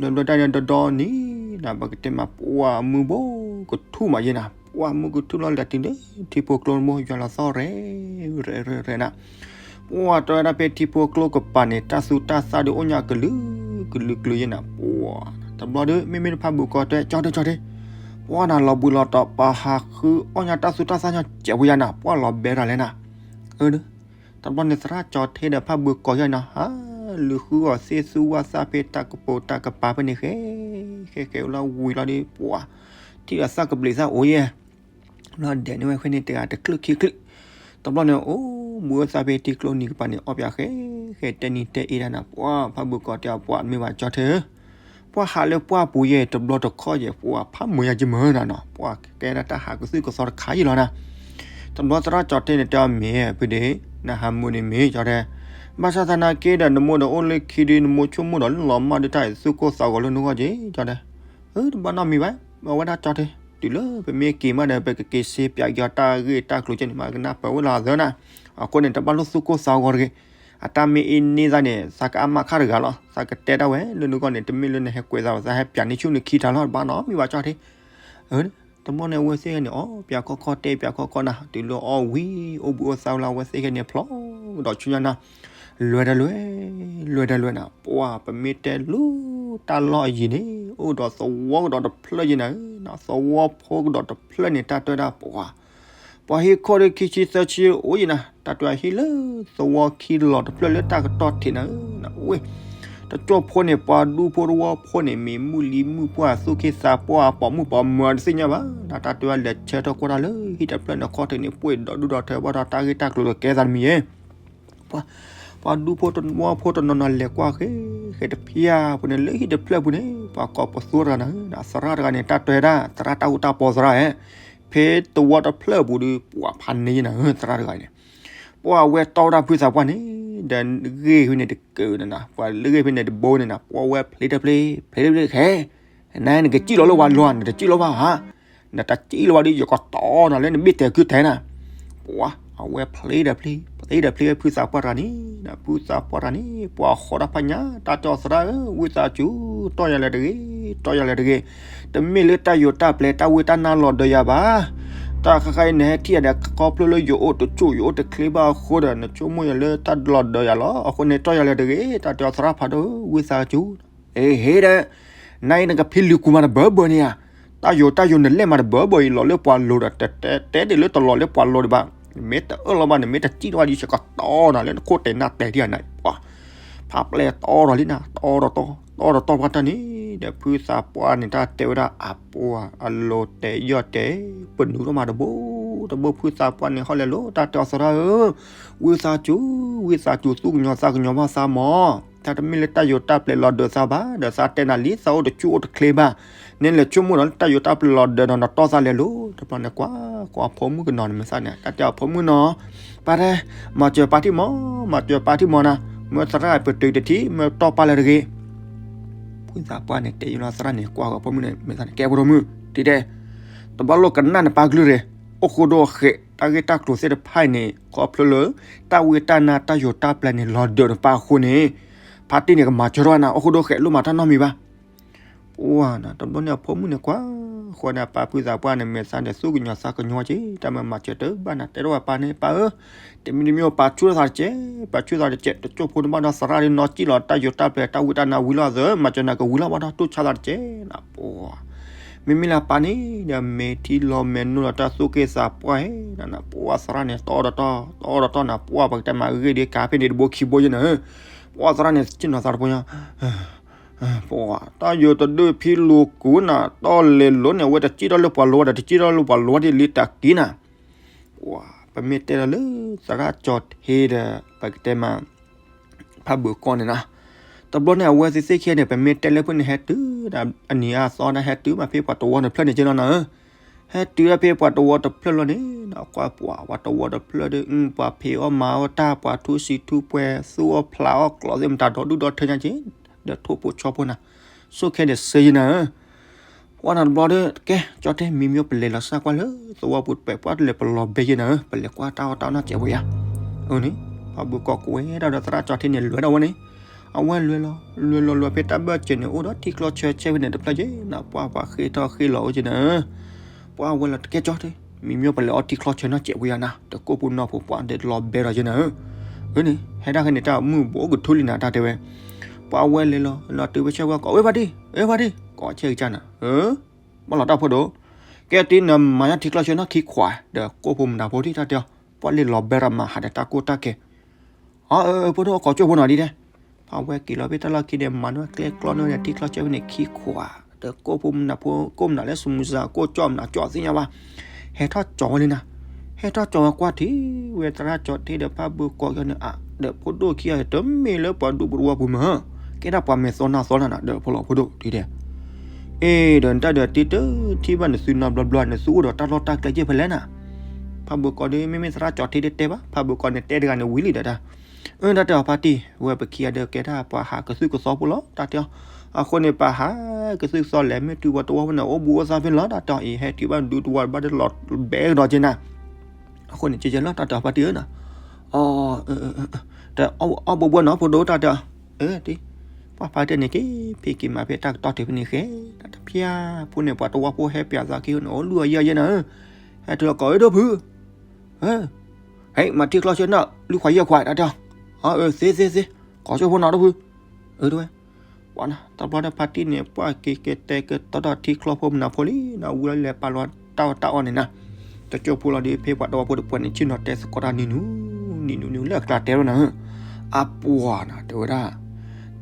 ဘျီတၢ်န့ၣ်ဒီဒီနံၤနၤ ပကတဲမး ပှၤမုၢ်ဘိကထူၣ်မးယဲနၤ, ပှၤမုၢ်ကထူၣ်လီၤ လဲၤတုၤလၢထံဖိကျိန့ၣ် ယွၤလီၤသီၣ်ရဲၣ် ရဲၣ်ရဲၣ်ရဲၣ်နၤ, ပှၤတဲဝဲဒၣ်ဖဲထံဖိကျိကပၤန့ၣ် တၢ်သူတၢ်သၣ်ဒီးအိၣ်ညါကလုာ်ကလုာ်ကလုာ်ယဲနၤ, ပှၤ တဘျီဒီး မ့မ့ၢ်တၢ်ဖးဘုးကီၢ်တဲ ကၠီတဲ ကၠီတဲ, ပှၤနၤလီၤဘှံးလီၤတီၤ ပှၤဟးဃုအီၣ်ညါတၢ်သူတၢ်သၣ်ညီ ကဲးဖိယါနၤ, ပှၤလီၤဘဲရၤလဲၣ်နၤ, အၢ တဘျီန့ၣ် သရၣ်ကၠီထဲဒီးဖးဘုးကီၢ်ယါနၤ ဟးလူၤဃုအီၤသ့ၣ်သူဝၣ်သၣ်ဖဲ တၢ်ကပိာ်တၢ်ကပၤဖဲန့ၣ် ဃဲ ဃဲဃဲလီၤဝံၤလီၤဒီး ပှၤ ထံၣ်ဒီးသၣ်ကဘျံးသၣ်အိၣ်ယဲ လီၤဒဲးန့ၢ်ဝဲဖဲန့ၣ် တဂၤတချုးခံချုး, တဘျီန့ၣ် အိၣ်ဘှံးအီၣ်သၣ်ဖဲထံကျိနံၤကပၤန့ၣ် အီၣ်ပၠးဃဲ ဃဲတဲနံၤတဲအ့ဒၣ်နၤ, ပှၤ ဖးဘုးကီၢ်တဲအီၤ ပှၤမ့ၢ်ဘၣ်ကၠီထဲဧၢ, ပှၤဟးလၢပှၢ်ပူၤယဲ တဘျီတခီၣ်ယဲ ပှၤဖးမုာ်ယါကမၢနၤနီၤ, ပှၤကဲဒၣ်တၢ်ဟးကသုၣ်ကသီတခါယံလီၤနၤ, တဘျီသရၣ်ကၠီထဲန့ၣ်တဲအီၤ မ့ၢ်ဖုဒ့ၣ် နဟးမုာ်န့ၣ်မ့ၢ်ကၠီထဲ, ဘၣ်ဆၣ်သနာ်က့ဒီး နမိၢ်ဒီးအိၣ်လၢခံဒီး နမိၢ်ဆိကမိၣ်ဒီးလၢလီၤမၢ်ဒုးတၢ်အံၤ သူၣ်ကိၢ်သးဂီၤလၢနဂီၢ်က့ ကၠီထဲ, အၢ တဘၣ်နီတမံၤဘၣ်, အဝဲဒၣ်ကၠီထဲ, တုၤလၢပမ့ၢ်က့ၤမးဒီး ပကက့ၤစ့ပၠးက့ၤအီၤတၢ်ဂ့ၢ်တၢ်ကျိၤကဲန့ၣ် မ့ၢ်ကနၢ်ပၢၢ်ဝဲလီၤသၢနၤ, အဃိန့ၣ် တဘၣ်လိၣ်သူၣ်ကိၢ်သးဂီၤတဂ့ၤ, အတၢ်မ့ၢ်အ့န့သးန့ၣ် သးကအါမးခါတဂၤလီၤ, သးကတဲဒၣ်ဝဲလၢနဂီၢ်န့ၣ် တမ့ၢ်လၢနဟဲကွဲးသးဘၣ် သးဟဲပၠးန့ၢ်ဆူၣ်နခံထါလီၤ တဘၣ်နီတမံၤဘၣ်ကၠီထဲ တဘျီန့ၣ် အဝဲသ့ၣ်န့ၣ် အီၣ်ပၠးခီခီတဲပၠးခီခီနၤ, တုၤလၢအီၣ်ဝံၤ အိၣ်ဘှံးအိၣ်သါဝဲလီၤ အဝဲသ့ၣ်န့ၣ် ဖျီကဒီးဆူညါနၤ, လွဲတလွဲ, လွဲတလွဲနၤ, ပှၤ ပမ့ၢ်တဲလူၤတၢ်လီၢ်အယံၤန့ၣ် အိၣ်ဒီးသဝီကဒီးတဖျၢၣ်ယဲနၤ, သဝီဖိကဒီးတဖျၢၣ်န့ၣ် တၢ်တဲဝဲဒၣ်ပှၤ ပှၤဟံၣ်ခိၣ်ဒီးခံဆံသၢဆံအိၣ်ယဲနၤ, တၢ်တဲဝဲဟံၣ်လၢသဝီခံလီၤတဖျၢၣ်လၢတၢ်ကတီၢ်ထံးနၤ, ဝဲ တကၠိၢ်ဖိန့ၣ် ပှၤဒူဖိတဝီဖိန့ၣ် မ့ၢ်မုၢ်လံမုၢ်ပှၢ်သူၣ်က့သးပှၢ်အပိာ်မုၣ်ပိာ်မၢၤတသ့ၣ်ညါဘၣ်, တၢ်တဲဝဲလဲၤဆၢထၢၣ်ကွၢ်တၢ်လၢဟံၣ်တဖျၢၣ်န့ၣ် ခီၣ်ထံးန့ၣ် ပှ့ၤဒီးဒူဒီးထၢဘၣ်ဒီးတၢ်ဂ့ၢ်တၢ်ကျိၤလၢကဲသးတမံၤယဲ ပှၤ ပှၤဒူဖိတဝီဖိတနီၤနီၤလဲၤကွၢ်ဃဲ ဃဲတဖျၢၣ်ဖိန့ၣ် လၢဟံၣ်တဖျၢၣ်ပူၤန့ၣ် ပှၤကိးပသူတဂၤနၤ, သရၣ်တဂၤန့ၣ် တၢ်တဲဝဲဒၣ် သရၣ်တၢ်အူတၢ်ပီသရၣ်ဧၢ, ဖဲသဝီတဖျၢၣ်ပူၤဒီး ပှၤဖးန့ၢ်ယဲနၤ သရၣ်တဂၤန့ၣ် ပှၤဝဲတီဝဲဒၣ်ဖုသးပှၢ်န့ၣ် ဒီးဂ့ၢ်ဖဲန့ၣ်တကၢနၤ, ပှၤလၢဂ့ၢ်ဖဲန့ၣ်တဘိန့ၣ်နၤ, ပှၤဝဲဖျ့တဖျ့ ဖျ့တဖျ့ဃဲ, န နကစံၣ်လီၤလၢပှၤလီၤ နတစံၣ်လီၤဘၣ်ဧါ, နတစံၣ်လီၤဘၣ်ဒီး ယကတီၤနၤလၢနဘ့ၣ်တဲာ်ခုတဲာ်နၤ, ပှၤ အဝဲဖျ့ဒီးဖျ့ ဖျ့ဒီးဖျ့ဖုသးပှၢ်တဂၤန့ၣ်, ဖုသးပှၢ်တဂၤန့ၣ် ပှၤဃီတၢ်ဖးညါ တၢ်တဲအီၤသရၣ်ဧၢ, ဝံသးစူၤ တီၢ်ယၤလဲၤတဂ့ၤ, တီၢ်ယၤလဲၤတဂ့ၤ, တမ့ၢ်လၢတၢ်ယိးတၢ်ပျဲ တၢ်ဝံတၢ်နါလီၤဒၢးယၤဘၣ် တၢ်ခါခါအံၤနဟဲထံၣ်ယၤဒီး ခီဖျိလၢယအိၣ်တကၠိၢ် ယအိၣ်တချ့ဘၣ်အဃိဒီး နဆိကမိၣ်ယၤလၢတၢ်လီၤဒၢးယၤလီၤ. အဃိန့ၣ် တီၢ်ယၤလဲၤတဂ့ၤ, တၢ်တဲအီၤသရၣ်ဖးဒိၣ်ဧၢ, ဝံသးစူၤ, အ့ဟ့ဒီး နအံၤနကဖံးလံၤကူၤမးတဘၢဘၢန့ၣ်ဧါ, တၢ်ယိးတၢ်ယိးနလဲၣ်မးတဘၢဘၢအံၤ လီၤလၢပှၤလိၤဒီး တတဲဒ်လၢတလီၤလၢပှၤလိၤဒံးဘၣ်, နမ့ၢ်တအၢၣ်လီၤဘၣ် နမ့ၢ်တစံၣ်လီၤဘၣ်ဒီး ယကတီၤနၤလၢနခိၣ်တဲာ်နၢ်တဲာ်ဒံးနၤ, ပှၤ ဖးပျဲတီဒီးလံနၤ, တီဒီးတီ, တီဒီးတီပှၢ်တၢ်န့ၣ်, ဒီးဖုသးပှၢ်န့ၣ် တၢ်တဲဝဲဒၣ်အပှၤ အလိၤတဲာ်ယီၢ်တဲာ် ပနုာ်ထီၣ်မးတဘိတဘိ, ဖုသးပှၢ်န့ၣ် ဟီၣ်လဲၤလိာ် တၢ်တဲအီၤသရၣ်ဧၢ, ဝံသးစူၤ ဝံသးစူၤ သူၣ်ကညီၤသးကညီၤဘၣ်သးမး, တၢ်တမ့ၢ်လၢတၢ်ယိးတၢ်ပျဲလီၤဒၢးသးဘၣ်, ဒီးသးတဲနၤလံ သးအိၣ်တကၠိၢ်အိၣ်တချ့ဘၣ်, နလဲၤဆိကမိၣ်ဒီးလၢတၢ်ယိးတၢ်ပျဲလီၤဒၢးဒီး နတီၢ်သးလဲၤလိာ်, တဘျီန့ၣ်ကွၢ် ကွၢ်ဖိမုၣ်ကနီၤန့ၣ် မ့ၢ်သးန့ၣ် တၢ်တဲအီၤဖိမုၣ်နီၤ, ပၢ်တဲ မၤစၢၤပၢ်ထံၣ်မး, မၤစၢၤပၢ်ထံၣ်မးနၤ, မၢသရၣ်ပတုာ်တထံၣ် မၢတီၢ်ပၢ်လဲၤတဂ့ၤ, ဖုသးပှၢ်န့ၣ် တဲယလီၤသရၣ်န့ၣ် ကွၢ်ဃီဖိမုၣ်န့ၣ် မ့ၢ်သးန့ၣ် ကဲဖိဒိၣ်မုၣ် တံၤတဲ, တဘၣ်လိၣ်ကနၣ်နပၢ်ကလုၢ်ရ့ၣ်, အိၣ်ဃိဒိၣ်ဃဲး တၢ်ဂ့ၢ်တၢ်ကျိၤသ့ၣ်တဖၣ်အံၤန့ၣ် ခီဖျိလၢ တၢ်ဝံတၢ်နါတၢ်ယိးတၢ်ပျဲန့ၣ် လီၤဒၢးနပၢ်အဃိန့ၣ်, ဖါတံၢ်န့ၣ် ကမၤစၢၤထီၣ်နၤ အိၣ်ဃိဒိၣ်ဃဲး လိၣ်မၤတၢ်နီတမံၤဘၣ် ပှၤနၤ တဘျီန့ၣ်အဖိမုၣ်န့ၣ်ကွၢ်ဃီန့ၣ် အပၢ်ဖုသးပှၢ်န့ၣ် မ့ၢ်သးန့ၣ် သူၣ်ကညီၤသးကညီၤက့ၤ တၢ်မၤမၤစၢၤတဘၣ်နၤ တဲထီၣ်ပၢ်န့ၣ် ပၢ်ဧၢ, တမံၤတမံၤ ပာ်ဆူၣ်ထီၣ်သးတကဲး, ပာ်ဆူၣ်ထီၣ်သးတကဲး, တကၠိၢ်ဖိတဘၣ်ဒီးသရၣ်ဒီးနီၢ်စံၣ်လီၤ တၢ်ယိးတၢ်ပျဲ တၢ်ဝံတၢ်နါဝံၤလီၤသၢ မၤစၢၤနၤကဝံၤလီၤဘၣ်ဒီး တူၢ်ဆါသးတကဲးနၤ ပှၤ မ့မ့ၢ်လၢပၢ်န့ၣ်ဒီး မဲာ်ထံလီၤမဲာ်နိလီၤ တၢ်သူၣ်က့ၣ်သးပှၢ်ဧဲ, နပှၢ်သရၣ်န့ၣ် တီဒီးတီ တီဒီးတီနၤ ပှၢ်ပကတဲမၤဂ့ၢ်ဒ်ကးဖဲန့ၣ်တဘိခံဘိယဲၢ်နၤဧၢ, ပှၢ်သရၣ်န့ၣ် စံၣ်နီၤသးတဖိညါ ပှၢ်တၢ်ယိၤတဒုၣ်ဖံလူၤကူနၤ တီလဲၤလိၤန့ၣ် အဝဲတစံၣ်ထီၣ်လၢပှၤလိၤဝဲဒီး တစံၣ်ထီၣ်လၢပှၤလိၤဝဲဒ်လံတၢ်က့ၤနၤ, ပမ့ၢ်တဲလီၤလၢသရၣ်ကၠီၤထ့ဒီး ပကတဲမၤ ဖးဘၢၣ်ကီၢ်န့ၣ်နီၤ, တဘျီန့ၣ် အဝဲသ့ၣ်သ့ၣ်ခံဂၤန့ၣ် ပမ့ၢ်တဲလၢဖုၣ်န့ၣ် ဟဲတုၤဒီး အနံၤအသီဒီးဟဲတုၤမးဖဲပှၤတဝီတဖျၢၣ်န့ၣ်က့နီၤနၤဧၢ, ဟဲတုၤဒၣ်ဖဲပှၤတဝီတဖျၢၣ်လီၤန့ၣ် ကွၢ်ပှၤ ပှၤတဝီတဖျၢၣ်ဒီး ပှၤဖံးအီၣ်မၤအီၣ်တၢ် ပှၤထူစံးထူပှဲၤ သူၣ်အီၣ်ဖျးအီၣ်ကျိးသ့ၣ်မတၤဒီဒူၣ်ဒီထၢညါက့, ဒီးထိၣ်ဖိဆီဖိနၤ, ဆိၣ်ခဲန့ၣ်စ့ယဲၢ်နၤဧၢ ပှၢ်နၤတဘျီဒီး ကဲ ကၠီတဲ မံမံပလဲၤလီၤစၢ်ကွၢ်လၢသဝီပူၤ ပှၢ်ပှၢ်တလဲၤပလီၤဘဲယဲၢ်နၤဧၢ, ပလဲၤကွၢ်တၢ်အီၣ်တၢ်အီနီၢ်စဲးပှဲၤယါ, အန့ၣ် ဖးဘၢၣ်ကီၢ်ကွဲးဒၣ်ဒီးသရၣ်ကၠီၤထ့န့ၣ် လဲၤဒၣ်ဝဲန့ၣ်, အဝဲလဲၤလီၤ လဲၤလီၤလီၤဖဲတၢ်ဘၢၣ်စၢၤန့ၣ် အိၣ်ဒီးထံချီဆၢဆဲဖဲန့ၣ်တဖျၢၣ်က့နီၤ, ပှၢ်ပှၤဃ့ထီၣ်ဃ့လီၤအိၣ်က့နၤဧၢ, ပှၢ်ဝဲလီၤတကဲကၠီတဲ မံမံပလဲၤအီထံချီဆၢနီၢ်စဲးပှဲၤယါနၤ, တကိၢ်ပူၤနီၢ်ဖိပှၢ်ဒီးလီၤဘဲဒီးယဲၢ်နၤဧၢ, အန့ၣ် ဟဲဒၣ်ခဲန့ၣ် တၢ်မုၢ်ဘိကထူလံနၤ တၢ်တဲဝဲ ပှၢ်ဝဲလဲၤလီၤ လီၤတုၤဝဲဆၢဝဲ ကိးဝဲဖါတံၢ် အဖါတံၢ် ကိးဆဲကစၢ်နၤ, ဘၣ်လီၤတၢ်ဖိဒိၣ်, ကဲတံၢ်နမၤညါထံချီဆၢနီၢ်ခံခွး ဒီးကိၢ်ဖိမနၤဖိဒံးတၢ်တဲအီၤ, ပှၢ်လၢလီၤဘဲဒီးမၤဟးဒီးတၢ်ကိၢ်တၢ်ဂီၤ, အၢ အၢ ဖိဒိၣ် ကိးကၠိဖိနီၤဒ်တဲ, ဖးဝဲက့ၤလီၤဖဲတၢ်လီၢ်ခံဒီး မၤန့ၢ်ကျဲကျီန့ၢ်ဒီးထံချီဆၢဖဲန့ၣ်ခံခွး, ဒီးကိၢ်ဖိမနၤဖိ ကိၢ်မနၤလၢစမူစၤ ကိၢ်ကၠီမနၤကၠီသ့ၣ်ညါဘၣ်, ဟဲထီၣ်ကၠီဝဲလံနၤ, ဟဲထီၣ်ကၠီဝဲကွၢ်ထံၣ်ဝဲသရၣ်ကၠီၤထ့ဒီးဖးဘၢၣ်ကီၢ်ကၠီန့ၣ် အါ ဒီးဖိဒိၣ်ခံဂၤ တမ့ၢ်လၢပှၤဒူပှၤဝီပူၤမ့ၢ်ဧါ, ကဲဒၣ်ပှၤမဲာ်သီနါသီနၤနၤ ဒီးဖိလီၤဖိဒိၣ်ဒ်တဲ, အ့ ဒီးနတၢ်ဒီးတံၢ်တထံၣ်ဘၣ်နသုနီတဘျီဘျီ နသုအိၣ်ဒီးတၢ်လီၢ်တၢ်ကျဲယဲၢ်ဖဲလဲၣ်နၤ, ဖးဘၢၣ်ကီၢ်ဒီး မ့မ့ၢ်သရၣ်ကၠီၤထ့ဒ်တဲဘၣ် ဖးဘၢၣ်ကီၢ်န့ၣ် တဲတဂၤန့ၣ်ဝံၤလံဒီးတၢ်, အၢ တၢ်တဲအီၤဖါတံၢ် ဝဲပခံဂၤဒီးကဲဒၣ်ပှၤဟးကသုၣ်ကသီဖိလီၤ တၢ်တဲအီၤ, အဃိန့ၣ် ပဟးကသုၣ်ကသီလဲၤ မ့ၢ်တုၤပှၤတဝီဖိန့ၣ် အိၣ်ဘူးအိၣ်သါဖဲန့ၣ်လီၤ တၢ်တဲအီၤ, အံၤဟဲတုၤဘၣ်ဒူတဝီဘၣ်ဒီးလီၤဘဲကဒီးက့နၤ, အဃိန့ၣ် ကဲကဲလီၤ တၢ်တဲအီၤဖါတံၢ်ဧၢနၤ, အီ တအီၣ်ဘှီဘှီနီၤ ဖိဒိၣ် တၢ်တဲအီၤ, အၢ တံၢ်, ပှၢ်ဖါတံၢ်န့ၣ်က့ၤ ဖံးက့ၤမၤဖဲတၢ်ကတီၢ်ထံးဖဲန့ၣ်ဃဲ, တၢ်တဖၠါ ဖိန့ၣ် ပှၤတဝီဖိဟဲပၠးသးက့ၤန့ၣ် အိၣ်လုၢ်အယဲၢ်ယဲၢ်နၤဧၢ, ဟဲတုၤလီၤကိး အၢ ဒိၣ်ဖုး, ဟဲ မၤထံချီဆၢနီၢ် လွံၢ်ခွးယဲၢ်ခွး တၢ်တဲအီၤ, အၢ သ့သ့သ့, ကိးကၠိဖိနီၤ ဒိၣ်ဖုး, အၢ တဝဲ, ပှၢ်နၤ တဘျီဒီးဖါတံၢ်န့ၣ် ပှၢ်က့ၤကဲတဲကတီၤထံချီဖိမနၤဖိလံနၤ ဝံၤလီၤလဲၤပာ်လီၤတၢ်အီၣ်တၢ်အီန့ၣ်နၤ, တကၠိဖိလီၤဒီး ဖဲပှၤတဝီဖိတပှဲၤန့ၣ် ဆ့ၣ်နီၤတဲသကိးတၢ်နံၤနူၤ, နံၤနူၤနံၤလၢအကျါတဲဝဲနၤဧၢ, အပှၢ်နၤ တဲဝဲဒၣ်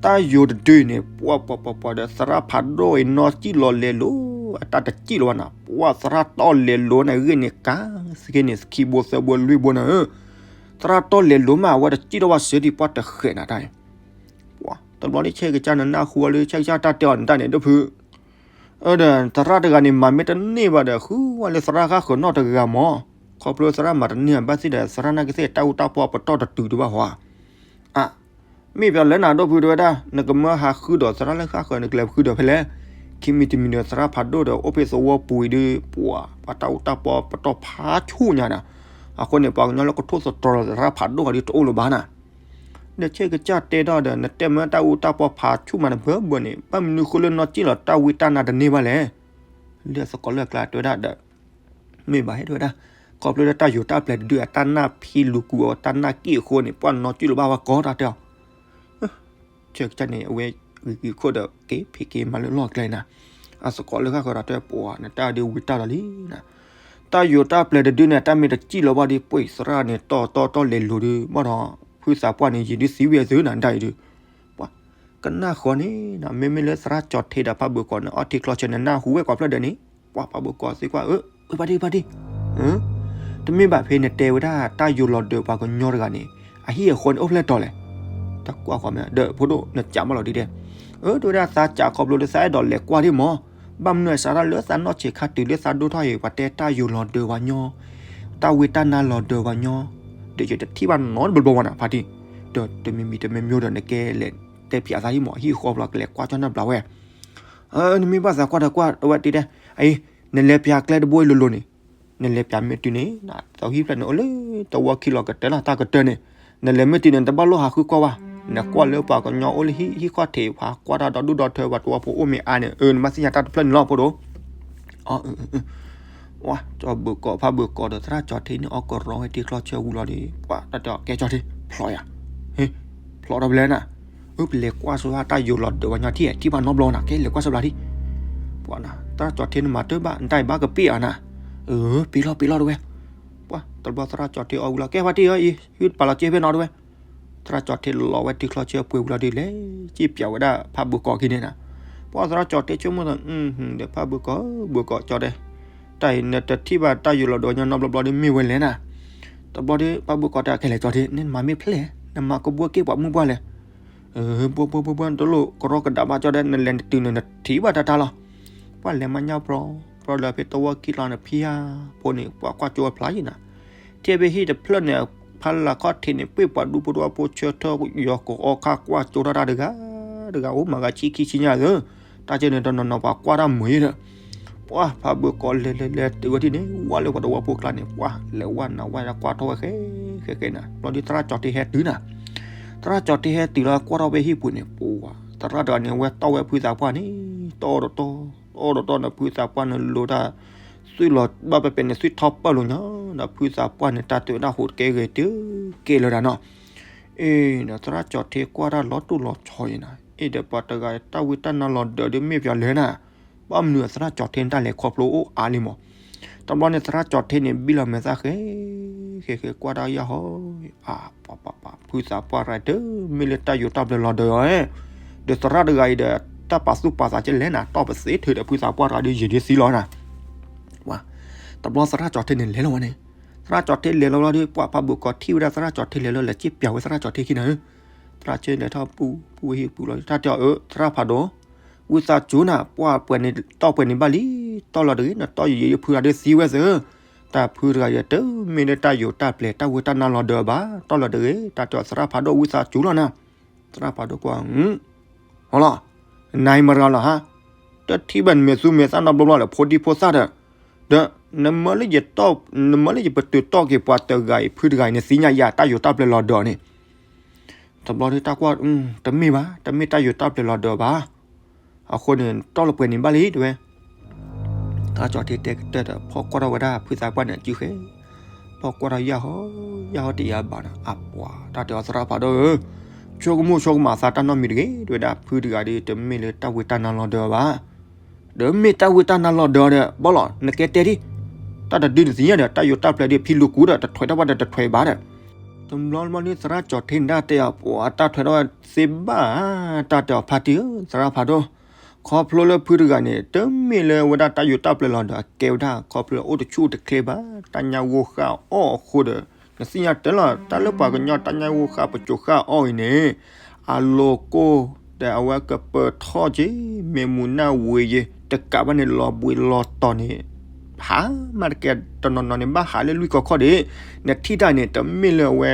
တၢ်ယိၤတဒုန့ၣ် ပှၢ်ပှၢ်ပှၢ်ပှၢ်ဒီး သရၣ်ဖးဒိၣ်အံၤ နီၢ်စံၣ်လီၤလဲၤလိၤ အတၢ်တစံၣ်လီၤဘၣ်နၤ, ပှၢ်သရၣ်တီၢ်လဲၤလိၤန့ၣ် ဂ့ၢ်န့ၣ်ကၤ သက့န့ၣ် ခံဘိသၢဘိလွံၢ်ဘိနၤဧၢ, သရၣ်တီၢ်လဲၤလိၤမး အဝဲတစံၣ်ထီၣ်ဘၣ်စ့ဒံး ပှၢ်တဃဲးနၤတၢ်အံၤ, ပှၢ် တဘျီန့ၣ် ဆဲးကစၢ်နနၢ်ဟူအီၤလၢ ဆဲးကစၢ်တၢ်တဲအီၤနတၢ်န့ၣ် ဒိၣ်ဖုး အၢ ဒီး သရၣ်တဂၤန့ၣ် မၤမ့ၢ်တန့ၢ်ဘၣ်ဒီး ဃုဝဲလၢသရၣ်ဃၣ်ဃၢၤနီၢ်တဂၤမး, ခီဖျိသရၣ်မၤတန့ၢ်ဘၣ်သ့ၣ်ဒီး သရၣ်နာ်က့သ့ၣ် တၢ်အူတၢ်ပီပတီၢ်တတုၤဒံးဘၣ်ဟီဧါ, အါ မ့ၢ်ပှၤလၢနၤဒိၣ်ဖုးတဝဲဒၣ် နကမၢဟးဃုဒီးသရၣ်လၢဃၣ်ဃၢၤ နကလဲၤဃုဒီးဖဲလဲၣ်, ခံမံၤတမံၤဒီး သရၣ်ဖးဒိၣ်ဒီး အိၣ်ဖဲသဝီပူၤအံၤဒီး ပှၤ ပှၤတၢ်အူတၢ်ပီပတီၢ်ဖးဆူၣ်ညါနၤ, အဃိန့ၣ် ပှၤကညီလၢကထိၣ်သတြီၤဒီးသရၣ်ဖးဒိၣ်ဂီၤဒီးတအိၣ်လၢၤဘၣ်နၤ ဒီးဆဲးကစၢ်တဲထီၣ်ဒီး နတဲမ့ၢ်တၢ်အူတၢ်ပီဖးဆူၣ်မးနဘၢဘၢန့ၣ် ဘၣ်မနုၤဃိလၢနီၢ်စံၣ်လီၤတၢ်ဝံတၢ်နါတန့ၢ်ဘၣ်လဲၣ်. လၢသကိးလၢအကျါတဲဝဲဒၣ်ဒီး မ့ၢ်ဘၣ်ဟဲတဲဝဲဒၣ် ခီဖျိလၢတၢ်ယိၤတၢ်ပျဲၤတဒုအတၢ်နၢ်ဖံးလူၤကွံာ်အီၤတၢ်နၢ်က့ၣ်အဃိန့ၣ် ပှၢ်နီၢ်စံၣ်လီၤဘၣ်ဝဲကီတၢ်တဲအီၤ ဆဲးကစၢ်န့ၣ် အဝဲဂံၤဂံၤခိၣ်ဒီး က့ၤဖံးက့ၤမၤလၢလီၢ်ကျဲနၤ, အသကိးလၢဃၣ်ဃၢၤဒီးတဲပှၤ နတၢ်ဒုးဝံၤတၢ်လီၤလံနၤ, တၢ်ယိၤတၢ်ပျဲၤတဒုန့ၣ် တၢ်မ့ၢ်တစံၣ်လီၤဘၣ်ဒီး ပှ့ၤသရၣ်န့ၣ် တီၢ်တီၢ်တီၢ်လဲၤလိၤဒုး ဘၣ်ဒီး ဖုသးပှၢ်န့ၣ် ယံာ်ဒုးသံဝံၤအသုနၤ နတၢ်အံၤဒုး, ပှၤ ကနၣ်ဃီန့ၣ်နၤ မ့မ့ၢ်လၢသရၣ်ကၠီၤထ့ဒီးဖးဘၢၣ်ကီးန့ၣ် အီထံချီဆၢန့ၣ် နၢ်ဟူဝဲကွၢ်ဖျၢၣ်ဒၢးန့ၣ်, ပှၤဖးဘၢၣ်ကီးသံကွၢ် အၢ အၢ ဖါတံၢ် ဖါတံၢ် တမ့ၢ်ဘၣ်ဖဲနတဲဝဲဒၣ် တၢ်ယိၤလီၤဒၢးပှၤကညီတဂၤန့ၣ် အဟံၣ်အဃီန့ၣ် အိၣ်ဖျဲၣ်တီၤလဲၣ်. တၢ်ကွၢ်ဃီမ့ၢ် ဒီးဖိဒိၣ် နစံးဘၣ်လီၤဒ်တဲ, အၢ တဲဝဲဒၣ်သးစံးခီဖျိလၢသးအဲၣ်ဒိးလဲၤကွၢ်ဒံးမး, ဘၣ်မနုၤစးထီၣ်လၢသးနီၢ်ဆံးခါတုၤလၢသးဒိၣ်ထီၣ်အံၤ ပှၤတဲတၢ်ယိၤလီၤဒၢးပှၤညီ, တၢ်ဝံတၢ်နါလီၤဒၢးပှၤညီ, ဒီးယတထံၣ်ဘၣ်နီတဘျီဘျီဘၣ်နၤ ဖါတံၢ်, ဒီးတမံၤမံၤတမံၤမံၤဒီးနကဲလဲၤတဲဖျါသးဒံးမး အဟံၣ်အဃီဖျါကလဲၤကွၢ်ကၠီၣ်နၢ်ဘျးဝဲ နမ့ၢ်ဘၣ်သးကွၢ်ဒီးကွၢ် အဝဲတဲဒၣ် အံၤ နလဲၤပၠးကျဲတဘိအံၤလိၤလိၤန့ၣ်, နလဲၤပၠးမ့ၢ်တုၤန့ၣ် သဟံၣ်ဖျၢၣ်န့ၣ် အိၣ်လၢတဝီခံလီၤကတၢၢ်လီၤ တၢ်ကတၢၢ်န့ၣ်, နလဲၤမ့ၢ်တုၤန့ၣ် နတဘၣ်လိၣ်ဟးဃုကွၢ်ဘၣ်, နကွၢ်လၢပှၤကညီအိၣ်လၢဟံၣ်ဟံၣ်ခီၣ်ထံး ပှၤကွၢ်တၢ်ဒီဒူၣ်ဒီထၢ ပှၤတဝီဖိအိၣ်မ့ၢ်အါန့ၣ် အၢ နဘၣ်သ့ၣ်ညါတၢ်တဖျၢၣ်န့ၣ်လီၤ ဖိဒိၣ် အၢ ကၠီဘၢၣ်ကီး ဖးဘၢၣ်ကီးဒီးသရၣ်ကၠီၤထ့န့ၣ် အီၣ်ကရီဝဲထံချီဆၢဝံၤလီၤဒီး ပှၤတၢ်တဲအီၤ ကဲကၠီၤထ့ ဖျိးယၤ, ဟ့ ဖျိးထီၣ်ဖဲလဲၣ်နၤ, အၢ ပလဲၤကွၢ်ဆိဝဲတၢ်ယိၤလီၤဒၢးပှၤညီထံၣ် ထံၣ်ဘၣ်နီတဘျီနၤ ကဲလဲၤကွၢ်ဆိဘျးထံၣ်, ပှၤနၤ သရၣ်ကၠီၤထ့ နမၤတၢ်ဘၣ် နတၢ်အံၤဘၣ်ကပ့ၢ်အီၤနၤ, အၢ ပ့ၤလီၤပ့ၤလီၤတဝဲ, ပှၤတဘျီသရၣ်ကၠီၤထ့အီၣ်ဝံၤလီၤ ကဲဖါတံၢ်ဧၢ အံၤ ဟုတပာ်လီၤက့ဖဲနီၤတဝဲ, သရၣ်ကၠီၤထ့လီၤဝဲတုၤချီဆၢပှဲၤဝံၤလီၤဒုး လဲၤစံၣ်ပၠးဝဲဒၣ်ဖးဘုးကီးခံန့ၣ်နၤ, ပှၤသရၣ်ကၠီၤထ့ဆိကမိၣ်သး ဒီးဖးဘုးကီး ဘုးကီးကၠီၤတဲ တၢ်အံၤနတထံၣ်ဘၣ်တၢ်ယိာ်လီၤဒီးညီနီတဘျီဘျီဒ်မ့ၢ်ဝဲလဲၣ်နၤ, တဘျီဒ်ဖးဘုးကီးတဲခဲလဲၣ်ကၠီၤထ့ နမၤမ့ၢ်ဖျဲၣ် နမၤကဘှီက့ၢ်ပှၤမုၢ်ပှၢ်လဲၣ် ဘှီဘှီဘှီဘှီ တလိၣ်ကရီကဒါဘၣ်ကၠီၤဒဲး နလဲၤနတုၤန့ၣ်နထံၣ်ဘၣ်တၢ်တၢ်လီၤ, ပှၤလဲၤမၤညါပြီ ပြီလၢဖဲတဝီခံလီၤန့ၣ် ဖံယါဖိန့ၣ် ပှၤကွၢ်ကၠိဝဲဖျါယံၤနၤ, ထဲဖဲဟံၣ်တဖျၢၣ်န့ၣ် ဖးလၢ်ခီၣ်ထံးန့ၣ် ပှ့ၤပှၤဒူဖိတဝီဖိဆၢထၢၣ်ယီၤကအိၣ်ခါကွၢ်ကၠိတၢ်တၢ်တဂၤ, တဂၤအိၣ်မၤဂၤဆံခံဆံညါသၢ, တၢ်ကဲန့ၣ်တနီၤနီၤပှၤကွၢ်တၢ်မုာ်ယံၤဒီး ပှၤဖးဘုးကီးလဲၤလဲၤလဲၤတုၤဝဲဒၣ်န့ၣ် ဝဲလၢပှၤတဝီဖိကျါန့ၣ် ပှၤလဲၤဝဲနၤဝဲကွၢ်ထီၣ်ဝဲဃဲ ဃဲဃဲနၤ, ဘျီဒ်သရၣ်ကၠီၤထ့ဟဲတုၤနၤ, သရၣ်ကၠီၤထ့ဟဲတုၤလၢကွၢ်ထီၣ်ဖဲဟံၣ်ပူၤန့ၣ် ပှၤသရၣ်တဂၤန့ၣ် အဝဲတီၢ်ဝဲဖုသးပှၢ်န့ၣ် တီၢ်ဒီးတီၢ် တီၢ်ဒီးတီၢ်န့ၣ် ဖုသးပှၢ်န့ၣ်လိၤတၢ် သွံၣ်လီၤဘၣ်ပဲပဲန့ၣ် သွံၣ်ထီၣ်ပၢၢ်လိာ်ညီ, ဒီးဖုသးပှၢ်န့ၣ် တၢ်တဲဝဲဒၣ်ဟူးတကဲဂ့ၤတုၤကဲလၢၤဒၣ်နီၤ, အ့ ဒီးသရၣ်ကၠီၤထ့ကွၢ်တၢ်လီၤတိၢ်လီၤဆီယံၤနၤ, အ့ ဒီးပှၤတဂၤတၢ်ဝံတၢ်နါလီၤဒၢးဒ်မ့ၢ်ပှၤလဲၣ်နၤ, ဘၣ်မနုၤသရၣ်ကၠီၤထ့န့ၣ်တၢ်လဲၤခီဖျိအိၣ်အါလံမး, တဘျီန့ၣ်သရၣ်ကၠီၤထ့န့ၣ် ဘံၣ်လီၤမဲာ်သၣ်ဃဲ ဃဲဃဲကွၢ်တၢ်ယၢ်ဟီ, အါ ပှၤပှၤပှၤ ဖုသးပှၢ်ရၤတမ့ၢ်လၢတၢ်ယိာ်တၢ်ပျဲၤလီၤဒၢးအီၤ, ဒီးသရၣ်တဂၤအံၤဒီး တၢ်ပာ်သူၣ်ပာ်သးကလဲၣ်နၤ တီၢ်ပသ့ထုးဒီးဖုသးပှၢ်တဂၤဒ်ယံာ်ဒ်သံလီၤနၤ, တဘျီသရၣ်ကၠီၤထ့န့ၣ်လဲၤလီၤဝဲန့ၣ်, သရၣ်ကၠီၤထ့လဲၤလီၤလီၤဒီး ပှၤဖးဘုးကီးထံၣ်ဝဲဒၣ်သရၣ်ကၠီၤထ့လဲၤလီၤ လဲၤစံၣ်ပၠးဝဲသရၣ်ကၠီၤထ့ခံနၤဧၢ, သရၣ်ကၠီၤထ့လဲၤထီၣ်ပူၤ ပူၤဝဲဟံၣ်ပူၤလီၤ တၢ်တဲအီၤ အၢ သရၣ်ဖးဒိၣ် ဝံသးစူၤနၤ ပှၢ်ပှဲၤန့ၣ် တီၢ်ပှဲၤန့ၣ်ဘၣ်လံ, တီၢ်လီၤတဂ့ၤ နတီၢ်ယံာ်ယံာ်ဒ်ဖုတဂၤဒ်သံဝဲသၢ, တၢ်ဖုတဂၤအံၤ တမ့ၢ်လၢတၢ်ယိာ်တၢ်ပျဲၤ တၢ်ဝံတၢ်နါလီၤဒၢးဘၣ်, တီၢ်လီၤတဂ့ၤ, တၢ်တဲအီၤသရၣ်ဖးဒိၣ်ဝံသးစူၤလီၤနၤ, သရၣ်ဖးဒိၣ်ကွၢ် ဟီလီၤ, နၤအံၤမတၤတဂၤလီၤဟါ, တထံၣ်ဘၣ်နမဲာ်သူမဲာ်သၣ်နီတဘျီဘျီလၢဖိဒံဖိသၣ်ဒီး, ဒီး နမၢလၢယတီၢ် နမၢလၢယပတုာ်တီၢ်က့ၤပှၤတဂၤအံၤ ဖုတဂၤအံၤ နသ့ၣ်ညါယၤတၢ်ယိာ်တၢ်ပျဲၤလီၤဒၢးန့ၣ် တဘျီဒ်တၢ်ကွၢ် တမ့ၢ်ဘၣ် တမ့ၢ်တၢ်ယိာ်တၢ်ပျဲၤလီၤဒၢးဘၣ်, အဃိန့ၣ် တီၢ်လီၤပှဲၤန့ၣ်ဘၣ်လံ တဲဝဲ, သရၣ်ကၠီၤထ့တဲကတၢၢ်ဒီး ဖီၣ်ကွၢ်ထီၣ်ဝဲဒၣ်ဖုသးပှၢ်န့ၣ် အစုဃဲ, ဖီၣ်ကွၢ်ထီၣ်ယၢ်ဟီ, ယၢ်ဟီတယၤဘၣ်န့ၣ် အပှၤ တၢ်တဲအီၤသရၣ်ဖးဒိၣ်ဧၢ, ဆိကမိၣ်ဆိကမးသးတၢ်နီတမံၤတဂ့ၤ တဲဝဲဒၣ် ဖုတဂၤဒီး တမ့ၢ်လၢတၢ်ဝံတၢ်နါလီၤဒၢးဘၣ် ဒီးမ့ၢ်တၢ်ဝံတၢ်နါလီၤဒၢးဒီး ဘၣ်လီၤ နကဲတဲဒ်, တၢ်တဒုနသ့ၣ်ညါဒီး တၢ်ယိာ်တၢ်ပျဲၤဒီး ဖံလူၤကူဒီး တထွဲးတၢ်ဘၣ်ဒီးတထွဲးဘၣ်ဒီး, တဘျီဘျီဒ်သရၣ်ကၠီၤထ့န့ၣ် တၢ်တဲအီၤ ပှၤတၢ်ထွဲးတၢ်ဘၣ်သ့ဘၣ်ဧါ, တၢ်တဲအီၤဖါတံၢ်ဧၢ သရၣ်ဖးဒိၣ်, ခီဖျိလၢဖုတဂၤန့ၣ် တမ့ၢ်လၢဝဲဒၣ်တၢ်ယိာ်တၢ်ပျဲၤလီၤဒၢး အကဲဝဲဒၣ် ခီဖျိအိၣ်တဆူၣ်တချ့ဘၣ် တၢ်ညါဂိၢ်ဃၢ်အီၣ်အဃိဒီး, နသ့ၣ်ညါတၢ်လီၤ တၢ်လၢပှၤကညီတၢ်ညါဂိၢ်ဃၢ်ပစိာ်ဃၢ်အီၣ်အံၤန့ၣ် အလိၤကိၢ်ဒီးအဝဲကပၢၤထီၣ်က့ၤ မဲာ်မူၤနၢ်ဝ့ၤယ့ၤ တကးဘၣ်န့ၣ် လီၤဘှံးလီၤတီၤန့ၣ် ဟးမးတကဲတနီၤနီၤန့ၣ် ဘၣ်ဟးလၢလွံၢ်ကီၢ်ခီၣ်ဒံး, နထံၣ်တၢ်န့ၣ် တမ့ၢ်လၢအဝဲ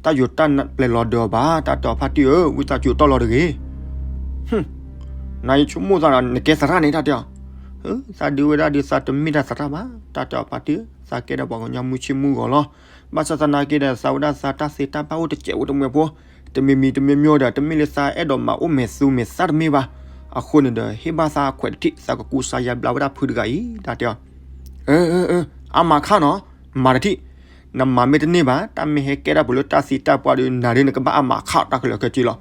တၢ်ယိာ်တၢ်ပျဲၤလီၤဒၢးဘၣ် တၢ်တဲအီၤဖါတံၢ်ဧၢ ဝံသးစူၤတီၢ်လီၤတဂ့ၤ နယဆိကမိၣ်သးဒီး နကဲသရၣ်န့ၣ် တၢ်တဲအီၤ, သးဒုးဝဲဒၣ်ဒီးသးတမ့ၢ်တၢ်သရၣ်ဘၣ် တၢ်တဲအီၤဖါတံၢ်ဧၢ သးကဲဒီးပှၤကညီမုၢ်ဆ့ၣ်မုၢ်ဂီၤလီၤ, ဘၣ်ဆၣ်သနာ်က့ဒီး သးဝဲဒၣ်သးတၢ်သ့တၢ်ဘၣ်အိၣ်တစဲးဝဲတမှဲၤဖိ, တမံၤမံၤတမံၤမံၤဒီး တမ့ၢ်လၢသးအဲၣ်ဒိးမၤအိၣ်မဲာ်သူမဲာ်သၣ်တမ့ၢ်ဘၣ်, အဃိန့ၣ်ဒီး ဟ့ၣ်ဘၣ်သးခွဲးတထံၣ် သးကကူစါယါဘျါဝဲဒၣ်ဖုတဂၤအံၤ တၢ်တဲအီၤ, အၢ အၢ အၢ အါမးခါနီၤ, မၤတထံၣ်, နမၤမ့ၢ်တန့ၢ်ဘၣ် တၢ်မ့ၢ်ဟဲကဲတၢ်ပူၤလၢတၢ်သံတၢ်ပှၢ်ဒီး နၤဒ်နကဘၣ်အါမးခါတၢ်ခဲလၢာ်ခဲဆ့လီၤ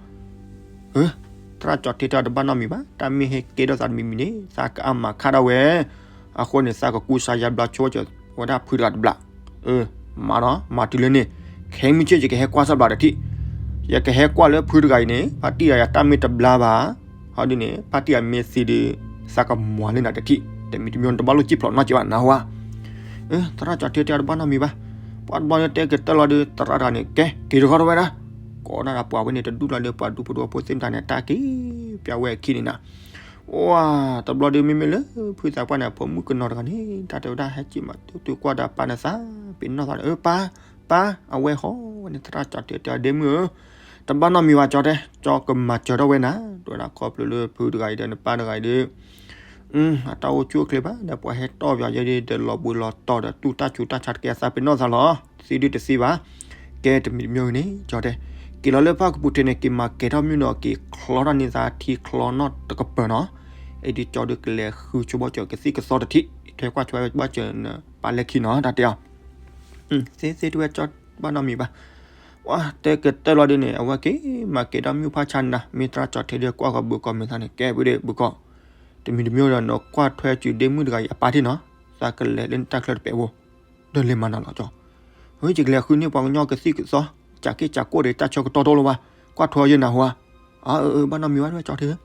သရၣ်ကၠီၤထ့တဲတဘၣ်နီတမံၤဘၣ် တၢ်မ့ၢ်ဟဲကဲထီၣ်သးတမံၤမံၤန့ၣ် သးကအါမးခါဒၣ်ဝဲ, အဃိန့ၣ် သးကကူစါယါဘျါဆိဝဲဝဲဒၣ်ဖုတဂၤတဘျီ, အၢ, မၤနီၤ မၤတုၤလၢန့ၣ်, ခဲမုၢ်ဆ့ၣ်ယကဟဲကွၢ်စၢ်ဘျါတထံၣ်, ယကဟဲကွၢ်လၢဖုတဂၤအံၤန့ၣ် ဖါတံၢ်အံၤတၢ်မ့ၢ်တဘျါဘၣ်, ဟီဒ်န့ၣ် ဖါတံၢ်အံၤမ့ၢ်သံဒီး သးကမၤလၢနၤတထံၣ်, တမံၤတမံၤနတဘၣ်လိၣ်စံၣ်ဖျိးနီၢ်က့ဘၣ်နဟါဝါ သရၣ်ကၠီၤထ့တဲတဘၣ်နီတမံၤဘၣ်, ပှၤတဘျီန့ၣ်တဲကတၢၢ်လီၤဒီး သရၣ်တဂၤန့ၣ် ကဲ က့ၤတဃီထီၣ်ဝဲဒၣ်, ကိးဒၣ်ဒီးပှၤဝဲန့ၣ် တဒူၣ်လီၤဒီးပှၤဒူဖိတဝီဖိသ့ၣ်တဖၣ်န့ၣ် တၢ်က့ၤပၠးဝဲအခံန့ၣ်နၤ, ဝါ, တဘျီဒီးမ့မ့ၢ်လၢ ဖုသးပှၢ်န့ၣ် အဖိမုၣ်ကနီၤတဂၤန့ၣ် တၢ်တဲဝဲဒၣ် ဟဲက့ၤမး တုၤကွၢ်ဒီးပၢ်နသးပ့ၤနီၣ်သးန့ၣ် အၢ ပၢ်, ပၢ်, အဝဲဟီန့ၣ် သရၣ်ကၠီၤထ့တဲအီၤ ဒ့မုၣ်ဧၢ, တဘၣ်နီတမံၤဘၣ် ကၠီၤတဲ, ကၠီၤကမၤစၢၤထီၣ်ဝဲနၤ, တဲဝဲဒၣ်ခီဖျိလၢဖုတဂၤအံၤဒီး နပၢ်တဂၤအံၤဒီး အတၢ်အိၣ်ဆူၣ်အိၣ်ချ့ဘၣ်ဒီး ပှၤဟဲတီၢ်ပၠးယဲဒီး လီၤဘှံးလီၤတီၤဒီး တူၢ်တၢ်ဆူးတၢ်ဆါတကဲအသးပ့ၤနီၣ်သးလီၤ, သံဒုတသံဘၣ်, ကဲတမံၤတမံၤဂ့ၤန့ၣ် ကၠီၤတဲ, က့ၤလီၤလၢဖၣ်ကပူၤထံးန့ၣ် က့ၤမၤကဲၤထီၣ်မ့ၢ်နီၤ က့ၤချီထီၣ်န့ၢ်သးထံချီနီၣ်တကပၤနီၤ, အံၤဒုးကၠီၤဒုးကလဲၤဃုဆိဘီၣ်စၢၤ ကသံၣ်ကသီတထံၣ် ထွဲကွၢ်ဆိဘီၣ်စၢၤနပၢ်လၢခံနီၤ တၢ်တဲအီၤ သ့သ့တဝဲကၠီၤဘၣ်နီတမံၤဘၣ်, ဝါ တဲကတၢၢ်လီၤဒ်န့ၣ် အဝဲက့ၤမၤကဲၤထီၣ်မုၢ်ဖၣ်ဆါနၤ မ့ၢ်သရၣ်ကၠီၤထ့ဒီးကွၢ်ဃီၤဘုးကီးမဲာ်သၣ်န့ၣ် ကဲဝံၤဒီးဘုးကီး, တမံၤတမံၤဒီး နကွၢ်ထွဲစူၤဒ့မုၣ်တဂၤအံၤအပၢ်ထံၣ်နီၤ, သးကလဲၤလၢနတၢ်ချၢတပဲာ်ဖိ, ဒီးလဲၤမၤနၤလီၤကၠီ, ယကလဲၤဃုန့ၢ်ပှၤကညီကသံၣ်ကသီ, ကးက့ၢ်ကးကိၢ်ဒီးတၢ်ဆၢကတီၢ်တအိၣ်လၢၤဘၣ်, ကွၢ်ထွဲယဲနၤဟူဧါ, အၢ အၢ ဘၣ်နီတမံၤဘၣ် ကၠီထံဧၢ,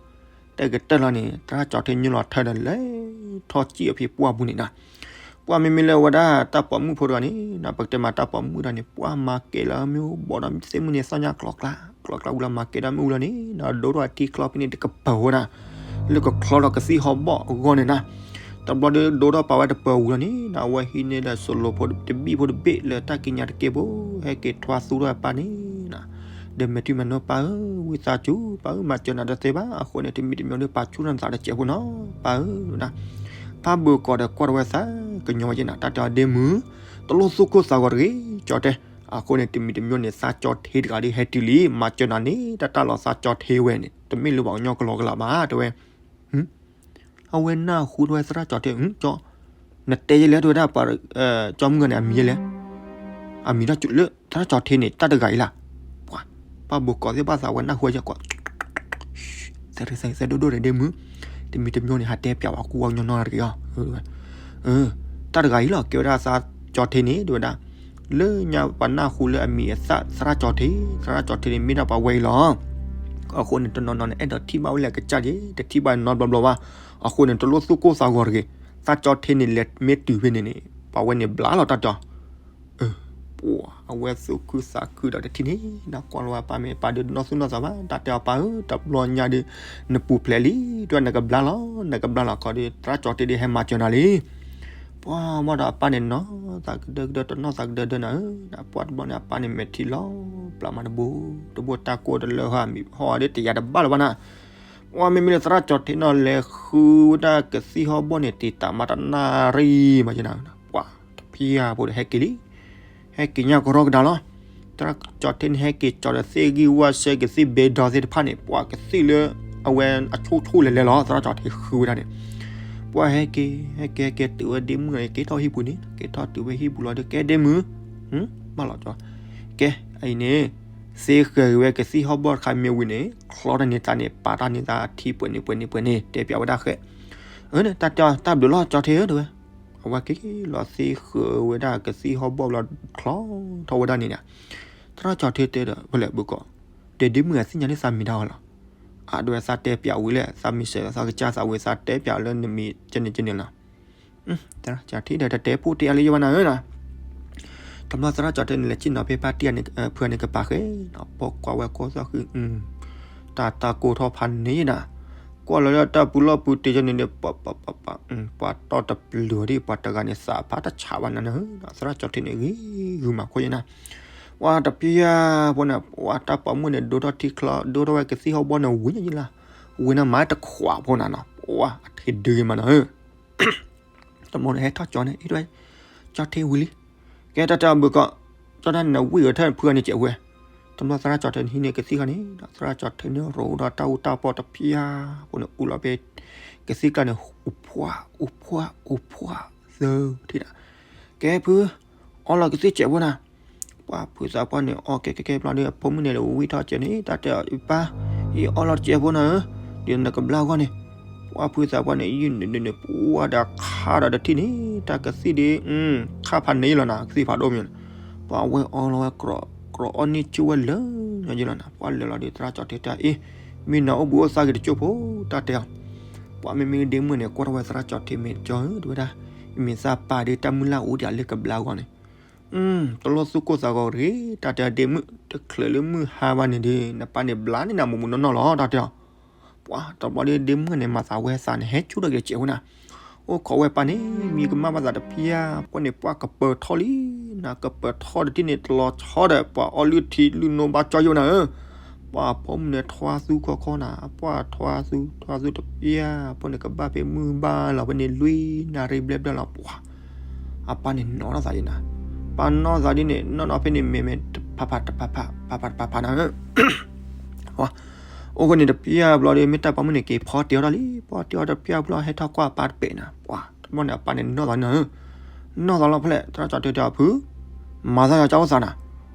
တဲကတၢၢ်လီၤန့ၣ် သရၣ်ကၠီထံညိလီၤထၢဒီးလဲၤထီၣ်စံၣ်အဖံပှၢ်ပူၤန့ၣ်နီၤ, ပှၤမ့မ့ၢ်လၢအဝဲဒၣ်တၢ်ပိာ်မုၣ်ဖိတဂၤန့ၣ်နီၤ, ပကတဲမးတၢ်ပိာ်မုၣ်တဂၤန့ၣ် ပှၤမၤကဲၤလီၤမ့ၢ်အိၣ်ဘီဒီးသ့ၣ်မုၢ်န့ၣ်သီၣ်ညါကျီကျါ, ကျီကျါဝံၤလီၤမၤကဲၤဒီးမ့ၣ်အူလီၤန့ၣ်နီၤ, ဒိၣ်ထီၣ်အထံချီဖဲန့ၣ်တကပၤဝဲဒၣ် လၢကချီထီၣ်ကသံၣ်ဟီၣ်ဘီၣ်အဂီၢ်န့ၣ်နီၤ, တဘျီဒီးဒိၣ်ထီၣ်ပာ်ဝဲတပၤဝံၤလီၤန့ၣ်နီၤ, အဝဲဟံးန့ၢ်ဒီးစလိဖိတဘ့ၣ်ဖိတဘ့ၣ်လၢတၢ်ကံးညာ်တက့ၢ်ဖိ, ဟဲက့ၤထွါသူထီၣ်အပၢ်န့ၣ်နီၤ, ဒီးမဲာ်ထံမဲာ်နိပၢ်ဧၢ, ဝံသးစူၤ ပၢ်ဧၢ မၤစၢၤနၤတသ့ဘၣ်, အဃိန့ၣ် တမံၤတမံၤဒီးပာ်ဆူၣ်ထီၣ်နသးဒီးစဲးဖိနီၤ, ပၢ်ဧၢ, ဖးဘၢၣ်ကီးဒီးကွၢ်ထီၣ်ဝဲသးကညီၤဝဲက့ၤနီၤ, တၢ်တဲအီၤဒ့မုၣ်, တလိၣ်သူၣ်ကိၢ်သးဂီၤတဂ့ၤ, ကၠီတဲ, အဃိန့ၣ် တမံၤတမံၤန့ၣ် သးကၠီထံတဂၤဒီးဟဲတုၤလံ, မၤစၢၤနၤန့ၣ် တၢ်တၢ်လီၤသးကၠီထံဝဲန့ၣ် တမ့ၢ်လၢပှၤကညီကလီကလးဘၣ် တဲဝဲ အဝဲနၢ်ဟူထီၣ်ဝဲသရၣ်ကၠီထံ, ကၠီ, နတဲယဲလဲၣ် တဲဝဲဒၣ်ပှၤ, ကၠီမုၣ်ဂၤန့ၣ် အမံၤယဲလဲၣ်, အမံၤလၢသရၣ်ကၠီထံန့ၣ် တၢ်တဂၤအံၤလၢ်, ပှၤ, ပှၤဘိးကိးသ့ၣ်ဘၣ်သးဝဲနၢ်ဟူဝဲယဲကွၢ်, သဲဒိၣ်ဒိၣ်န့ၣ်ဒ့မုၣ်, တမံၤတမံၤန့ၣ် ဟးတဲပျးဝဲကူဝဲကညီနီတဂ့ၤအီၤ, တၢ်တဂၤအံၤလီၤ ကဲဝဲဒၣ်သးကၠီထံန့ၣ် တဲဝဲဒၣ် လၢညါပှၤနၢ်ဟူလၢအမံၤအသၣ်သရၣ်ကၠီထံ, သရၣ်ကၠီထံန့ၣ် မ့ၢ်ဒၣ်ပှၤဝဲအံၤလီၤ. အဃိန့ၣ် တနီၤနီၤန့ၣ် အဲၣ်ဒိးထံၣ်ဘၣ်ဝဲလၢအကစၢ်က့ၤ တထံၣ်ဘၣ်နီတဘျီဘျီဘၣ်. အဃိန့ၣ် တလိၣ်သူၣ်ကိၢ်သးဂီၤတဂ့ၤ. သရၣ်ကၠီထံန့ၣ် လဲၤမ့ၢ်တုၤဖဲန့ၣ်န့ၣ် ပှၤဝဲန့ၣ်ဘျါလီၤတၢ်တီၤ. ပှၤအဝဲသူၣ်ခုသးခုဒီးတထံၣ်န့ၣ် နကွၢ်လီၤဝဲအပၢ်မ့ၢ်ပၢ်ဒီးနီၢ်သူၣ်နီၢ်သးဘၣ် တၢ်တဲအီၤပၢ်ဧၢ တဘျီညါဒီး နပူၤဖျဲးလံ တဲနကဘျါလီၤ နကဘျါလီၤခီဒီး သရၣ်ကၠီထံဒီးဟဲမၤစၢၤနၤလံ ပှၤမ့ၢ်ဒီးအပၢ်န့ၣ် နီၢ်သးကဒၢကဒၢ တနီၢ်သးကဒၢဒၢနၤဧၢ, ပှၤတဘျီန့ၣ် အပၢ်န့ၣ်မဲာ်ထံလီၤပျၢ်မးတဘိ, တဘိတၢ်ကိၢ်တလၢဟီၣ်မံၤဟီၣ်ဒီးတယာ်တဘၣ်လၢၤဘၣ်နၤ. ပှၤမ့မ့ၢ်လၢသရၣ်ကၠီထံနီၤ လဲၤဃုဝဲဒၣ်ကသံၣ်ဟီၣ်ဘီၣ်န့ၣ် တံာ်တာ်မးတနၣ်ရံၣ်မးကနၤ, ပှၤတဖျၢၣ်ဖိဒီးဟဲက့ၤလံ ဟဲက့ၤညါကရီကဒါလီၤ. သရၣ်ကၠီထံန့ၣ်ဟဲက့ၤကၠီဒီးသ့ၣ်ဂံၢ်ဝၣ်ဆၢကသံၣ်ဘဲဒီသ့ၣ်တဖၣ်န့ၣ် ပှၤကသံၣ်လၢအဝဲအဆိကဆိၣ်လဲၤလဲၤလီၤ သရၣ်ကၠီထံဃုဝဲဒၣ်န့ၣ်, ပှၤဟဲက့ၤ ဟဲက့ၤဟဲက့ၤတုၤဝဲဒ့မုၣ်န့ၣ် က့ၤထီၣ်ဟံၣ်ပူၤန့ၣ် က့ၤထီၣ်တုၤဝဲဟံၣ်ပူၤလီၤဒီး ကဲဒ့မုၣ်, ဘၣ်လီၤကၠီ, ကဲအံၤန့ၣ် သ့ဃဲၤက့ၤဝဲကသံၣ်ဟီၣ်ဘီၣ်တခါမ့ၢ်ဝံၤန့ၣ် ချီတန့ၢ်သးန့ၣ် ပာ်တၢ်န့ၢ်သးထံပှဲၤန့ၣ်ပှဲၤန့ၣ်ပှဲၤန့ၣ် တဲပျးဝဲဒၣ်ဃဲ, အၢ တၢ်တဲအီၤတၢ်ဘျုးလီၤကၠီထံဧၢ တဲဝဲ, အဝဲက့ၤလီၤသ့ဃဲၤဝဲဒၣ်ကသံၣ်ဟီၣ်ဘီၣ်ဘျီချီထီၣ်ဝဲဒၣ်န့ၣ်ဒီး သရၣ်ကၠီထံတဲဒီး ဖဲလဲၣ်ဘုကီး, ဒီးဒ့မုၣ်ဂၤသ့ၣ်ညါန့ၢ်သးမံၤတၢ်အီၤလီၤ. အဒိဝဲသးတဲပျးဝံၤလဲၣ် သးမံၤစဲးသးကစၢ်သးဝံၤသးတဲပျးလၢနမံၤကန့ၣ်ကန့ၣ်လီၤ. သရၣ်ကၠီထံဒီးတတဲဖိတဲအါလၢယဝဲနၤဧၢနၤ. တဘျီသရၣ်ကၠီထံန့ၣ် လဲၤစံၣ်နီၤဖဲဖါတံၢ်ဖုန့ၣ်ကပၤဃဲ, ပိာ်ကွၢ်ဝဲကိးသီၣ်ဃံ, တၢ်တၢ်ကိၢ်ထီၣ်ဖးန့ၣ်နၤ, ကွၢ်လီၤလၢတၢ်ပူၤလီၢ်ပူၤတ့ၢ်ကန့ၣ်ဒီး ပှၤတီတပျုာ်ဒ် ပှၤတဂၤန့ၣ် သးဖးတဆးဘၣ်နၤနၤဧၢ, သရၣ်ကၠီထံန့ၣ်ဂ့ၤဂုာ်မၤခိၣ်ယဲနၤ. ပှၤတဖျၢၣ်ဖိန့ၣ် ပှၤတၢ်ပိာ်မုၣ်န့ၣ် ဒိၣ်ထီၣ်ထံချီ ဒိၣ်ထီၣ်ဝဲကသံၣ်ဟီၣ်ဘီၣ်န့ၣ် ဝံၤညါယဲလီၤ, ဝံၤန့ၣ်မၤတခွးဖိနၤနီၤ, ပှၤအထံဒုးဂ့ၤမးနၤဧၢ တဘျီန့ၣ် ဟဲထီၣ်ကၠီန့ၣ် အ့ၣ်ဒွဲၣ်, ကၠီထံဝံၤလံ, ကဲတၢ်တဲအီၤဘုကီး, ကၠီတၢ်န့ၣ်ဝံၣ်အထၢၣ်ဖုအန့ၣ်ကဲးဝဲ, တဘျီသရၣ်ကၠီထံန့ၣ်ဟံးန့ၢ်ကသံၣ်ခါန့ၣ်ဒီး သရၣ်ကၠီထံန့ၣ်ရိၣ်ဒီးတၢ်အူတၢ်ပီၣ်တဖျၢၣ်ဖိန့ၣ် အူလီၤဖဲ ကသံၣ်ကျါန့ၣ် အူဖှၣ် အူဖှၣ် အူဖှၣ် သၢထံၣ်ဒီး, ကဲဖု, အီလီၤကသံၣ်ကဲးဖိနၤ ပှၤဖုသးပှၢ်န့ၣ် အီကဲကဲကဲဘျီဒီး အဖိမုၣ်န့ၣ်ဝံၣ်ထီၣ်ကၠီန့ၣ် တၢ်တဲအီၤ ပၢ်, ယအီလီၤတကဲးဖိနၤဧၢ, ဒ်နကဘျါအဂီၢ်န့ၣ်, ပှၤဖုသးပှၢ်န့ၣ် ယုၢ်နုာ်နုာ်နုာ် ပှၤဒီးခါဒီးတထံၣ်န့ၣ် တၢ်ကသံၣ်ဒ် ခါဖးန့ၣ်လီၤနၤ ကသံၣ်ဖးဒိၣ်မး, ပှၤဝဲအီလီၤဝဲ ကြီအီၣ်န့ၢ်ကၠိဝဲလၢာ်ညီယဲလီၤနၤ, ပှၤလဲၤလီၤဒီးသရၣ်ကၠီထံတဲအီၤ အ့ၣ်, မ့ၢ်နအိၣ်ဘှံးအိၣ်သါက့ၤတကၠိဖိ တၢ်တဲအီၤ, ပှၤမ့မ့ၢ်ဒ့မုၣ်န့ၣ် ကွၢ်ထီၣ်ဝဲသရၣ်ကၠီထံမ့ၢ်ကၠီဧၢ တဲဝဲဒၣ်, မ့ၢ်သးပၢ်ဒီးတၢ်မုၢ်လၢ်အိၣ်ဒံးလၢကဘျါအဂီၢ်န့ၣ် တလိၣ်သူၣ်ကိၢ်သးဂီၤတဂ့ၤ, တၢ်တဲဒ့မုၣ် တချုးလၢမုၢ်ဟါဘၣ်န့ၣ်ဒီး နပၢ်န့ၣ်ဘျါန့ၢ်နၤမူးမူးနီၢ်နီၢ်လီၤ တၢ်တဲအီၤ, ပှၤတဘျီဒီးဒ့မုၣ်န့ၣ် မၤသးဝဲသးန့ၣ် ဟဲဆူၣ်ထီၣ်က့ၤတကဲးဖိနၤ, အိၣ်ခိးဝဲပၢ်န့ၣ် မံၤကမၣ်ဘၣ်သးတဖျၢၣ်ဖိန့ၣ် ပှၤကပၢၤထီၣ်လံ, နကပၢၤထီၣ်တထံၣ်န့ၣ် တလီၤဆီဒီး ပှၤအီလုၢ်ထံလုၢ်နိဘၣ်ကၠီယိနၤဧၢ, ပှၤဖိမုၣ်န့ၣ်ထွါသူခီခီနၤ, ပှၤထွါသူ ထွါသူတဖျၢၣ်ဖိန့ၣ် ကဘၣ်ဖဲမုၢ်ဘၣ်လီၤဖဲန့ၣ် လွံၢ်နၣ်ရံၣ်ဘျဲၣ်ဘျဲၣ်လီၤ ပှၤ အပၢ်န့ၣ်နီၢ်ထီၣ်သးဒ်နၤ, ပၢ်နီၢ်သးဒ်န့ၣ် နီၢ်နီၢ်ဖဲန့ၣ် မဲာ်မဲာ်တဖးဖးတဖးဖး ဖးဖးတဖးဖးနၤဧၢ, အိၣ်ဃိန့ၣ်တဖျၢၣ်ဘျီဒီး မ့ၢ်တၢ်ပိာ်မုၣ်န့ၣ် က့ၤဖီတ့ၢ်အီၤတၢ်လံ, ဖီတ့ၢ်အီၤတဖျၢၣ်ဘျီ ဟဲထီၣ်ကွၢ်အပၢ်တပဲာ်နၤ, ပှၤတဘျီန့ၣ် အပၢ်န့ၣ်နီၢ်သးနၤဧၢ, နီၢ်သးလီၤဖဲလဲၣ် သရၣ်ကၠီထံတဲအီၤဖု, မၤသးယၤကၠီအိၣ်သးနၤ,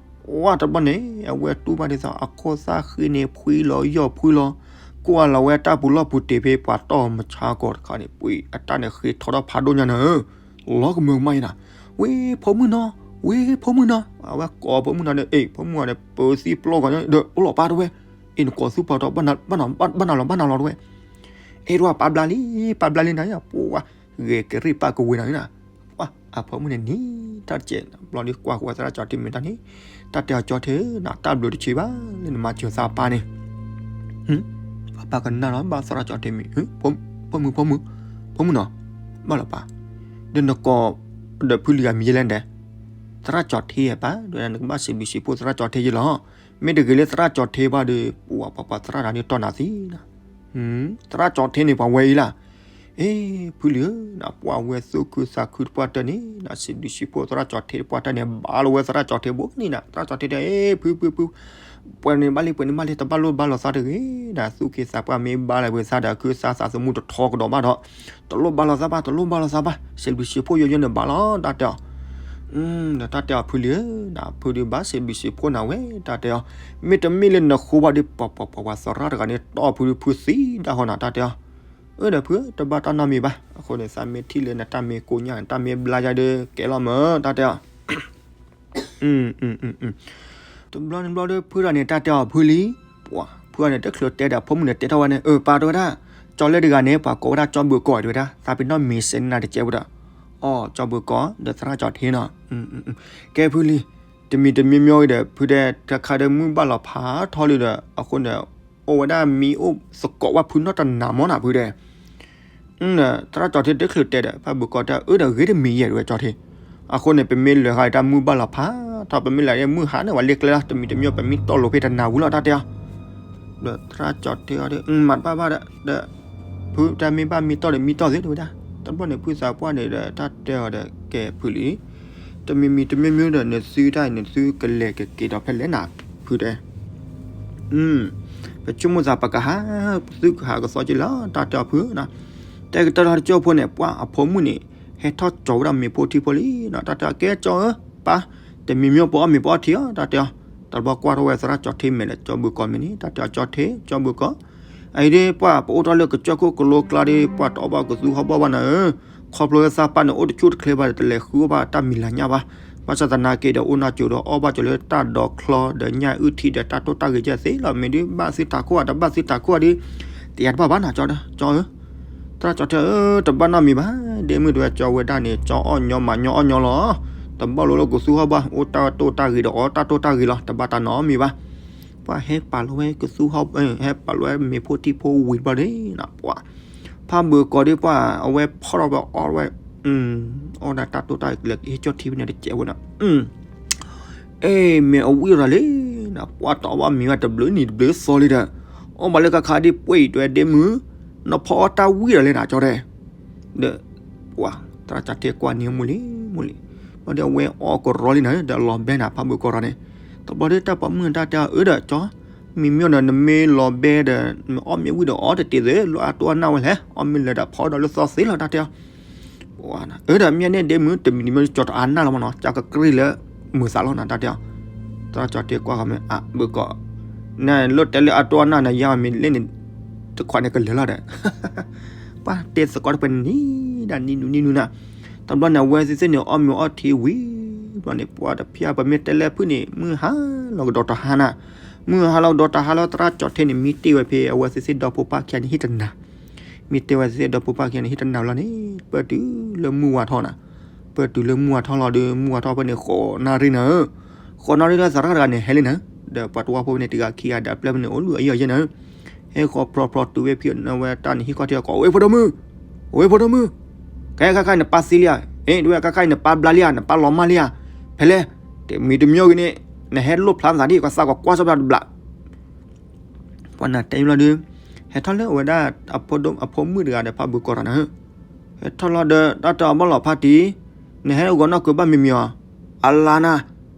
ဝဲတဘျီန့ၣ် အဝဲတူၢ်ဘၣ်ဒ်သိး အခိၣ်သၣ်ဃံန့ၣ် ဖှံလီၤယီၢ်ဖှံလီၤ, ကွၢ်လီၤဝဲတၢ်ပူၤလီၢ်ပူၤတ့ၢ်ဖဲပှၤတီၢ်မဆါကီးတခါန့ၣ် ပှ့ၤအတၢ်န့ၣ်ဃ့ထီထီၣ်ဖးဒိၣ်ညါန့ၣ်ဧၢ, လီၤကမၢကမၣ်အံၤနၤ, ဝ့ၢ်ဖိမုၣ်နီၤ, ဝ့ၢ်ဖိမုၣ်နီၤ, အဝဲကိးဖိမုၣ်နီၤန့ၣ် အ့ၣ် ဖိမုၣ်အီၤန့ၣ် ပၢသံပျီဂီၤညါဒီး အိၣ်လီၤပၢ်တဝဲ, အ့ၣ် နကိးသူၣ်ပှၤတီၤ ဘၣ်နၤလီၤ ဘၣ်နၤလီၤ ဘၣ်နၤလီၤတဝဲ, အဲၣ်တဝဲပၢ်ဘျါလံ, ပၢ်ဘျါလံနၤ ပှၤ ဂဲၤကရံၣ်ပၢ်ကဝ့ၤနၤန့ၣ်နၤ, ပှၤအဖိမုၣ်န့ၣ်နံၤတၢ်တစဲး ဘျီဒုးကွၢ်ဃီဝဲသရၣ်ကၠီထ့မ့ၢ်တၢ်န့ၣ်, တၢ်တဲအီၤကၠီထ့ဧၢ နတၢ်ဘျုးတဆံးဘၣ်လၢနမၤစၢၤသးပၢ်န့ၣ်, ပၢ်ကနၣ်လီၤဘၣ်သရၣ်ကၠီထ့မ့ၢ်, ဖိမုၣ် ဖိမုၣ် ဖိမုၣ်နီၤ, ဘၣ်လီၤပၢ်, ဒီးနကိး ဒီးဖုလံၤအမံၤယဲလဲၣ်ဒဲး, သရၣ်ကၠီထ့ဧါပၢ်, ဒီးနကဘၣ်စံးဘျုးစံးဖှိၣ်သရၣ်ကၠီထ့ယဲလီၤ, မ့ၢ်တဂ့ၤလၢသရၣ်ကၠီထ့ဘၣ်ဒီး ပှၤပှၤပှၤသရၣ်တဂၤန့ၣ်တီၢ်နၤသံနၤ သရၣ်ကၠီထ့န့ၣ်ပှၤဝဲအံၤလၢ, အ့ ဖုလံၤဧၢ, နပှၢ်ဝဲသူၣ်ခုသးခုတပှၢ်တၢၢ်န့ၣ် နစံးဘျုးစံးဖှိၣ်သရၣ်ကၠီထ့တပှၢ်တၢၢ်န့ၣ် ဘၣ်လီၤဝဲသရၣ်ကၠီထ့ဘိန့ၣ်နၤ, သရၣ်ကၠီထ့တဲ အ့ ဖုဖုဖု, ပှဲၤန့ၣ်ဘၣ်လံ ပှဲၤန့ၣ်ဘၣ်လံ တဘၣ်လိၣ်ဘၣ်လီၤသးတဂ့ၤ, နသူၣ်က့သးပှၢ်မ့ၢ်ဘၣ်လီၤဝဲသးဒီး ခုသးသးသမူတထီကဒီးဘၣ်ဒီး, တလိၣ်ဘၣ်လီၤသးဘၣ် တလိၣ်ဘၣ်လီၤသးဘၣ် စံးဘျုးစံးဖှိၣ်ယိယိန့ၣ်ဘၣ်လီၤ တၢ်တဲအီၤ ဒီးတၢ်တဲအီၤဖုလံၤဧၢ, နဖုဒုးဘၣ်စံးဘျုးစံးဖှိၣ်နၤဝဲ တၢ်တဲအီၤ, မ့တမ့ၢ်လၢနဃိဘၣ်ဒီး ပှၤပှၤပှၤပှၤသရၣ်တဂၤန့ၣ် တီၢ်ဖုဒုးဖုသံဒၣ်ဃီနၤ တၢ်တဲအီၤ, အၢ ဒီးဖု တဘၣ်တၢ်နီတမံၤဘၣ်, အဃိန့ၣ် သးမ့ၢ်ထံၣ်လၢနတၢ်မ့ၢ်ကိညၢ် နတၢ်မ့ၢ်ဘျါယါဒီး ကဲလီၤမၢ် တၢ်တဲအီၤ တဘျီန့ၣ်ဘျီဒီး ဖုဒၣ်န့ၣ် တၢ်တဲအီၤဖုလံၤ, ပှၤ ဖုဒၣ်န့ၣ် တချုးတဲဒီး အဖိမုၣ်န့ၣ်တဲထီၣ်ဝဲန့ၣ် အၢ ပၢ်တဝဲဒၣ်, ကၠီလၢတဂၤန့ၣ် ပှၤကိးဝဲဒၣ်ကၠီဘုးကီးတဝဲဒၣ်, သးပ့ၤနီၣ်မ့ၢ်စဲးနၤတကဲးဝဲဒီး, အိ ကၠီဘုးကီး ဒီးသရၣ်ကၠီထ့နီၤ, ကဲဖုလံၤ, တမံၤတမံၤမ့ၢ်ဒီး ဖုတဲ တခါဒီးမုၢ်ဘၣ်လီၤဖးထီလံဒီး အဃိန့ၣ် အိၣ်ဝဲဒၣ်မံအိၣ်သကိးဝဲဖုနီၢ်တနၤမီၢ်နၤဖုတဲ သရၣ်ကၠီထ့တချုးတဲဒီး ဖးဘုးကီးတဲ အၢ ဒီးဂ့ၤတမံၤယဲၢ်တဝဲကၠီထ့, အဃိန့ၣ် ပမ့ၢ်လဲၤဃီတၢ်မုၢ်ဘၣ်လီၤဖးထီ ပမ့ၢ်လဲၤမုၢ်ဟါန့ၣ် ပှၤလ့ကျဲလီၤ တမံၤတမံၤ ပမ့ၢ်တီၢ်လိာ်ဖဲတနၤဝံၤလီၤ တၢ်တဲအီၤ, ဒီးသရၣ်ကၠီထ့အီၤဒီး မၤတဘၣ်ဘၣ်ဒီး ဒီး ဖုတၢ်မ့ၢ်ဘၣ်မ့ၢ်တီၢ်ဒီးမ့ၢ်တီၢ်သ့တဝဲဒၣ်, တဘျီန့ၣ် ဖုသးပှၢ်န့ၣ်ဒီး တၢ်တဲအီၤဒီး ကဲဖုလံၤ တမံၤမံၤတမံၤမံၤဒီး နသုတၢ်အံၤ နသုကလဲၤကက့ၤဒီးဖဲလဲၣ်နၤ ဖုတဲ, ပဆိကမိၣ်သးပကဟး, ပသုကဟးကသီက့ၤလီၤ တၢ်တဲအီၤဖုနီၤ, တဲကတၢၢ်လီၤတကၠိၢ်ဖိန့ၣ် ပှၤအဖိမုၣ်န့ၣ် ဟဲထီၣ်ကၠီၤဝဲဒၣ်မ့ၤဖိထံဖိလံနီၤ တၢ်တဲအီၤ ကဲကၠီဧၢ, ပၢ်, တမံၤမံၤပအီၣ်မ့ၤပအီထံအီၤ တၢ်တဲအီၤ, တဘျီကွၢ်ထီၣ်ဝဲသရၣ်ကၠီထ့မဲာ်ဒီး ကၠီဘုးကီးမဲာ်န့ၣ် တၢ်တဲအီၤ ကၠီထ့ ကၠီဘုးကီး အအံၤဒ်ပှၤပအိၣ်ထီၣ်လၢကစၢၢ်ခိၣ်ကလိကျါဒီး ပှၤတအီၣ်ဘၣ်ကသူဟီၣ်ဘီၣ်ဘၣ်နၤဧၢ, ခီဖျိလၢသးပၢ်န့ၣ် အိၣ်တဆူၣ်တချ့ဘၣ်ဒီး တလဲၤဃုအီၣ်ဘၣ်တၢ်မံၤလၤညၣ်ဘၣ်, ဘၣ်ဆၣ်သနာ်က့ဒီး အိၣ်နီၢ်ကၠိဒီးအီၣ်ဘၣ်ကၠိလၢတၢ်ဒိးချီဒီးညၣ်အုၣ်ထံဒီးတၢ်တိၢ်တၢ်ဂ့ၤကဲသ့လီၤ, မ့ၢ်ဒ်ဘၣ်သုတၢ်ခိၣ်ဧါ တဘၣ်သုတၢ်ခိၣ်ဧါဒီး တယၤတဘၣ်ဘၣ်နၤ ကၠီဧၢ, သရၣ်ကၠီထ့ဧၢ, တဘၣ်နီတမံၤဘၣ်, ဒ့မုၣ်တဝဲကၠီဝဲဒၣ်န့ၣ် ကၠီအီၣ်ညီမၤညီအီၣ်ညီလီၤ, တဘၣ်လိာ်လၢကသူဟီၣ်ဘီၣ် အိၣ်တၢ်တိၢ်တၢ်ဂ့ၤဒီးအီၣ်တၢ်တိၢ်တၢ်ဂ့ၤလီၤ, တဘၣ်တၢ်နီတမံၤဘၣ် ပှၤဟဲပာ်လီၤဝဲကသူဟီၣ်, ဟဲပာ်လီၤဝဲမ့ၤဖိထံဖိဝံၤတဘျီန့ၣ်, ပှၤ ဖးဘုးကီးဒီးပှၤ အဝဲဖီၣ်ထီၣ်ဝဲအီၣ်ဝဲ, အီၣ်ဒၣ်တၢ်တိၢ်တၢ်ဂ့ၤ ဟ့ၣ်ကၠီထံဖဲန့ၣ်တကဲးဝဲနီၤ, အ့ မ့ၢ်အဝံၣ်ရၤလံ, ပှၤတအီၣ်ဘၣ်မ့ၤဝဲတဘျုးနံၤတဘျုးသီလံဒီး, အီၣ်ဘၣ်လၢခါခါဒ်ပှ့ၤအံၤတဲဒ့မုၣ်, နဖီအီၣ်တၢ်ဝံၣ်ရၤလံနၤကၠီတဲ ဒီး ပှၤ သရၣ်ကၠီထ့ကွၢ်န့ၣ် မိၢ်လံ မိၢ်လံ, ဘျီဒီးအဝဲအီၣ်ကရီလံနၤ ဒီးလီၤဘဲနၤ ဖးဘုးကီးရၤန့ၣ်, တဘျီဒီးတၢ်ပိာ်မုၣ်တၢ်တဲအီၤ အၢ ဒီးကၠီ, မံမ့ၢ်ဒီးနမ့ၢ်လီၤဘဲဒီး နအီၣ်မ့ၢ်ဝံၣ်ဒီးအီၣ်တတ့ၤသ့ လၢအတိၢ်အနၢ်ဝဲလဲၣ်, အီၣ်မ့ၢ်လၢၤဒီးဖီဒီးလၢသီသ့လီၤ တၢ်တဲအီၤ အၢ ဒီးမ့ၢ်န့ၣ်ဒ့မုၣ် တမံၤတမံၤကၠီတအါနၢ်လီၤမနီၤ ကၠီကကြံၢ်လၢမုာ်သးလီၤနၤ တၢ်တဲအီၤ, သရၣ်ကၠီထ့ကွၢ်ဃီမ့ၢ် အဘုးကီး, နလိၣ်တဲလၢအတိၢ်အနၢ်နၤယါမ့ၢ်လဲၣ်န့ၣ်, တခွးန့ၣ်ကလၢာ်လီၤဒီး, ပှၤတဲသကိးတဖၣ်နံၤဒၣ်နံၤနူနံၤနူနၤ, တဘျီန့ၣ် အဝဲသ့ၣ်သ့ၣ်န့ၣ် အီၣ်မ့ၤအီၣ်ထံဝံၤ, တဘျီန့ၣ် ပှၤတဖျၢၣ်ပမ့ၢ်တဲလၢဖုၣ်န့ၣ် မုၢ်ဟါလီၤကဒီးတဟါနၤ, မုၢ်ဟါလီၤကဒီးတဟါလီၤ သရၣ်ကၠီထ့န့ၣ် မံတ့ၢ်ဝဲဖဲအဝဲသ့ၣ်သ့ၣ်ဒီဖိပၢ်ခံဂၤန့ၣ်ဟံၣ်တနၤ မ့ၢ်တဲဝဲသ့ၣ်ဒီဖိပၢ်ခံဂၤန့ၣ် ဟံၣ်တနၤလီၤန့ၣ် ပၢၢ်တုၤလၢမုၢ်ဝါထီၣ်နၤ, ပၢၢ်တုၤလၢမုၢ်ဝါထီၣ်လီၤဒီး မုၢ်ဝါထီၣ်ဖဲန့ၣ် ဃိးနၣ်ရံၣ်နၤဧၢ, ဃိးနၣ်ရံၣ်လၢသရၣ်တဂၤန့ၣ် ဟဲလံနၤ, ဒီးပှၤတဝၢဖိဖဲန့ၣ် တဂၤခံဂၤဒီးပျဲၢ်ဖဲန့ၣ် အိၣ်လုၢ်အယံာ်အယဲၢ်နၤဧၢ, ဟဲဃီဖျီဖျီတုၤဝဲဖဲန့ၣ်ဝဲတၢ်န့ၣ် ဟံၣ်ခီၣ်ထံးအကိး ဝ့ၢ်ဖိဒိၣ်မုၣ်, ဝ့ၢ်ဖိဒိၣ်မုၣ်, ခဲခါခါနပၢ်သံလံဧါ, အ့ ဒဝဲခါခါအံၤနပၢ်ဘျါလံဧါ နပၢ်လီၤမၢ်လံဧါ, ဖဲလဲၣ်, တမံၤတမံၤဂ့ၤန့ၣ် နဟဲလိၣ်ဖျါနသးဒ် ကသးကကွၢ်စီဖျါတဘျး ပှၤနၤတဲဘျီဒီး ဟဲထီၣ်လၢအဝဲဒၣ် အဖိမုၣ်တဂၤဒီးဖးဘုးကီးတၢ်နၤဧၢ, ဟဲထီၣ်လီၤဒီး တၢ်တဲအီၤဘၣ်လီၤဖးတံၢ်, နဟဲဂီၤနီၢ်ကၢဘၣ်မံၤမံၤအီၤ, အလါနၤ,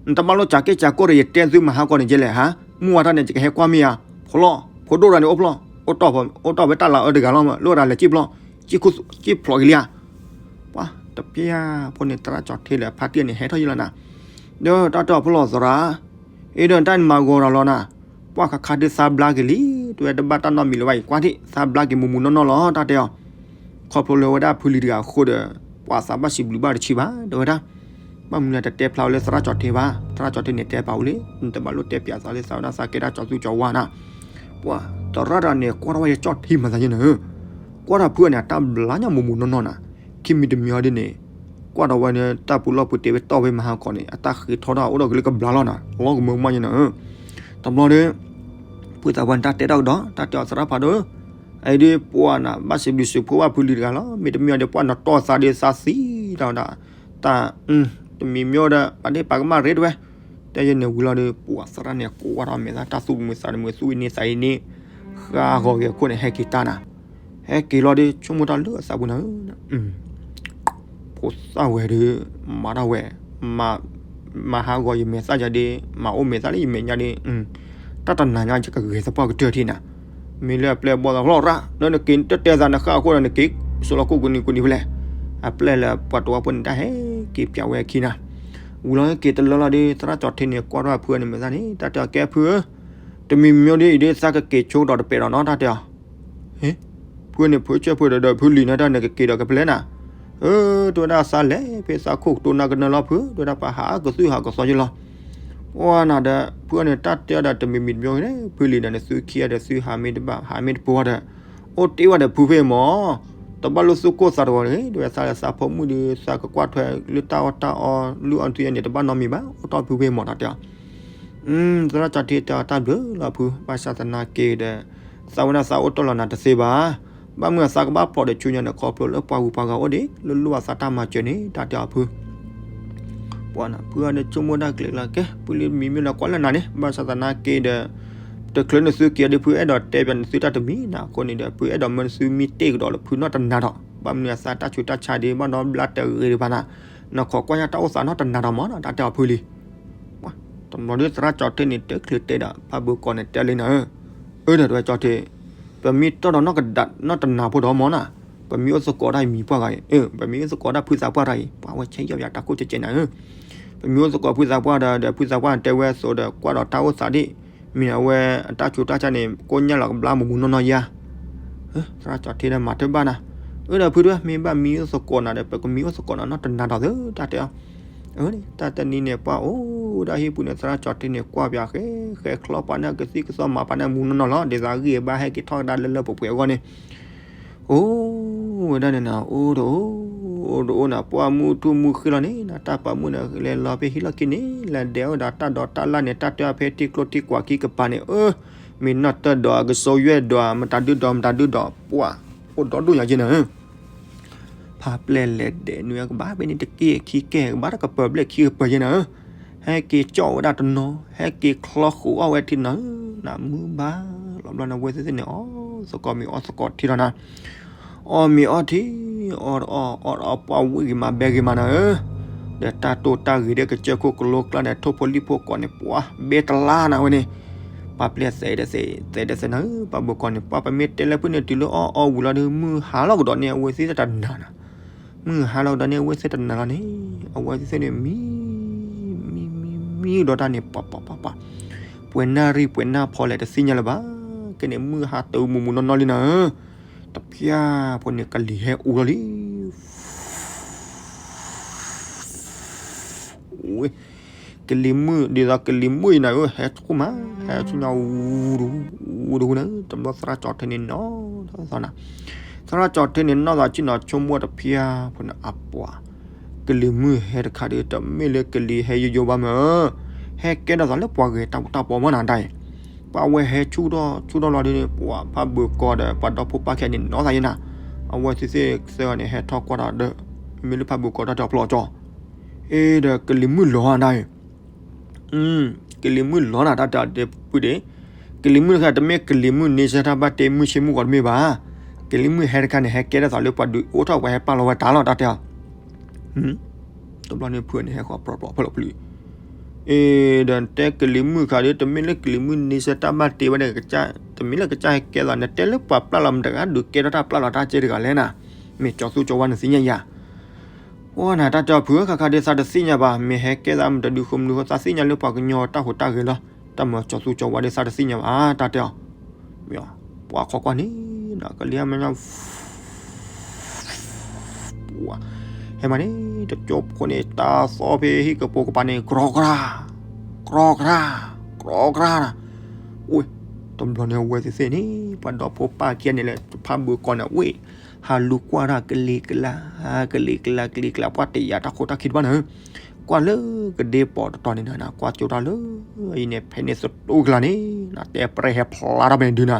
နတဘၣ်လိၣ်စးက့ၢ်စးကီၢ်ဒီး ယတဲသုမဟါကီးန့ၣ်ကဲလဲၣ်ဟါ, မုၢ်ဝါထီၣ်န့ၣ် ယကဟဲကွၢ်မ့ၢ်ဧါ, ဖျီ, ဖိဒိၣ်တဂၤန့ၣ်အိၣ်ဖျီ, အိၣ်တီၢ်ဝဲတၢ်လၤအၢတဂၤလီၤမး လိၣ်ဝဲဒၣ်လဲၤစံၣ်ဖျီ, စံၣ်ဖျိးက့ၤလံဧါ ပှၤတပျၢ်ဖိန့ၣ် သရၣ်ကၠီထ့လၢဖါတံၢ်န့ၣ် ဟဲထီၣ်ယံၤလီၤနၤ, ဒီးတၢ်တဲအီၤဖျီသရၣ်, အ့ဒီးတၢ်နမၤဂီၤတၢ်လီၤနၤ, ပှၤခါခါဒုးသးဘျါက့ၤလံ, တဲဝဲတဘၣ်တၢ်နီတမံၤလၢၤဘၣ်အံၤ ကွၢ်ထံၣ် သးဘျါက့ၤမူးမူးနီၢ်နီၢ်လီၤ တၢ်တဲအီၤ. ခီဖျိလၢဝဲဒၣ်ဖုလံၤတဂၤအဃိဒီး ပှၤသးဘၣ်စံးဘျုးဘၣ်တဆံးဘၣ် တဲဝဲဒၣ်. ဘၣ်မနုၤတတဲဖျါဝဲလၢသရၣ်ကၠီၤထ့ဘၣ်, သရၣ်ကၠီၤထ့န့ၣ် တဲပာ်ဝဲလံ နတဘၣ်လိၣ်တဲပၠးသးလၢသးဝဲဒၣ်သးကဲဒၣ်ကၠီၤသူကၠီၤဝါနၤ. ပှၤသရၣ်တဂၤန့ၣ် ကွၢ်ထီၣ်ဝဲယကၠီၤထ့မၤသးယဲၢ်နၤဧၢ, ကွၢ်ထီၣ်ဖုန့ၣ် အတၢ်ဘျါညါမူးမူးနီၢ်နီၢ်နၤ. ခံမံၤတမံၤအီၤဒ်န့ၣ် ကွၢ်ဒီးဝဲန့ၣ် တၢ်ပူၤလီၢ်ပူၤတဲဝဲတီၢ်ဝဲမဟါကီးန့ၣ် အတၢ်ဃ့ထီၣ်ဒၣ်အိၣ်ဒီးကလၢကဘျါလီၤနၤ, လီၤကမၢကမၣ်ယဲၢ်နၤဧၢ. တဘျီဒီး ဖုသးပှၢ်န့ၣ်တၢ်တဲတၢ်ကဒီး တၢ်တဲအီၤသရၣ်ဖးဒိၣ်ဧၢ, အအံၤဒ်ပှၤနၤ ဘၣ်စံးဘျုးစံးဖှိၣ်ဘၣ်ဖုလံၤတဂၤလီၤ. မ့တမ့ၢ်အီၤဒီး ပှၤနတီၢ်သးဒ်သးသံတၢ်ဝဲဒၣ်, တၢ် တမံၤမ့ၢ်အိၣ်ဒီး ပာ်ဒ့ၣ်ပာ်ကမၣ်ရ့တဝဲ, တဲယဲၢ်န့ၣ်ဝံၤလီၤဒီး ပှၤသရၣ်န့ၣ် ကွၢ်ထီၣ်မဲာ်သၣ် တၢ်သူၣ်တမုာ်သးတမုာ် သူၣ်အံၤန့ၢ်သးအံၤန့ၢ် ဃါဂီၤက့ၤအခိၣ်န့ၣ် ဟဲက့ၤတၢ်နၤ. ဟဲက့ၤလီၤဒီး ဆိကမိၣ်တၢ်လၢအသးပူၤနၤဧၢ, ဖိသၣ်ဝဲဒီး မၤတၢ်ဝဲ, မၤဟးဂီၤယမဲာ်သၣ်ယၤဒီး မၤအိၣ်မဲာ်သၣ်လၢယမဲာ်ညါဒီး တၢ်တနၤညါ ယကဂဲၤသပှၢ်ကတၢၢ်ထံနၤ. မ့ၢ်လၢအပျဲၢ်ဘီၣ်သးလီၤရၣ် လၢနက့ၤတတဲသးနဃၣ်အဃိဒီး နက့ၤစိလီၤခိၣ်ကနံၤကနံၤဖဲလဲၣ်. အပျဲၢ်လၢပှၤတဝီဖိန့ၣ် တၢ်ဟဲက့ၤပၠးဝဲခံနၤ. ဝံၤလီၤက့ၤတလၢလီၤဒီး သရၣ်ကၠီၤထ့န့ၣ် ကွၢ်ထီၣ်ဖုန့ၣ်မဲာ်သၣ်န့ၣ် တၢ်တဲအီၤကဲဖုဧၢ, တမံၤမ့ၢ်ဒ်အံၤဒီး သးကက့ၤဆိကဒီးတပဲာ်ဒီးနီၤ တၢ်တဲအီၤ. ဖုန့ၣ် ဖုဆၢဖုဒီး ဒီးဖုလံၤန့ၣ် တၢ်နကက့ၤဒီးကပလဲနၤ. အၢ တဲဝဲဒၣ် သးလဲၤဖဲသးခိၣ်ကတိၤနၤကနၢလီၤဖု, တဲဝဲဒၣ် ပှၤဟးကသုဟးကသီယလီၤ. ပှၤနၤဒီး ဖုန့ၣ် တၢ်တဲအီၤဒီး တမံၤမံၤတမံၤန့ၣ် ဖုလံၤဒီး နသုခံဂၤဒီး သုဟးမ့ၢ်တဘၣ် ဟးမ့ၢ်တပှၤဒီး အိၣ်တ့ၢ်ဝဲဒီးဖုဖဲမၢ်, တဘၣ်လိၣ်သူၣ်ကိၢ်သးတဂီၤန့ၣ် တဲဝဲ သးလၢသးဖိမုၣ်ဒီး သးကကွၢ်ထွဲလၢတၢ်အီၣ်တၢ်အီ လုၢ်အီၣ်နသုယဲန့ၣ် တဘၣ်နီတမံၤဘၣ် အိၣ်တီၢ်ဖုဖဲမၢ် တၢ်တဲအီၤ. သရၣ်ကၠီၤထ့တဲအီၤ တၢ်ဘျုးလီၤဖု, ဘၣ်ဆၣ်သနာ်က့ဒီး သးဝဲဒၣ်သးအိၣ်တ့ၢ်လီၤနၤတသ့ဘၣ်. ဘၣ်မနုၤသးကဘၣ်ဖျိးဒီးဆူညါန့ၣ် ခီဖျိလၢပှၤဂုၤပှၤဂၤအိၣ်ဒံး လၢလိၣ်အသးတၢ်မၤစၢၤန့ၣ် တၢ်တဲအီၤဖု. ပှၤနၤ ဖုအီၤဒီးဆိကမိၣ်ဒၣ်ကျဲၤလီၤကဲ ဖုလံၤမံၤမ့ၢ်ဒီးကွၢ်လၢနၤန့ၣ် ဘၣ်ဆၣ်သနာ်က့ဒီး တချုးနသုက့ၤအီၤဒီး ဖုအဲၣ်ဒိးတဲပၠးနသုတၢ်တမံၤနၤအဃိန့ၣ်ဒီး ဖုအဲၣ်ဒိးမၢနသုမံတ့ၢ်ကဒီးလၢဖုနီတနၤဒီး ဘၣ်မနုၤအသးတၢ်ဆူးတၢ်ဆါဒ် ဘၣ်ဒီးဘျါတဂ့ၤဒံးဘၣ်နၤ, နခိးကွၢ်ညါတၢ်အိၣ်သးနီတနၤဒီးမၢ်နီၤ တၢ်တဲအီၤဖုလံၤ. တဘျီဒီးသရၣ်ကၠီၤထ့န့ၣ် တချုးတဲဒီး ဖးဘိကီးန့ၣ်တဲလံနၤဧၢ, အၢ ဒီးတဲဝဲကၠီၤထ့ ပမ့ၢ်တီၢ်ဒီးနီၢ်ကဒးနီၢ်တနၤဖိဒီးမၢ်နၤ, ပမ့ၢ်အိၣ်သကိးတၢ်အံၤမံၤပှၢ်ဂၤအံၤ, ပမ့ၢ်အိၣ်သကိးတၢ်ဖုသးပှၢ်တၢ်အံၤ ပှၤဝဲဆဲးယီၣ်ယၤတၢ်ခိၣ်ကဲကဲနၤဧၢ, ပမ့ၢ်အိၣ်သကိးဖုသးပှၢ်ဒီး ဒီးဖုသးပှၢ်တဲဝဲအသိးဒီး ကွၢ်ဒီးတၢ်အိၣ်သးဒ် မ့ၢ်အဝဲအတၢ်ဆူးတၢ်ဆါန့ၣ် ကိညၢ်လီၤကဘျါမူးမူးနီၢ်နီၢ်ယါ သရၣ်ကၠီၤထ့ဒီးမၤတဘၣ်နၤ, အၢ ဒီးဖုတဲဝဲ မ့ၢ်ဘၣ်မံအိၣ်သကိးနၤဒီး ပကမံအိၣ်သကိးနၤနီတနၤဒီးသၢ တၢ်တဲအီၤ. အၢ တၢ်တနံၤန့ၣ် ပှၤအိၣ်ဝဲဒၣ်ဟံၣ်ပူၤန့ၣ် သရၣ်ကၠီၤထ့န့ၣ် ကွၢ်ပၠးဃဲ ဃဲချီပှၤန့ၣ် ကသံၣ်ကသီမၤပှၤန့ၣ် မူးနီၢ်နီၢ်လီၤ ဒ်သိးအဂံၢ်အဘါဟဲက့ၤထီၣ်ကဒါလၢလၢပှဲၤပှဲၤအဂီၢ်န့ၣ် အိၣ်ဝဲဒၣ်န့ၣ်နၤ အိၣ်တအိၣ် အိၣ်တအိၣ်နၤ ပှၢ်မုၢ်ထူၣ်မုၢ်ဃ့လီၤန့ၣ် နတၢ်ပာ်မုၣ်န့ၣ် လဲၤလီၤဖဲဟံၣ်လီၢ်ခံန့ၣ် လဲၤဒဲးဝဲဒၣ်တၢ်ဒိးတၢ်လၣ်န့ၣ် တၢ်တဲအီၤဖဲထံကျိထံကွာ်ခံကပၤန့ၣ် အၢ မ့ၢ်နီၢ်တၢၢ်ဒိး ကစီယွဲၢ်ဒိး မတၤဒုဒီး မတၤဒုဒီး ပှၢ် အိၣ်ဒီဒူၣ်ညါက့နၤဧၢ ဖါပျဲၢ်လဲၤဒဲးနွံကဘၣ်ဖဲန့ၣ်တက့ၢ်ခံကဲၢ် ကဘၣ်တကပၤဘျဲၣ်ခံကပၤက့နၤဧၢ ဟဲက့ၤကၠီၣ်ဝဲဒၣ်တနီၤ ဟဲက့ၤချီဃိးအီၣ်ဝဲထံနၤဧၢ နမုၢ်ဘၣ်လီၤဘျီန့ၣ် ဝဲသ့ၣ်သ့ၣ်န့ၣ် အီၣ်သကိးမ့ၤအီၣ်သကိးထံလီၤနၤ အီၣ်မ့ၤအီၣ်ထံ အီၣ်တအီၣ် အီၣ်တအီၣ် ပှၢ်ဝံၣ်ဂ့ၤမးဘဲဂ့ၤမးနၤဧၢ ဒီးတၢ်တိၢ်တၢ်ဂ့ၤဒီးကစၢၢ်ခိၣ်ကလိကျါန့ၣ် ထိၣ်ဖိလံၣ်ဖိကိးန့ၣ် ပှၢ်ဘဲတလါနၤဝဲန့ၣ် ပှၢ်ပျဲၢ်သဲးဒီးသဲးဒီးသဲးနၤဧၢ ပှၢ်ဘိးကီးန့ၣ် ပှၢ်ပမ့ၢ်တဲလၢဖုန့ၣ်တုၤလၢအီၣ်အီၣ်ဝံၤလီၤဒီး မုၢ်ဟါလီၤကဒီးန့ၣ် အဝဲသ့ၣ်တနၤနၤ မုၢ်ဟါလီၤကဒီးန့ၣ် အဝဲသ့ၣ်တနၤလီၤန့ၣ် အဝဲသ့ၣ်န့ၣ် မံ မံ မံ မံဒီးတၢ်န့ၣ် ပှၢ်ပှၢ်ပှၢ်ပှၢ် ပှဲၤနၣ်ရံၣ်ပှဲၤနၣ်ဖီလဲၣ်တသ့ၣ်ညါလၢၤဘၣ် ကဲန့ၣ်မုၢ်ဟါတမူးမူးနီၢ်နီၢ်လံနၤဧၢ တဖၠၣ်ဖိန့ၣ် ကလံၤဟဲအူလီၤလံ ကလံၤမုၢ် ဒ်သိးကလံၤမုၢ်အံၤနၤဧၢ ဟဲဆူၣ်မး ဟဲဆူၣ်ညါ အူဒူအူဒူနၤ တဘျီသရၣ်ကၠီၤထ့န့ၣ်နီၢ်သးနၤ သရၣ်ကၠီၤထ့န့ၣ်နီၢ်သးဆ့ၣ်နီၤ ဆိကမိၣ်တဖၠၣ်ဖိန့ၣ် အပှၤ ကလံၤမုၢ်ဟဲတခါဒီး တမ့ၢ်လၢကလံၤဟဲယိယိဘၣ်မး ဟဲကဲထီၣ်သးလၢပှၤဂဲၤတၢ်ပူၤတၢ်ပီမးနၤဒၣ်အံၤ ပှၤဝဲဟဲဆူၣ်ထီၣ်ဆူၣ်ထီၣ်လီၤဒီး ပှၤဖးဘိးကီးဒီး ပှၤဒီဖိပၢ်ခဲန့ၣ် နီၢ်သးယဲနၤ အဝဲသ့ၣ်သ့ၣ်သၢဂၤန့ၣ် ဟဲထီၣ်ကွၢ်ဒီး မ့ၢ်လၢဖးဘိးကီးတၢ်တဲအီၤဖျိးကၠီ အ့ဒီး ကလံၤမုၢ်လီၤနၤဒၣ်အံၤ ကလံၤမုၢ်လီၤနၤ တၢ်တဲအီၤဒ်ပူၤဒံး ကလံၤမုၢ်တခါ တမ့ၢ်ကလံၤမုၢ်န့ဆၢၣ်တၢ်ဘၣ်တ့ မုၢ်ဆ့မုၢ်ဂီၤတမ့ၢ်ဘၣ် ကလံၤမုၢ်ဟဲတခါန့ၣ် ဟဲကဲထီၣ်သးလၢပှၤဒုးအိၣ်ထီၣ်ပှၤဟဲပာ်လီၤဝဲတၢ်လီၤ တၢ်တဲအီၤ တဘျီန့ၣ်ဖုန့ၣ် ဟဲဃီၤပြီပြီဖဲလီၤပျုၢ် အ့ဒီး နတဲကလံၤမုၢ်တခါဒီး တမ့ၢ်လၢကလံၤမုၢ်န့ဆၢၣ်တၢ်ဘၣ်တ့ဝဲန့ၣ် တမ့ၢ်လၢကစၢ်ဟဲကဲသး နတဲလၢပှၤပျၢ်လီၤမတၤတဂၤ ဒုးကဲထီၣ်တၢ်ပျၢ်လီၤတၢ်ကဲတဂၤလဲၣ်နၤ မ့ၢ်ကၠီၤသူကၠီၤဝါနသ့ၣ်ညါယၤ ပှၤနၤ တၢ်တဲအီၤဖုဧၢ ခါခါဒ်သးတသ့ၣ်ညါဘၣ် မ့ၢ်ဟဲကဲသးမတၤဒုးဃိမနုၤဃိ သးသ့ၣ်ညါလၢပှၤကညီတၢ်ဟူးတၢ်ဂဲၤလီၤ တၢ်မၤကၠီၤသူကၠီၤဝါဒ်သးတသ့ၣ်ညါဘၣ် တၢ်တဲအီၤ ပှၤခီကွၢ်န့ၣ် ကလံၤအမဲာ်ညါ ဟဲမးန့ၣ် တကၠိဖိန့ၣ် တၢ်သီၣ်ဖဲဟံၣ်ကပိာ်ကပၤန့ၣ် ကြီကြၢ်, ကြီကြၢ်, ကြီကြၢ်နၤ. အိၣ် တဘျီန့ၣ် အဝဲသ့ၣ်သ့ၣ်န့ၣ် ပှၤဒီဖိပၢ်ခံဂၤန့ၣ်လဲၤဖးဘၢကီၢ်န့ၣ် ဝ့ၢ် ဟးလူၤကွၢ်တၢ်ကလံၤကလါ, ကလံၤကလါ ကလံၤကလါ ပှၤတယာ်တၢ်ခိၣ်တၢ်ခံတဘၣ်န့ၣ် ကွၢ်လၢကဒ့ပီၤတတီၤန့ၣ်ဒီး ကွၢ်ကၠိတၢ်လၢအံၤန့ၣ် ဖဲန့ၣ်သတူၢ်ကလာ်န့ၣ် နတဲပြဲဟဲဖျါထီၣ်ဖဲန့ၣ်ဒုနၤ.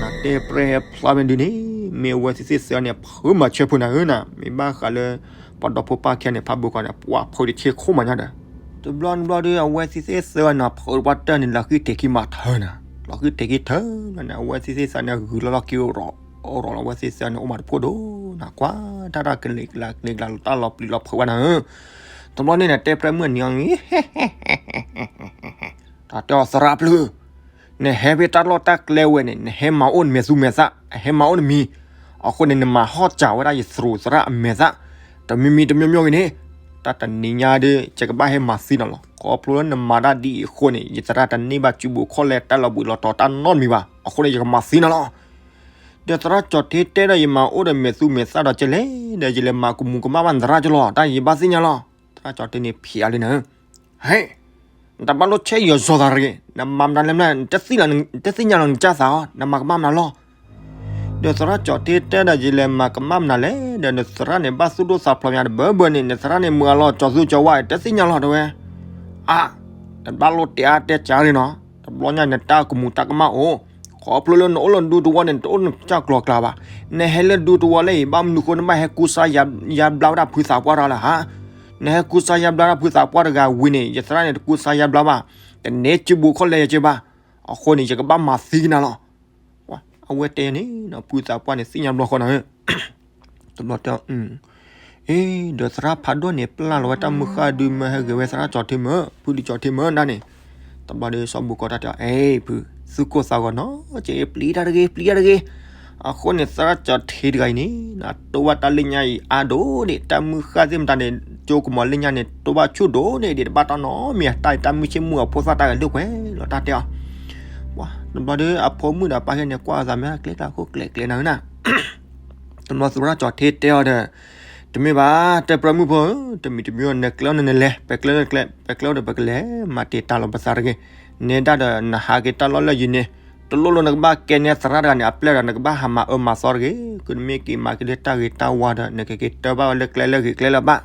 နတဲပြဲဟဲဖျါဖဲန့ၣ်ဒုန့ၣ် မ့ၢ်အဝဲသ့ၣ်သ့ၣ်သၢန့ၣ် ဖုမၤဆၢဖိနၤဧၢနၤ, မ့ၢ်ဘၣ်ဃးလၢ ပှၤဒီဖိပၢ်ခံဂၤန့ၣ် ဖးဘၢကီၢ်န့ၣ် ပှၤဖုတဆ့ခိၣ်မးညါဒီး တဘျီတဘျီဒီး အဝဲသ့ၣ်သ့ၣ်သၢန့ၣ် ဖုတပှၢ်တၢၢ်န့ၣ် လီၤဃံထံးခံမၤထၢနၤ, လီၤဃံထံးခံထၢန့ၣ် အဝဲသ့ၣ်သ့ၣ်သၢန့ၣ် ဂုၤလီၤလီၤက့ၤ အိၣ်ရီၣ်လီၤအဝဲသ့ၣ်သၢန့ၣ် အိၣ်မးတဖိဒိၣ်နၤ, ကွၢ်တၢ်တၢ်ကလံၤကလါ ကလံၤကလါ တၢ်လီၤပျံၤလီၤဖုးဘၣ်နၤဧၢ. တဘျီန့ၣ်နတဲပြဲမုၣ်နံၤအီၤ တၢ်တဲအီၤသရၣ်ပျုၢ် နဟဲဖဲတၢ်လီၢ်တၢ်ကျဲဝဲန့ၣ် နဟဲမၤအိၣ်နမဲာ်သူမဲာ်သၣ်, ဟဲမၤအိၣ်နမံၤ, အဃိန့ၣ် နမၤဟီၣ်စၢ်ဝဲဒၣ်ယသရူးသရၣ်အမဲာ်သၣ်, တမံၤမံၤတမံၤမံၤဂ့ၤန့ၣ်, တၢ်တနံၤညါဒီး ယကဘၣ်ဟဲမၤသံနၤလီၤ. ခီဖျိလၢနမၤတၢ်ဒ်အံၤအဃိန့ၣ် ယသရၣ်တန့ၢ်ဘၣ်စုဘူးခီၣ်လဲတၢ်လီၤဘှံးလီၤတီၤတၢ်နီတမံၤဘၣ်, အဃိန့ၣ် ယကမၤသံနၤလီၤ. ဒီးသရၣ်ကၠီၣ်ထံတဲဒီး ယမၤအိၣ်ဒီးမဲာ်သူမဲာ်သၣ်ဒီးကဲလဲၣ်, ဒီးယလဲၤမၤကမူၤကမၣ်ဘၣ်နသရၣ်ကလီၤ, တၢ်ယဘၣ်သ့ၣ်ညါလီၤ. သရၣ်ကၠီၣ်ထံန့ၣ်ဖျါလံနၤ ဟဲ, နတဘၣ်လိၣ်ဆဲးယီၤစီၤသးတဂ့ၤ, နမၤမနုၤလဲၣ်မနုၤ, နတသ့ၣ်ညါလီၤနကစၢ်သးအီၤ, နမၤကမၣ်မနုၤလီၤ. ဒီးသရၣ်ကၠီၣ်ထံတဲဒီး ယလဲၤမၤကမၣ်မနုၤလဲၣ်, ဒီးနသရၣ်န့ၣ် ဘၣ်သူၣ်ဒိၣ်သးဖျိးမးတဘၢဘၢန့ၣ်, နသရၣ်န့ၣ်မုာ်အလီၢ် ကၠီၤသူကၠီၤဝါ တသ့ၣ်ညါလီၤတဲဝဲ. အါ, တဘၣ်လိၣ်တဲအါတဲကၢ်ရ့ၣ်နီၤ, တဘျီညါနတၢ်ကမူၤတၢ်ကမၣ်အိၣ်, ခီဖျိလၢနအိၣ်လၢဒူသဝီန့ၣ် နတအိၣ်နကစၢ်ကျီၤကျါဘၣ်, နဟဲလၢဒူသဝီလၢအံၤ ဘၣ်မနုၤဃိနဘၣ်ဟဲကူစါယါဘျါဝဲဒၣ်ဖုသးပှၢ်တဂၤလၢၤဟါ, နဟဲကူစါယါဘျါဒၣ်ဖုသးပှၢ်တဂၤဝံၤန့ၣ် ယသရၣ်န့ၣ် တကူစါယါဘျါဘၣ်, တနဲစုဘူးခီၣ်လဲယက့ဘၣ်, အဃိန့ၣ် ယကဘၣ်မၤသံကနၤလီၤ. အဝဲတဲန့ၣ် ဖုသးပှၢ်န့ၣ် သ့ၣ်ညါဘျီဃီနၤဧၢ, တဘျီတဲအီၤ, အ့ ဒီးသရၣ်ဖးဒိၣ်န့ၣ် ပျၢ်လီၤဝဲတၢ်မုၢ်ဃၢ်ဒုးမၢဟဲဂဲၤဝဲသရၣ်ကၠီၣ်ထံမၢ, ဖုဒုးကၠီၣ်ထံမၢဒၣ်န့ၣ်, တဘျီဒီးစီၤဘူးကီၢ်တၢ်တဲအီၤ, အ့ ဖု, သုကိၢ်သးဂီၤနီၤ, ကဲပျံၤတၢ်တဂ့ၤ, ပျံၤတၢ်တဂ့ၤ. အဃိန့ၣ် သရၣ်ကၠီၣ်ထံတဂၤအံၤန့ၣ် တိၢ်ဘၣ်တၢ်လၢညါအံၤအါဒိၣ်န့ၣ်, တၢ်မုၢ်ဃၢ်သ့ၣ်မတၤန့ၣ် ကၠိကမီၤလၢညါန့ၣ် တိၢ်ဘၣ်ဆူၣ်ဒိၣ်န့ၣ်ဒံး တဘၣ်တၢ်နီတမံၤ, တၢ်တၢ်မုၢ်ဆ့ၣ်မုၢ်အဖိသၣ်တၢ်ဂဲၤလိာ်ကွဲလီၤ တၢ်တဲအီၤ. တဘျီဒီး အဖိမုၣ်ဒီးပၢ်ဟဲန့ၣ် ကွၢ်အသးမ့ၢ်ကျဲကျါခိၣ်ကျဲကျဲနၤဧၢနၤ. တဘျီသရၣ်ကၠီၣ်ထံတဲအီၤဒီး, တမ့ၢ်ဘၣ်, တဲပြၢမုၣ်ဖိဧၢ, တမံၤတမံၤ နကျဲအိၣ်န့ၣ်နလဲၤ, ပကျဲအိၣ်ဒီးပကလဲၤ, မၤတ့ၢ်တၢ်လီၤပသးတဂ့ၤ, နဲဒၣ်ဒီးနဟးက့ၤတၢ်လီၢ်လၢယံၤန့ၣ်, တလိၣ်လၢနကဘၣ်ကဲန့ၢ်သရၣ်တဂၤန့ၣ် အပျဲၢ်ဒီး နကဘၣ်ဟးမၤအၢမၤသီတဂ့ၤ, ကနမ့ၢ်က့ၤမၤက့ၤလၢတၢ်ဂ့ၤတၢ်ဝါဒီး နကက့ၤတၢၢ်ဘၣ်ဝဲလၢကျဲလၢဂ့ၤကျဲလၢဘၣ်.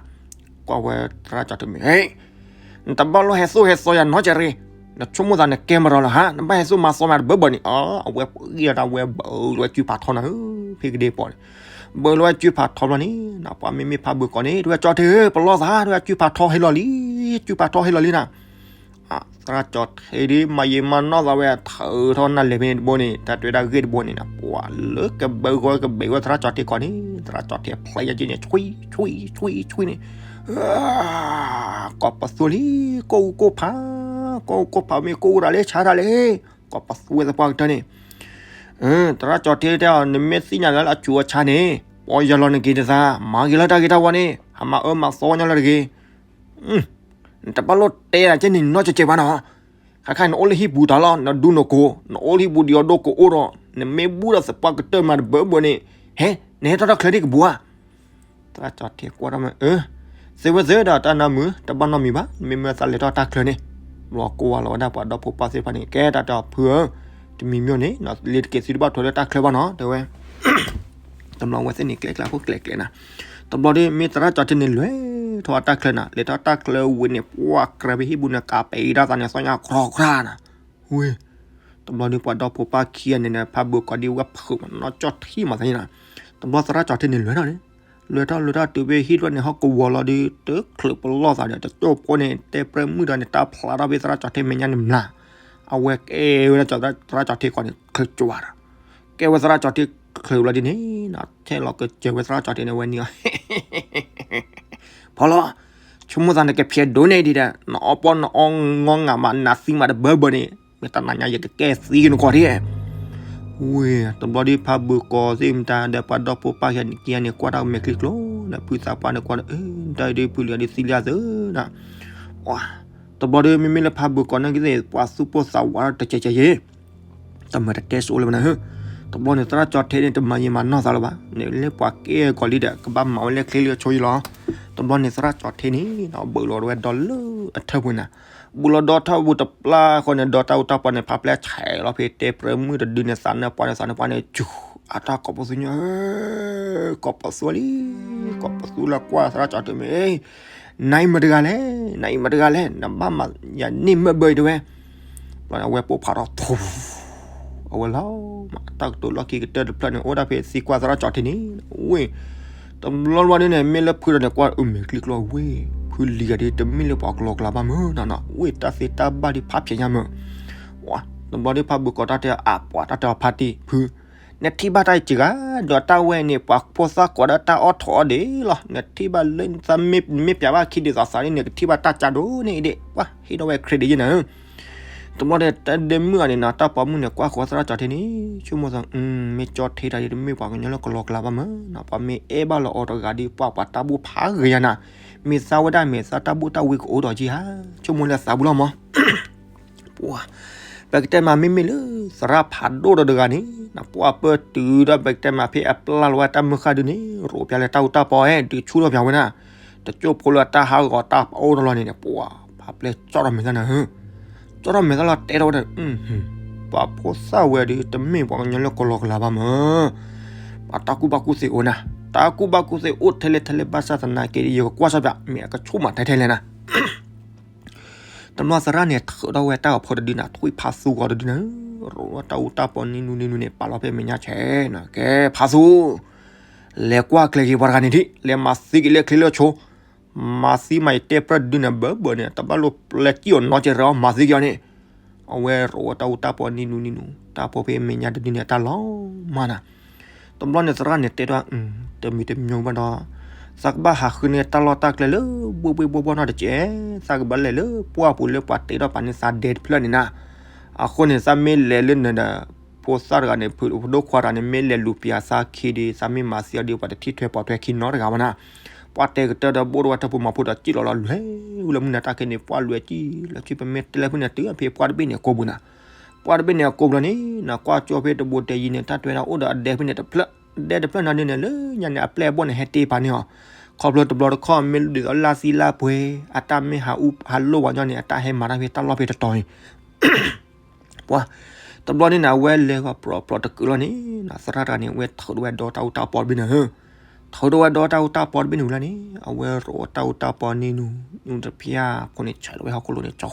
ကွၢ်ဝဲသရၣ်ကၠီၣ်ထံမ့ၢ် နတဘၣ်လိၣ်ဟဲသိၣ်ဟဲသီယၤနီတဂ့ၤ, နဆိကမိၣ်သးနကဲမရၤလၢၤဟါ, နဘၣ်ဟဲသိၣ်မၤသီမးတဘၢဘၢန့ၣ်, အဝဲပှၤဂံၢ်တၢ်ဝဲဘၢဝဲစုဖးထီနၤဧၢ, ဖဲကဒ့ပီၤန့ၣ်, ဘၢလီၤဝဲစုဖးထီဘျီန့ၣ်, ပှၤမ့မ့ၢ်ဖးဘၢကီၢ်န့ၣ် တဝဲကၠီၣ်ထံဧၢ, ပလီၢ်သး တဝဲစုဖးထီဟဲလီၤလံ, စုဖးထီဟဲလီၤလံနၤ. သရၣ်ကၠီၣ်ထံဒ်မၤယံာ်မၤနီၢ်သးဝဲ ထုးထီၣ်နၢ်လဲၤဖဲန့ၣ်တဘိန့ၣ်, တၢ်တွဲတၢ်ဂ့ၢ်တဘိန့ၣ်နၤ, ပှၤလၢကဘၢဃီကဘၢဝဲသရၣ်ကၠီၣ်ထံကီၢ်န့ၣ်, သရၣ်ကၠီၣ်ထံဖျဲးယက့န့ၣ် ဆွံ, ဆွံ, ဆွံန့ၣ် ကိးပသူလံ, ကိၢ်အူကိၢ်ဖး, ကိၢ်အူကိၢ်ဖး မ့ၢ်ကိၢ်အူရၤလၢဆါတၢ်လဲၣ်, ကိးပသူဝဲသပှၢ်ကတၢၢ်န့ၣ်. သရၣ်ကၠီၣ်ထံတဲအီၤ, နမ့ၢ်သ့ၣ်ညါလၢအဆူးအဆါန့ၣ်, ပီၢ်ယၢ်လီၤနက့ၤတသး, မၤဂ့ၤလၢတၢ်ဂ့ၤတၢ်ဝါန့ၣ်, ဟးမၤအၢမၤသီဝဲညီလၢတဂ့ၤ. နတဘၣ်လိၣ်တဲဒၣ်ကဲန့ၣ်နီတစဲးဘၣ်နီၤ, ခါခါနအိၣ်လၢဟံၣ်ပူၤတၢ်လီၤ, နဒူနကိး, နအိၣ်လၢဟံၣ်ပူၤဒံးအီၤဒိၣ်ကိးအိၣ်ဒီး, နမ့ၢ်ဘူၣ်ဒီးသပှၢ်ကတၢၢ်မးတဘၢဘၢန့ၣ်, ဟဲ, နဟဲထီၣ်တၢ်ချၢဒ်ကဘူၣ်ဧါ. သရၣ်ကၠီၣ်ထံကွၢ်ထီၣ်မး, အၢ, သ့ဝဲသ့ဒီးတၢ်နီတမံၤ, တဘၣ်နီတမံၤဘၣ်, မ့မ့ၢ်သးလဲၤထီၣ်တၢ်ချၢန့ၣ်. ဘျီကိးဝဲလီၤဝဲဒၣ်ပှၤဒီဖိပၢ်သ့ၣ်တဖၣ်န့ၣ်, ကဲတၢ်တဲအီၤဖုဧၢ, တမံၤမံၤန့ၣ် လ့ၤတက့ၤသုတဘၣ်ထွဲလၢတၢ်ချၢဘၣ်နီၤ တဲဝဲ. တဘျီဝဲသ့ၣ်န့ၣ်ကျဲကျါခိၣ်ကျဲကျဲနၤ, တဘျီဒီး မ့ၢ်သရၣ်ကၠီၣ်ထံန့ၣ် လဲၤထီၣ်တၢ်ချၢနၤ, လဲၤထီၣ်တၢ်ချၢဝံၤန့ၣ် ပှၤကြဲးဖဲဟံၣ်ပူၤန့ၣ် ကးပဲာ်အံၤတၢ်သးန့ၣ် သီၣ်ညါကြီကြီနၤ. ဝ့ၢ်, တဘျီဒီးပှၤဒီဖိပၢ်ခံဂၤန့ၣ် ဖးဘၢကီၢ်ဒ်ဝဲဖုးမးနီၢ်ကၠီၣ်ထံမးသ့နၤ. တဘျီသရၣ်ကၠီၣ်ထံန့ၣ်လဲၤထီၣ်န့ၣ်, လဲၤထီၣ်လဲၤထီၣ်တုၤဖဲဟံၣ်တဖျၢၣ်န့ၣ် ဟီၣ်ကဝီၤလီၤဒီး တချုးပလီၢ်သးဒီး တကၠိၢ်ဖိန့ၣ် တဲပြဲမုၣ်ဒီးန့ၣ် တၢ်ဖျါထီၣ်ဖဲသရၣ်ကၠီၣ်ထံမဲာ်ညါန့ၣ်မျး, အဝဲကဲဝဲဒၣ်သရၣ်ကၠီၣ်ထံကီၢ်န့ၣ် ချုးကၠွၤဒီး ကဲဝဲသရၣ်ကၠီၣ်ထံချုးလီၤဒ်န့ၣ်, ထဲလီၤကစၢၤဝဲသရၣ်ကၠီၣ်ထံန့ၣ်ဝဲန့ၣ်အီၤ, ဖီလီၤ, ဆိကမိၣ်သးနကဖျဲးဒိၣ်န့ၢ်ဒံးဒီး နအီပီၢ်နအီငီငးမး နသံမးတဘၢဘၢန့ၣ်, မ့ၢ်တၢ်နၤညါယကကဲသံကနကွၢ်ဒ်. ဝ့ၢ်, တဘျီဒီးဖးဘၢကီၢ်သ့ၣ်မတၤဒီးပှၤဒီဖိပၢ်ခံဂၤန့ၣ် ကွၢ်တၢ်မဲာ်ချံကျိဒီး ဖုသးပှၢ်န့ၣ်ကွၢ်ဒီး တၢ်အံၤဒ်ဖုလံၤဒ်သံလံအသၢနၤ. ပှၤ တဘျီဒီး မ့မ့ၢ်လၢဖးဘုးကိးနီၢ်ကသ့ၣ် ပှၤသူၣ်ပိၢ်သးဝးတကဲးကဲးယဲၢ် တမၤတတဲစိလၢၤဘၣ်နၤဧၢ. တဘျီန့ၣ် သရၣ်ကၠီထဲန့ၣ် တမၤယံာ်မၤနီၢ်သးလၢၤဘၣ်. န့ၣ်လၢပှၤကဲကီးလံဒီး ကဘၣ်မၤဝဲလၢချ့လၢဆိယလီၤ. တဘျီန့ၣ် သရၣ်ကၠီထဲန့ၣ် ဘုးလီၤဝဲဒီလၢအထၢၣ်ပူၤနၤ. ဘုးလီၤဒီထၢၣ်ပူၤတပျၢ်ဃီန့ၣ် ဒီးတၢ်အူတၢ်ပီန့ၣ် ဖးပျဲဆဲးလီၤဖဲ တဲပြၢမုၣ်တဒုန့ၣ် သးနၢပှၢ်န့ၣ် သးနၢပှၢ်န့ၣ် စူၤ အတၢ်ကိးပသူညါ ကိးပသူလံ ကိးပသူလၢကွၢ်သရၣ်ကၠီထဲမ့ၢ် နအံၤမတဂၤလဲၣ်, နအံၤမတဂၤလဲၣ်, နဘၣ်မၤယၤန့ၢ်မ့ၢ်ဘၢအံၤတဲဝဲ. ဘျီန့ၣ် အဝဲပိၢ်ဖးထီၣ် ထူ အဝဲလီၤမး တၢ်ကတိၤလီၢ်ခံကတၢၢ်တဖျၢၣ်န့ၣ် အိၣ်ဒၣ်ဖဲသံကွၢ်သရၣ်ကၠီထဲန့ၣ် ဝ့ၢ် တဘျီဘျီဒ်န့ၣ် မ့ၢ်လၢဖုဒီးန့ၣ် ကွၢ်အမဲာ်ချံကျိဝ့ၢ် ဖုလံၤဂၤဒ်တမ့ၢ်လၢပှၤကလီကလီဘၣ်မၢ်နီၤနီၤ ဝ့ၢ်တၢ်သ့တၢ်ဘၣ်ဒ်ဖးဖျဲးညါမၢ်. တဘျီဒ်ဖးဘုးကိးတၢ်တဲ အပှၤတၢ်တဲအီၤဖးတံၢ် ဖု နထံၣ်ဘၣ်တၢ်အံၤစှၤဂၤ ဒီးတၢ်ဝဲန့ၣ် ပှၤဖိသၣ်ကိးဒီးတၢ်အီၣ်ထိးအီၣ်ဒ့လီၤ. နထံၣ်ဘၣ်လၢနသးမ့ၢ်ပျးဘၣ်ခံဒ်သိးသးန့ၣ် နကထံၣ်ဘၣ်တၢ်ကၢ်ဒိၣ်န့ၣ်ဒ့ၣ် ပှၤဟ့ၣ်ထီၣ်ဝဲ credit ယဲၢ်နၤဧၢ. တဘျီဒီး တၢ်ဒဲမုၣ်အီၤန့ၣ်နီၤ တၢ်ပိာ်မုၣ်န့ၣ် ကွၢ်ဃီသရၣ်ကၠီထဲန့ၣ် ဆိကမိၣ်သး မ့ၢ်ကၠီထဲတၢ်ဒ်တမ့ၢ်ပှၤကညီလၢကလီကလီဘၣ်မၢ်နီၤ ပှၤမ့ၢ်အဲၣ်ဘၣ်လီၤအီၤတဂၤဒ် ပှၤပှၤတၢ်ဘူၣ်ဖးဂ့ၤယၤနၤ မ့ၢ်သးဝဲဒၣ်မဲာ်သၣ်တၢ်ဘူၣ်တၢ်ဝ့ကအိၣ်ဒီးကံဟါ ဆိကမိၣ်လၢသးပူၤလီၤမၢ်. ပှၤ ပကတဲမးမ့မ့ၢ်လၢ သရၣ်ဖးဒိၣ်ဒီးတဂၤန့ၣ် ပှၤပၢတုၤဒီး ပကတဲမးဖဲအပျၢ်လီၤဝဲတၢ်မုၢ်ဃၢ်ဒုန့ၣ် ရိးပျးလၢတၢ်အူတၢ်ပီအဲၣ် ဒုးဆူၣ်ထီၣ်ပျးဝဲနၤ တကၠိဖိလၢတၢ်ဟးဂီၤတၢ်အိၣ်တလီၤန့ၣ်န့ၣ် ပှၤ ဖးပျဲၢ်ကၠီထီၣ်မဲာ်သၣ်နၤဧၢ ကၠီထီၣ်မဲာ်သၣ်လီၤတဲထီၣ်ဝဲဒီး ပှၤဖိသၣ်ဝဲဒီး တမ့ၢ်ပှၤကညီလၢကလီကလီဘၣ်မၢ် ပှၤတၢ်ကူၣ်ဘၣ်ကူၣ်သ့အိၣ်နၤ တၢ်ကူၣ်ဘၣ်ကူၣ်သ့အိၣ်ထဲလဲၣ်ထဲလဲၣ် ဘၣ်ဆၣ်သနာ်က့ ယကကွၢ်ဆၢပျး မ့ၢ်အကဆိၣ်မးထဲထဲလဲၣ်နၤ တဘျီသရၣ်န့ၣ် ထုးထီၣ်ဝဲတၢ်ဂီၤဖိတဒုနၤ ထွံၣ်ဖးသူဂီၤတဒုနၤ ရိးဝဲတၢ်အူတၢ်ပီနံၤနူနံၤနူန့ၣ် ပာ်လီၤဖဲမဲာ်ညါဆဲးနၤ ကဲ ဖးသူ လဲၤကွၢ်ကျဲၤက့ၤပှၤတဂၤန့ၣ်ဒံး လဲၤမၤသံက့ၤလၢချ့လၢဆိ မၤသံမၤယတဲပြၢတဒုန့ၣ် ဘၢဘၢန့ၣ် တဘၣ်လိၣ်ပျဲစံၣ်အီၤနီတစဲးရၢ မၤသံက့ၤအီၤန့ၣ် အဝဲရိးဝဲတၢ်အူတၢ်ပီနံၤနူနံၤနူ တၢ်ဖိဖဲမဲာ်ညါတဒုန့ၣ် အတၢ်လီၤမၢ်နၤ တဘျီန့ၣ်သရၣ်န့ၣ်တဲဒၣ် တမံၤတမံၤဘၣ်ဒီး သးကဘၣ်ဟးဃုန့ၢ်တၢ်လီၢ်တၢ်ကျဲလၢ ဘှ့ၣ်ဘှ့ၣ်ဘှီၣ်ဘှီၣ်နီတစဲး သးကဘၣ်လဲၤလၢပှၢ်ပူၤလၢပှၤတ့ထီၣ်ပာ်န့ၢ်သးဒဲတဖျၢၣ်န့ၣ်နၤ အဃိန့ၣ် သးမ့ၢ်လဲၤလၢနၤဒီး ဖိသၣ်တဂၤန့ၣ် ဖုဖဒိၣ်ခွါတဂၤန့ၣ် မ့ၢ်လဲၤလူၤပျးသးခံဒီး သးမ့ၢ်မၤသံအီၤဒီး ပှၤတထံၣ်ထွဲပိာ်ထွဲခံနီတဂၤဘၣ်နၤ ပှၤတဲကတၢၢ်ဒီးဘိၣ်တဝဲတၢ်ပူၤမၤဖိဒီး စံၣ်လီၤလီၤလွဲၢ်ဝဲလၢမုၢ်နၤတၢ်ခဲန့ၣ် ပှၢ်လွဲၢ်စံၣ်လီၤဆံ ပမ့ၢ်တဲလၢဖုန့ၣ် တုၤဖဲပှၢ်တဘ့ၣ်န့ၣ်အကိာ်ပူၤနၤ ပှၢ်တဘ့ၣ်န့ၣ်အကိာ်ပူၤလီၤန့ၣ် နကွၢ်ကၠီဖဲတဘိတဲယံၤန့ၣ် တၢ်တွဲဒၣ်အိၣ်ဒီးအဒဲဖဲန့ၣ်တဖျၢၣ် ဒဲတဖျၢၣ်နီၤဒုန့ၣ် လၢညါန့ၣ် အပျဲၢ်အဘီၣ်န့ၣ် ဟဲတ့ပာ်န့ၢ်အီၤ ခီဖျိတဘျီတခီၣ် မ့ၢ်ဒ်သိးလၢသံလၢပှဲၤ အတၢ်မ့ၢ်ဟးအူဟးလိၣ်ဝဲညီန့ၣ် အတၢ်ဟဲမၤတၢ်ဖဲတၢ်လီၢ်ဖဲတတီၤန့ၣ် ပှၤ တဘျီန့ၣ်နၤ အဝဲလဲၤဂီၤပြီပြီတကုာ်လီၤန့ၣ် နသရၣ်တဂၤန့ၣ် အဝဲထုးထီၣ်ဝဲဒီတၢ်အူတၢ်ပီတဘ့ၣ်န့ၣ် ထုးထီၣ်ဝဲဒီတၢ်အူတၢ်ပီတဘ့ၣ်န့ၣ်ဝံၤလီၤန့ၣ် အဝဲရိးတၢ်အူတၢ်ပီန့ၣ်နူ နူတဖျၢၣ်ဖိန့ၣ် ဆဲးလီၤဝဲဟီၣ်ခိၣ်လိၤန့ၣ် ကၠီ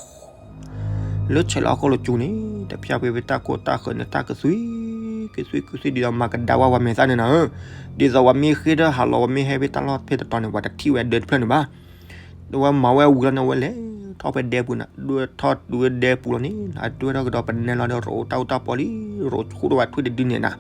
လၢဆဲးလီၤဟီၣ်ခိၣ်လိၤကၠူန့ၣ် တဖျၢၣ်ဖဲဖဲတၢ်ခိၣ်တၢ်ဃၢၤန့ၣ် တၢ်ကသွံ ကသွံကသွံဒ်သိးမၤကဒါဝဲပှၤမဲာ်သၣ်န့ၣ်နၤဧၢ ဒ်သိးပှၤမ့ၢ်ဃ့ထၢၣ်ဟးလီၤ ပှၤမ့ၢ်ဟဲဖဲတၢ်လီၢ်ဖဲတတီၤန့ၣ် ပှၤတထံၣ်ဝဲဒၢတဖျၢၣ်န့ၣ်ဘၣ် ဒီးဝဲမၤဝဲဝံၤလီၤန့ၣ် အဝဲလဲၤထီၣ်ဖဲဒဲပူၤနၤ ဒွဲၣ်ထီၣ်တုၤဝဲဒဲပူၤလီၤန့ၣ် အဒွဲၣ်ထီၣ်ကဒီးပနဲလီၤဒီး ရိးတၢ်အူတၢ်ပီလံ ရိးဆူၣ်ထီၣ်ဝဲထွံၣ်တဒုန့ၣ်နၤ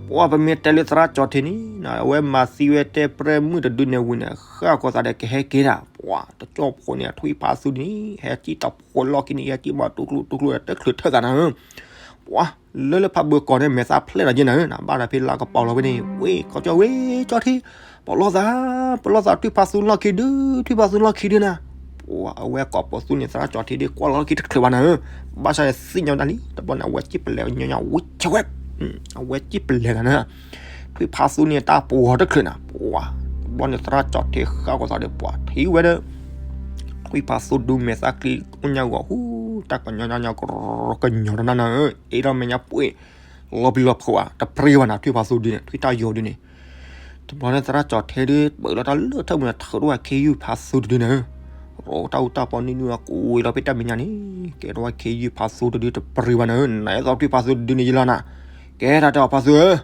ပှၤပမ့ၢ်တဲလၢသရၣ်ကၠီထဲန့ၣ် အဝဲမၤသံဝဲတဲပြၢမုၣ်တဒုန့ၣ်ဝံၤန့ၣ် ဃၣ်ကီၤသးဒီးကဟဲက့ၤဒၣ် ပှၤတကၠီဖိန့ၣ် ထွံၣ်ဖးသူန့ၣ် ဟဲကံၣ်တဖိလီၢ်ခံန့ၣ် ဟဲကံၣ်မးတူၢ်ကျိတူၢ်ကျိဒီး တချုးထၢၣ်သးနၤဧၢ ပှၤ လၢလၢဖးဘၢကီးန့ၣ် မဲာ်သၣ်ဖျဲၣ်လီၤက့ၤနၤဧၢ နဘၣ်ဒီးဖဲလၢကပီၤလီၤဝဲန့ၣ် ဝ့ၢ်ခီကၠီဝ့ၢ်ကၠီထံ ပလီၢ်သး ပလီၢ်သးထွံၣ်ဖးသူလီၢ်ခံဒု ထွံၣ်ဖးသူလီၢ်ခံဒုနၤ ပှၤအဝဲကိးပသူန့ၣ် သရၣ်ကၠီထဲဒ်ကွၢ်လီၤလီၢ်ခံတချုးဘၣ်နၤဧၢ ဘၣ်ဆၣ်သ့ၣ်ညါဝဲဒၣ်လံ တဘျီန့ၣ် အဝဲစံၣ်ပလဲၤညီညီဝံၤဆဝဲ အဝဲစံၣ်ပလဲၤနၤနၤ ထွံၣ်ဖးသူန့ၣ်တၢ်ပှီၤတချုးနၤ ပှၤ တဘျီန့ၣ် သရၣ်ကၠီထဲဃၣ်ကီၤသးဒီး ပှၤထံၣ်ဝဲဒီး ထွံၣ်ဖးသူဒုမဲာ်သၣ်ချံအိၣ်ညါဂီၤဟူ တၢ်ကညီၤညီကညီၤကညီၤတနၤနၤဧၢ အ့ၣ်ထီၣ်မဲာ်ညါပှ့ၤ လီၤပျံၤလီၤဖုးဧါ တပြံဘၣ်နၤ ထွံၣ်ဖးသူဒုန့ၣ် ထွံၣ်တၢ်ယီၤဒုန့ၣ် တဘျီန့ၣ် သရၣ်ကၠီထဲဒု ပၢၢ်လီၤတၢ်လၢထၢၣ်ပူၤန့ၣ် ထုးထီၣ်ဝဲခ့ယုၢ်ဖးသူတဒုနၤဧၢ ရိးတၢ်အူတၢ်ပီနံၤနူအကူအံၤလီၤဖဲတၢ်မဲာ်ညါန့ၣ် ကဲထီၣ်ဝဲခ့ယုၢ်ဖးသူတဒုတပြံဘၣ်နၤဧၢ နအဲၣ်ဒိးထွံၣ်ဖးသူတဒုန့ၣ်ယလီၤနၤ ကဲတၢ်တဲအီၤဖးသူဧၢ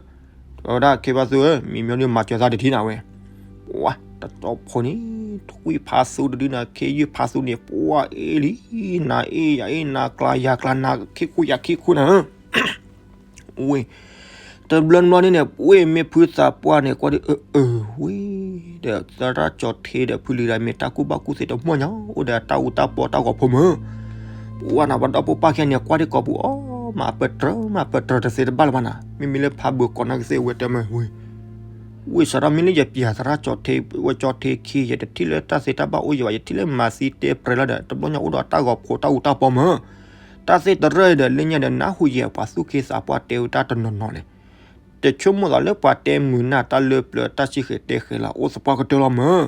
တဲဝဲဒၣ်ခ့ဖးသူဧၢ မံၤမံၤဒုမၤစၢၤသးတထံၣ်နၤဝဲ ပှၤ တကၠီဖိန့ၣ် ထွံၣ်ဖးသူတဒုနၤ ခ့ယုၢ်ဖးသူန့ၣ် ပှၤအ့ၣ်လံ နၤအ့ၣ်ယၤအ့ၣ် နၤကျါယၤကျါ နၤခံခူယၤခံခူနၤဧၢ ဝ့ၢ် တဘျီတဘျီန့ၣ်န့ၣ် ဝ့ၢ်မ့ၢ်ဖုသးပှၢ်န့ၣ် ကွၢ်ဒ်အၢအၢဝ့ၢ် ဒီးသရၣ်ကၠီထဲဒီးဖုလံၤတဂၤမ့ၢ်တၢ်ကူၣ်ဘၣ်ကူၣ်သ့တမီၢ်ညီ အိၣ်ဒီးတၢ်အူတၢ်ပီတၢ်ဂီၤဖိမုၢ် ပှၤနၤပှၤဒီဖိပၢ်ခဲန့ၣ် ကွၢ်ဒ်ကိးပူၤအီၤ မၤပတြၢၤမၤပတြၢၤတသ့တဘၣ်လၢၤဘၣ်နၤ မ့မ့ၢ်လၢဖးဘၢကီးနီၢ်ကသ့ၣ်ဝဲတဲမ့ၢ်ဝ့ၢ် ဝံသးစူၤမ့ၢ်လၢယပျဲသရၣ်ကၠီထ့ဝဲကၠီထ့ခံ ယတထံၣ်လၢတၢ်သ့တၢ်ဘၣ်အိၣ်ယၤဘၣ်, ယထံၣ်လၢမၤသံတဲပြဲၤလီၤဒီး တဘျီညါအိၣ်ဒီးတၢ်ဂီၤဖိတၢ်အူတၢ်ပီမၢ်. တၢ်သ့တရၢၢ်ဒီးလၢညါဒီးနၢ်ဟူယဲၢ်ပှၤသူၣ်က့သးပှၢ်တဲဝဲတၢ်တနီၤနီၤန့ၣ်, တဆိကမိၣ်သးလၢပှၤတဲမုာ်နၢ်တၢ်လၢပျၢၤတၢ်စံၣ်ဃဲၤတဲဃဲၤလီၤအိၣ်သပှၢ်ကတၢၢ်လီၤမၢ်.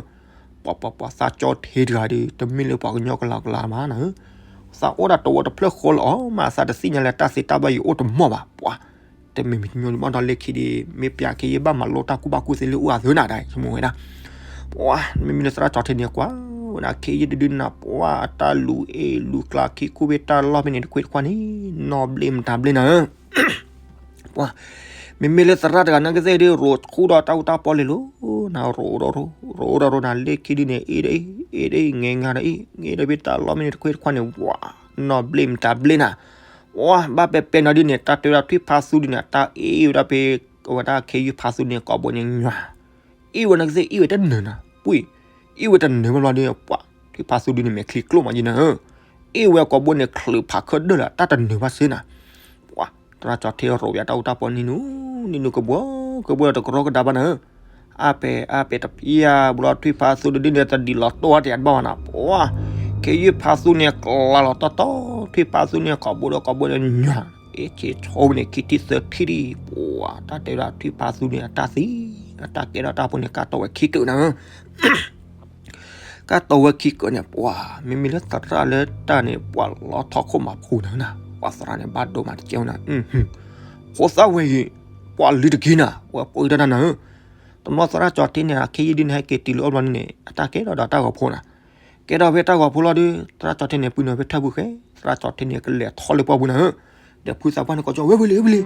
ပှၤပှၤပှၤသးကၠီထ့တဂၤဒီး တမ့ၢ်လၢပှၤကညီကလီကလီမးနၤဧၢ, သးအိၣ်ဒၣ်တဝီတဖျၢၣ်ဃီလီၤအီၤမး သးတသ့ၣ်ညါလၢတၢ်သ့တၢ်ဘၣ်ယိၣ်အိၣ်တမီၢ်ဘၣ် ပှၤ တမံၤမံၤတမံၤမီၢ်ဒီးလၢခံဒီး မ့ၢ်ပျဲခ့ယုၢ်ဘၣ်မၤလိတၢ်ကူၣ်ဘၣ်ကူၣ်သ့လၢအိၣ်အသိးနၤဒီး ဆိကမိၣ်ဝဲဒၣ်, ပှၤ မ့မ့ၢ်လၢသရၣ်ကၠီထ့န့ၣ်ကွၢ်ဝဲဒၣ်ခ့ယုၢ်တဒုနၤ ပှၤအတၢ်လူၤအ့ၣ်လူၤကျါခံခူၣ်ဖဲတၢ်လီၢ်ဖဲန့ၣ်တခွ့တခွါန့ၣ် နီၢ်ဘျ့မတၤဘျ့နၤဧၢ ပှၤ မ့မ့ၢ်လၢသရၣ်တဂၤနၢ်ကသ့ၣ်ဒုး ရိၤဃူဒီးတၢ်အူတၢ်ပီလ့ၤလိၤ, နၤရိၤအိၣ်ဒီးရိၤ ရိၤအိၣ်ဒီးရိၤနၤ လၢခံဒုန့ၣ် အ့ၣ်ဒီးအ့ၣ် အ့ၣ်ဒီးအ့ၣ် ငဲငါဒီးအ့ၣ် ငဲဒီးဖဲတၢ်လီၢ်မ့ၢ်န့ၣ်တခွ့တခွါန့ၣ် ဝၤ နီၢ်ဘျ့မတၤဘျ့နၤ, ဝၤ ဘၣ်ပဲပဲနီၤဒုန့ၣ် တၢ်တဲဝဲဒၣ်ထွံၣ်ဖးသူဒုန့ၣ် တၢ်အ့ၣ်ဝဲဒၣ်ဖဲ အဝဲဒၣ်ခ့ယုၢ်ဖးသူန့ၣ် ကိးဘိန့ၣ်ညွၤ အ့ၣ်ဝဲနၢ်ကသ့ၣ် အ့ၣ်ဝဲတနၢၤနၤ ပှၤ အ့ၣ်ဝဲတနၢၤဘၣ်ဘျီဒီး ပှၤ ထွံၣ်ဖးသူဒုန့ၣ် မဲာ်ချံကျိၣ်မးယနၤဧၢ, အ့ၣ်ဝဲကိးဘိန့ၣ် ချုးဖးခၢၣ်ဒၢၣ်လၢ တၢ်တနၢၤဘၣ်စ့နၤ, ပှၤ သရၣ်ကၠီထ့ရိၤဝဲတၢ်အူတၢ်ပီနံၤနူ နံၤနူကဘှီ ကဘှီဒီးတကရီကဒါဘၣ်နၤဧၢ, အါပဲာ် အါပဲာ်တပျၢ်ဘျီထွံၣ်ဖးသူဒုဒုန့ၣ် တဒံးလီၤတိၢ်တယၤတဘၣ်ဘၣ်နၤ, ပှၤ ခ့ယုၢ်ဖးသူန့ၣ် ကျါလီၤတီတီ ထွံၣ်ဖးသူန့ၣ် ကိးဘိဒီးကိးဘိန့ၣ်ညွၤ အ့ၣ်ဆ့ဆိန့ၣ် ခံထံၣ်သၢထံၣ်ဒံး ပှၤ တၢ်တဲဝဲဒၣ်ထွံၣ်ဖးသူန့ၣ် အတၢ်သံ အတၢ်ကဲထီၣ်တၢ်ဖိန့ၣ် ကၢ်တီဝဲခံကၢးနၤဧၢ ကၢ်တီဝဲခံကၢးန့ၣ် ပှၤ မ့မ့ၢ်လၢသရၣ်လၢတၢ်န့ၣ် ပှၤလီၤထီၣ်ခိၣ်မၤဖှူနၤနၤ, ပှၤသရၣ်န့ၣ်ဘၣ်ဒိမးတကဲဝဲနၤ, ဖိသၣ်ဝဲအံၤ ပှၤလုၢ်တက့ၢ်နၤ ပှၤပှ့ၤတၢ်နၤဧၢ, တဘျီသရၣ်ကၠီထ့န့ၣ် အခ့ယုၢ်ဒုန့ၣ် ဟဲက့ၤတုၤလၢအီၣ်ဘျီန့ၣ် အတၢ်ကဲထီၣ်ဒီးတၢ်ဂီၤဖိနၤ, ကဲထီၣ်ဖဲတၢ်ဂီၤဖိလီၤဒု သရၣ်ကၠီထ့န့ၣ် ပုၢ်နုာ်ဖဲထၢၣ်ပူၤဃဲ သရၣ်ကၠီထ့န့ၣ် ကလဲၤထီၣ်လၢပှၢ်ပူၤနၤဧၢ, ဒီးဖုသးပှၢ်န့ၣ်ကိးကၠီ ဝဲဖုလံ ဝဲဖုလံ,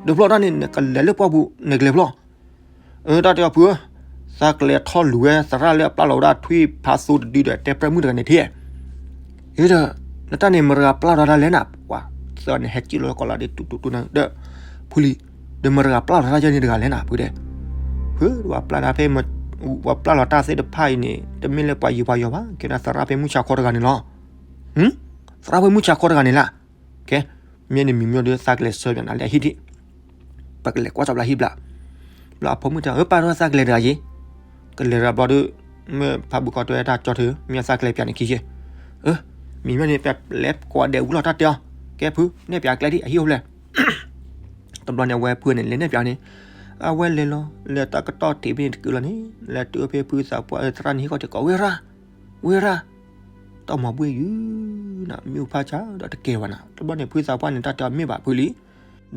ဒီးဖျီတၢ်န့ၣ် နကလဲၤလၢပှၢ်ပူၤ နကလဲၤဖျီ အၢ တၢ်တဲအီၤဖုဧၢ, သးကလဲၤထီၣ်လူၤဝဲသရၣ်လၢအပျၢ်လီၤဝဲဒၣ်ထွံၣ်ဖးသူတဒုဒီး တဲပြဲၢ်မုၣ်တဂၤန့ၣ်ထံၣ်, အၢ ဒီး နတၢ်န့ၣ်မတၤတဂၤပျၢ်လီၤတၢ်လဲၣ်နၤ, ပှၤ သၢန့ၣ်ဟဲက့ၣ်လီၤကီးလီၤဒီး တူတူတူနၤ ဒီး ဖုလံ, ဒီးမတၤတဂၤပျၢ်လီၤတၢ်ယဲန့ၣ်တဂၤလဲၣ်နၤ ဖုတဲ, ဖု ပှၤပျၢ်တၢ်ဖဲ ပှၤပျၢ်လီၤတၢ်သ့ၣ်တဖၣ်အံၤန့ၣ် တမ့ၢ်လၢပှၤယံၤပှၤယီၤဘၣ် ကဲဒၣ်သရၣ်ဖဲမုၢ်ဆါခီတဂၤန့ၣ်လီၤ, သရၣ်ဖဲမုၢ်ဆါခီတဂၤန့ၣ်လၢ ကဲ, မ့ၢ်နမံၤမ့ၢ်ဒီးသးကလဲၤဆှၢပၠးနၤလၢအဟံၣ်ဒံး, ပကလဲၤကွၢ်စီပျၢ်ဟံၣ်ဘျီ, ဘျီအဖိမုၣ်တဲ အၢ ပၢ်ဒီးသးကလဲၤတဂၤယ့ၣ်, ကလဲၤတဂၤဘျီဒီး, မ့ၢ်ဖးဘုးကီးတဲတၢ်ကၠီထ့ မ့ၢ်သးကလဲၤပၠးန့ၣ်ခံယ့ၣ်, အၢ, မံၤမ့ၢ်န့ၣ် ပလဲၤကိးဂၤဒဲးဝံၤလီၤတၢ်တဲအီၤ, ကဲဖု နဲၣ်ပၠးကျဲဒံး အဟံၣ်အိၣ်ဖျဲၣ် တဘျီန့ၣ် အဝဲဖုန့ၣ် လဲၤနဲၣ်ပၠးန့ၣ်, အဝဲလဲၤလီၤ လဲၤတၢ်ကတီၢ်ထံးဖဲန့ၣ်တကုာ်လီၤန့ၣ်, လဲၤတုၤဖဲဖုသးပှၢ်သရၣ်န့ၣ်ဟံၣ်ဃီတဲကိး ဝ့ၢ်ရၣ်, ဝ့ၢ်ရၣ်, တၢ်မၤဘှ့ၣ်ယုၤနၤ မ့ၣ်အူဖးဆါဒီးတကဲဘၣ်နၤ, တဘျီန့ၣ် ဖုသးပှၢ်န့ၣ် တၢ်တဲအီၤမ့ၢ်ဘၣ်ဖုလံ,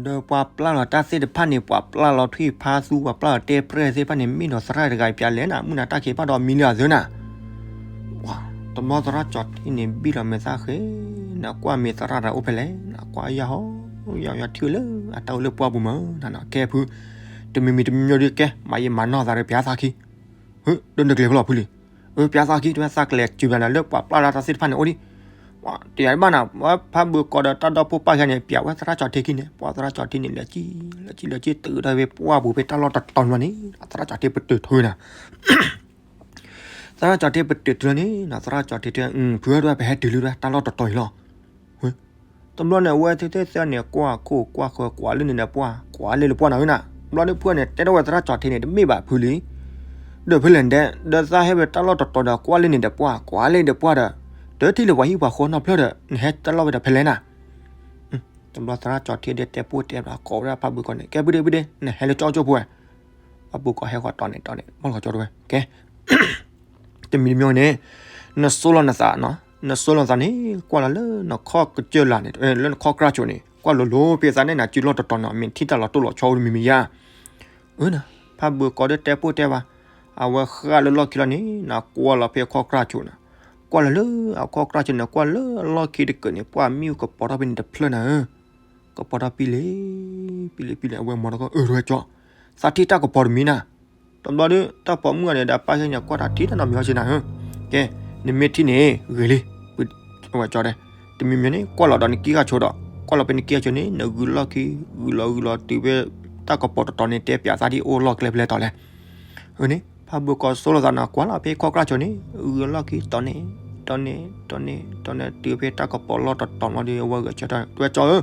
ဒီးပှၤပျၢ်လီၤတၢ်သ့ၣ်တဖၣ်န့ၣ် ပှၤပျၢ်လီၤထွံၣ်ဖးသူ ပှၤပျၢ်လီၤတဲပြဲၢ်သ့ၣ်တဖၣ်န့ၣ် မ့ၢ်ဒီးသရၣ်တဂၤအံၤပၠးလဲၣ်နၤ, မုၢ်နၤတၢ်ခံးပၢ်ဒီးမံၤလၢအသၢနၤ တဘျီသရၣ်ကၠီထ့န့ၣ် ဘံၣ်လီၤမဲာ်သၣ်ဃဲ, နကွၢ်မ့ၢ်သရၣ်တဂၤအိၣ်ဖဲလဲၣ်, နကွၢ်ယၢ်ဟီ, ယၢ်ယၢ်ထံၣ်လၢအတၢ်အိၣ်လၢပှၢ်ပူၤမၢ်, နကဲဖု, တမံၤမံၤတမံၤမံၤဒုးကဲ, မၤယံာ်မၤနီၢ်သးဒီးပၠးသးခံ, ဟၢ, ဒီးနကလဲၤဖဲလဲၣ်ဖုလံ, အၢ ပၠးသးခံ တဝဲသးကလဲၤစၢၤပၠးလၢပှၤပျၢ်လီၤတၢ်သ့ၣ်တဖၣ်န့ၣ်အိၣ်ဒံး, တယၤတဘၣ်နၤ, ဖးဘုးကီးဒီးတၢ်ဒီဖိပၢ်ယၤန့ၣ် ပၠးဝဲသရၣ်ကၠီထ့ခံန့ၣ်, ပှၤသရၣ်ကၠီထ့န့ၣ် လဲၤကံ, လဲၤကံလဲၤကံတုၤဒီးဖဲပှၢ်ပူၤဖဲတၢ်လီၢ်တတီၤန့ၣ်, သရၣ်ကၠီထ့ပတုာ်ထုနၤ သရၣ်ကၠီထ့ပတုာ်တုၤလီၤန့ၣ်, သရၣ်ကၠီထ့တဲ, ဖုဧၢ တဝဲပဟဲတုၤလံတၢ်လီၢ်တတီၤအံၤလီၤ. တဘျီန့ၣ် အဝဲသ့ၣ်သ့ၣ်န့ၣ် ကွၢ်ခိၣ်ကွၢ်ဃၢၤ ကွၢ်လၢန့ၣ်ဒီးပှၢ် ကွၢ်လၢလၢပှၢ်နၤဧၢနၤ, တဘျီဒီးဖုန့ၣ် တဲထီၣ်ဝဲသရၣ်ကၠီထ့န့ၣ် တမ့ၢ်ဘၣ်ဖုလံ, ဒီးဖဲလဲၣ်ဒဲး ဒီးသးဟဲဝဲတၢ်လီၢ်တတီၤဒီး ကွၢ်လၢန့ၣ်ဒီးပှၢ် ကွၢ်လၢန့ၣ်ဒီးပှၢ်ဒီး, တထံၣ်လၢပှၤဟံၣ်ပှၤဃီနီတဖျၢၣ်ဒီး နဟဲတၢ်လီၢ်ဝဲဒီးဖဲလဲၣ်နၤ တဘျီသရၣ်ကၠီထ့ဒီးတဲပိၢ်တဲဘၣ် ကိးဝဲဒၣ်ဖးဘုးကီးန့ၣ် ကဲဖုဒ့ဖုဒ့ နဟဲလၢကၠီကၠိဖိဝဲ, ဖးဘုးကီးဟဲဃီတီန့ၣ်တီန့ၣ် ဘၣ်လီၤကၠီတဝဲ, ကဲ တမံၤတမံၤန့ၣ်, နစိလီၤနသး, နစိလီၤနသးန့ၣ် ကွၢ်လီၤလၢနခီၣ်ကစၢၢ်လာ်န့ၣ် လၢနခီၣ်ကြၢ်ဆိးန့ၣ် ကွၢ်လိၤလိၤဖဲသးန့ၣ်နၤ စုလီၢ်တတီၤန့ၣ် မ့ၢ်ထံၣ်တၢ်လီၤတိၢ်လီၤဆီအိၣ်တမံၤမံၤယါ, အၢနၤ, ဖးဘုးကီးဒီးတဲပိၢ်တဲဘၣ်, အဝဲဃၣ်လၢလီၢ်ခံလီၤန့ၣ် နကွၢ်လီၤဖဲခီၣ်ကြၢ်ဆိးနၤ, ကွၢ်လီၤလၢအခီၣ်ကြၢ်ဆိးန့ၣ် ကွၢ်လၢအလီၢ်ခံတကုာ်န့ၣ် ပှၢ်မ့ၣ်အူကပီၤထီၣ်ဖဲန့ၣ်တဖျၢၣ်နၤဧၢ ကပီၤထီၣ်ပံလ့ၤ, ပံလ့ၤပံလ့ၤ အဝဲမၤတကီၢ်အၢတဝဲကၠီ, သးထံၣ်တၢ်ကပီၤတမံၤနၤ, တဘျီဒီး တၢ်ပိာ်မုၣ်ဂၤန့ၣ်ဒီးပၢ်ယဲန့ၣ် ကွၢ်တၢ်ထံၣ်တၢ်နီတမံၤဟီဆ့နၤဧၢ, ကဲ, နမ့ၢ်ထံၣ်န့ၣ် ဂ့ၤလံ, အဝဲကၠီတဲ, တမံၤမံၤန့ၣ် ကွၢ်လီၤဒီးနကံၢ်ဂၤဆိးဒီး, ကွၢ်လီၤဖဲနကံၢ်ဂၤဆိးန့ၣ် နဂုာ်လီၢ်ခံ, ဂုာ်လီၤဂုာ်လီၤတုၤဖဲ တၢ်ကပီၤတတီၤန့ၣ် တဲပၠးသးဒ်အိၣ်လီၢ်ကျဲဖဲလဲၣ်တီၤလဲၣ် အၢန့ၣ် ဖးဘုးကီးစိလီၤသးနၤ ကွၢ်လီၤဖဲခီၣ်ကြၢ်ဆိးန့ၣ် ဂုာ်လီၢ်ခံတီၤန့ၣ်, တီၤန့ၣ်, တီၤန့ၣ်, တီၤန့ၣ် တုၤဖဲတၢ်ကပီၤလီၢ်တတီၤလီၤဒီး အဝဲဂဲၤဆၢထၢၣ် တဝဲကၠီဧၢ,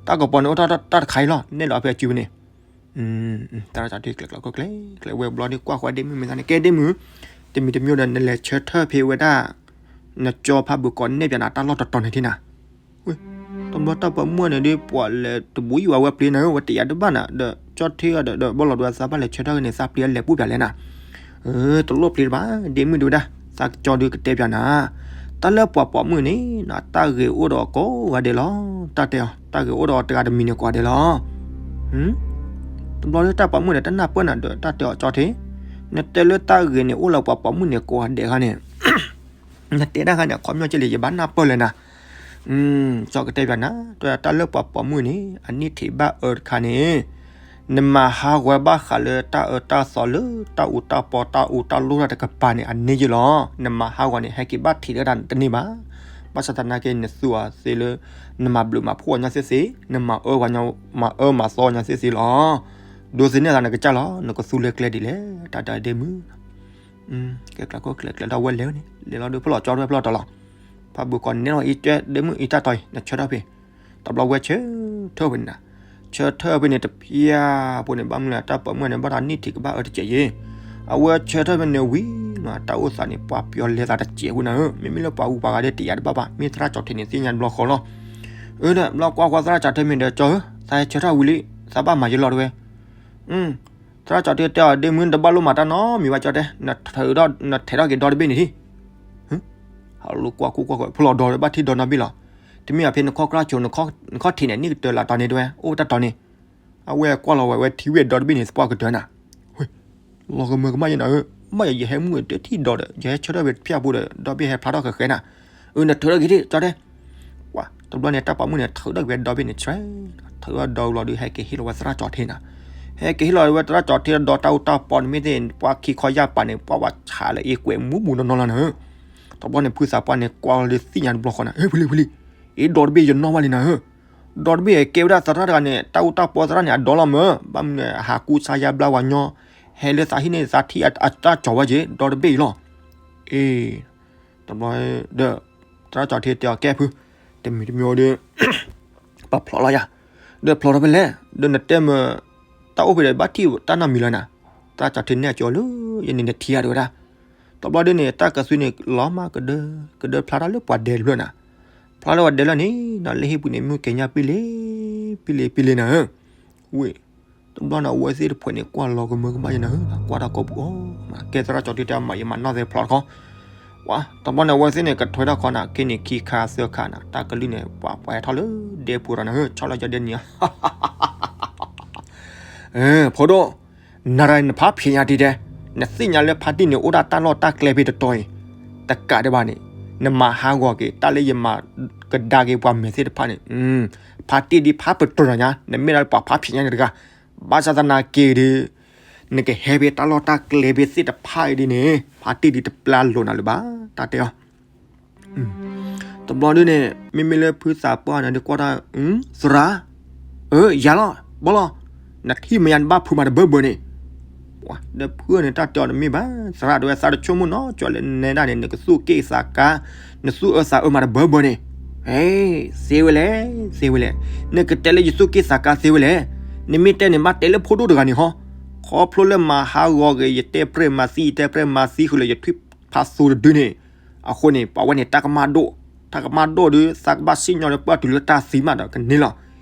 တၢ်ကပီၤန့ၣ်အိၣ်ထီၣ်တၢ်တခါအံၤလီၤ နဲၣ်လီၤဖဲအစုပူၤန့ၣ်, သရၣ်ကၠီထံကျဲးကျဲးကျဲးကျဲးဝဲဘျီဒီး ကွၢ်ဃီဒ့မုၣ်မ့ၢ်သးန့ၣ် ကဲဒ့မုၣ်, တမံၤတမံၤဒီး နလဲၤဆၢထၢၣ်ဖဲဝဲဒၣ် နကၠီဖးဘုးကိးနဲၣ်ပၠးနၤတၢ်လီၢ်တတီၤန့ၣ်ထံၣ်နၤ. တဘျီတၢ်ပိာ်မုၣ်န့ၣ်ဒီး ပှၤလဲၤတဘူးယံၤဝဲပျ့ၤနၤဧၢ ဝဲတယာ်တဘၣ်နၤ ဒီးကၠီထံအီၤဒီး ဘီၣ်လီၤဒဝဲသးဘၣ်လဲၤဆၢထၢၣ်က့ၤန့ၣ် သးပျ့ၤအလဲၤပူၤပၠးလဲၣ်နၤ. တလိၣ်ပျ့ၤတဘၣ် ဒ့မုၣ်ဒုဝဲဒၣ် သးကၠီဒုကတဲပၠးနၤ, တၢ်လၢပှၤပိာ်မုၣ်န့ၣ် တၢ်ဂ့ၤအိၣ်ဒီးကိးဂၤဒဲးလီၤ. တၢ်တဲအီၤ တၢ်ဂ့ၤအိၣ်ဒီးတဂၤတမံၤန့ၣ်ကိးဂၤဒဲးလီၤ. တဘျီလၢတၢ်ပိာ်မုၣ်န့ၣ် တနၢ်ပၢၢ်နၤဒီး တၢ်တဲအီၤကၠီထံ, နတဲလၢတၢ်ဂ့ၤန့ၣ် အိၣ်လၢပှၤပိာ်မုၣ်န့ၣ်ကိးဂၤဒဲးဂၤန့ၣ် နတဲတၢ်ဂၤန့ၣ် အခီပညီကဲလံ ယဘၣ်နၢ်ပၢၢ်လၢနၤ. ကၠီကတဲပၠးနၤ တၢ်လၢပှၤပိာ်မုၣ်န့ၣ် အနံၣ်ထံးဘၣ်အၢတခါန့ၣ် နမၤဟးဂီၤဘၣ်ဃးလၢတၢ်အၢတၢ်သီလၢတၢ်အူတၢ်ပီတၢ်အူတၢ်လိၣ်တၢ်တကပၤန့ၣ် အန့ၣ်ယ့ၢ်လီၤ. နမၤဟးဂီၤန့ၣ် ဟဲက့ၤဘၣ်ထံးတၢ်တန့ၢ်ဘၣ်. ဘၣ်ဆၣ်သနာ်က့ နသူအီၤသ့လၢ နမၤဘျုးမၤဖှိၣ်အီၤညါသ့သ့, နမၤအၢဝဲ မၤအၢမၤသီအီၤညါသ့သ့လီၤ. ဒိးသန့ၤသးနကစၢ်လီၤ နကသူလၢကျဲဒ်လဲၣ် တၢ်တဲဒ့မုၣ် ကျဲးကျဲးကျဲးကျဲးဒီးဝဲလဲၤဝဲန့ၣ် လဲၤလီၤဒုးဖဲလီၤကၠီဒုးဖဲလီၤတီၤလီၤ. ဖးဘုးကိးနဲၣ်လီၤအံၤကၠီ ဒ့မုၣ်အံၤတၢ်တီၤအံၤ နဆၢထၢၣ်ဖဲ တဘျီဝဲဆၢထၢၣ်ဖဲန့ၣ်နၤ, ဆၢထၢၣ်ဖဲန့ၣ်တဖျၢၣ်ဖိန့ၣ် ဘၣ်မနုၤလဲၣ် တၢ်ပိာ်မုၣ်န့ၣ် ဘၣ်ဒီးနံၣ်ထံးကဘၣ်အၢတစဲးယ့ၢ်, အဝဲဆၢထၢၣ်ဖဲန့ၣ်ဝံၤနီၤ တၢ်အိၣ်သးန့ၣ် ပှၤပျီလဲၤသးတစဲးဝံၤနၤဧၢ, မ့မ့ၢ်လၢပှၤဂုၤပှၤဂၤဒၣ်တယာ်တဘၣ်ဘၣ် မ့ၢ်သရၣ်ကၠီထံးန့ၣ် သ့ၣ်ညါတဘျီဃီလီၤ. အၢ ဒီးဘျီကွၢ်ဃီသရၣ်ကၠီထံးမ့ၢ်ဒီး ကၠီဧၢ သးဟဲဆၢထၢၣ်ဝံၤလံ သးဘၣ်မၤယလီၤတဝဲ သရၣ်ကၠီထံးတဲအီၤ ဒ့မုၣ် နတဘၣ်လိၣ်မၤတၢ်နီတမံၤဘၣ်ကၠီတဲ, နထဲးထီၣ်က့ၤဒီတဘ့ၣ်န့ၣ်ထံၣ်, ဟးလိာ်ကွၢ်ကူကွၢ်ဃီ ဖဲလီၤဒီးဘၣ်ထံၣ်ဒီနီတဘ့ၣ်လီၤ. တမ့ၢ်အဖဲနခီၣ်ကြၢ်ဆိး နခီၣ်ထံးန့ၣ် နံၣ်ကတၢၢ်လၢတီၤန့ၣ်တဝဲ အိၣ်တၢ်တီၤန့ၣ်, အဝဲကွၢ်လီၤဝဲ ဝဲထံၣ်ဝဲဒီတဘ့ၣ်န့ၣ် သပှၢ်ကတၢၢ်နၤ, လီၤကမၢကမၣ်ယဲနၤဧၢ, မ့ၢ်ယဟဲမုၢ်တထံၣ်ဒီးဒီး ယဟဲဆၢထၢၣ်ဝဲတဖျၢၣ်ဖိဒီး ဒီဘ့ၣ်ဟဲဖျါထီၣ်ဃဲဃဲနၤ, အၢ နထဲးထီၣ်က့ၤထံၣ်ကၠီတဲ ပှၤတဘျီန့ၣ် တၢ်ပိာ်မုၣ်န့ၣ် ထဲးထီၣ်က့ၤဝဲဒီဘ့ၣ်န့ၣ်ဆှဲ, ထဲးထီၣ်ဒီဘ့ၣ်လီၤဒီး ဟဲက့ၤဟ့ၣ်လီၤဝဲသရၣ်ကၠီထံးနၤ, ဟဲက့ၤဟ့ၣ်လီၤဝဲသရၣ်ကၠီထံးဒီး တၢ်အူတၢ်ပီန့ၣ်မ့ၢ်သ့ၣ် ပှၤခံခီယၢ်ပၤန့ၣ် ပှၤဝဲဆးလၢအ့ကွဲးမူးမူးနီၢ်နီၢ်လီၤနၤဧၢ. တဘျီန့ၣ် ဖုသးပှၢ်န့ၣ် ကွၢ်လီၤလၢသ့ၣ်ညါတဘျီဃီနၤ, ဟဲဖုလံ ဖုလံ, အ့ ဒီတဘ့ၣ်ယနီၣ်ဘၣ်လံနၤဧၢ, ဒီတဘ့ၣ်ကဲဝဲဒၣ်သရၣ်တဂၤန့ၣ် တၢ်အူတၢ်ပီသရၣ်န့ၣ် အဒီလီၤမၢ်, ဘၣ်မနုၤ ဟးကူစါယါဘျါဝဲညီ, ဟဲလၢသးဟံၣ်န့ၣ် သးထံၣ်အတၢ်ကၠီဝဲက့ၤ ဒီတဘ့ၣ်အံၤလီၤ. အ့ တဘျီဒီး သရၣ်ကၠီထံးတဲအီၤ ကဲဖု, တမံၤတမံၤဒီး ပဖျိးလီၤယၤ, ဒီးဖျိးထီၣ်ဖဲလဲၣ်, ဒီးနတဲမၢ် တၢ်အိၣ်ဖဲဒီးဘၣ်ထံၣ်တၢ်နီတမံၤလၢနၤ, သရၣ်ကၠီထံးနဲၣ်ကၠီလၢ ယန့ၣ်နထံၣ်ဧါတဝဲဒၣ်, တဘျီဒီးန့ၣ် တၢ်ကစုန့ၣ် လီၤမးကဒၢ ကဒၢဖျါထီၣ်လၢပှၤဒဲတဖျၢၣ်နၤ, ဖျါလၢပှၤဒဲလီၤန့ၣ် နလၢဟံၣ်ပူၤန့ၣ် မုၢ်ကဲညါပံလ့ ပံလ့ ပံလ့နၤဧၢ, ဝ့ၢ် တဘျီန့ၣ် အဝဲသ့ၣ်တဖှဲးန့ၣ် ကွၢ်လီၤကမၢကမၣ်ယဲနၤဧၢ, ကွၢ်တၢ်ကိးပူၤအီၤ, ကဲသရၣ်ကၠီထံးတဲ မၤယမၤနီၢ်သဲဖျိးတခီ, ဝါ တဘျီန့ၣ် အဝဲသ့ၣ်န့ၣ် ကထွဲထီၣ်ခီနၤ, ခဲန့ၣ်ခံခါသၢခါနၤ, တၢ်ကလုၢ်န့ၣ် ပှၤပှၤဟဲထီၣ်လၢဒဲပူၤဒီးနၤဧၢ, ဆီၣ်လီၤကၠီဒဲနံၤဧါ ဖိဒိၣ်, နရၤနဖါဖံးညါတံၢ်တဲ, နသ့ၣ်ညါလၢဖါတံၢ်န့ၣ် အိၣ်ဒၣ်တၢ်လီၢ်တၢ်ကျဲဖဲတတီၤအံၤ, တကးဒံးဘၣ်န့ၣ်, နမၤဟးဂီၤက့ၤ တၢ်လၢယမၤကဒါက့ၤပှၤမဲာ်သ့ၣ်တဖၣ်န့ၣ်, ဖါတံၢ်ဒ်ဖါပတြၢၤညါ, နမ့ၢ်ဒၣ်ပှၤဖါဖံးညါန့ၣ်တဂၤ, ဘၣ်ဆၣ်သနာ်က့ဒီး နကဟဲဖဲတၢ်လီၢ်တၢ်ကျဲဖဲသ့ၣ်တဖၣ်အံၤဒ်န့ၣ် ဖါတံၢ်ဒ်တပျၢ်လိာ်နၤလၢၤဘၣ်, တၢ်တဲအီၤ တဘျီဒ်န့ၣ် မ့မ့ၢ်လၢဖုသးပှၢ်န့ၣ် ဒ်ကွၢ်တၢ်, သရၣ်, အၢ ယၤလီၤ, ဘီလီၤ, နထံၣ်မ့ၢ်ယၤနဘၣ်ဖုးမးတဘၢဘၢန့ၣ်, ဒီးဖုန့ၣ် တၢ်တဲအီၤတမ့ၢ်ဘၣ်, သရၣ်တဝဲသးတဆိကမိၣ်နီၢ်ကီၢ်လၢနနဲဒၣ်န့ၣ် နကသူၣ်က့ၣ်သးကါ, နသူၣ်အၢသးအၢမးတဘၢဘၢန့ၣ်, သ့ဝဲလဲၣ်, သ့ဝဲလဲၣ်, နကတဲလၢယသူၣ်က့ၣ်သးကါသ့ဝဲလဲၣ်, နမ့ၢ်တဲန့ၣ် ဘၣ်တဲလၢဖိဒိၣ်တဂၤန့ၣ်ဟီ, ခီဖျိလၢမၤဟးဂီၤက့ၤ ယတဲပြဲၢ်မၤသံ ယတဲပြဲၢ်မၤသံဃုာ်လၢယထွံၣ်ဖးသိတဒုန့ၣ်, အဃိန့ၣ် ပှၤဝဲန့ၣ် တၢ်ကမၣ်ဒိၣ်, တၢ်ကမၣ်ဒိၣ်ဒီး သးကဘၣ်စံၣ်ညီၣ်လၢပှၢ်တုၤလၢတၢ်သံမးဒီးကန့ၢ်လီၤ.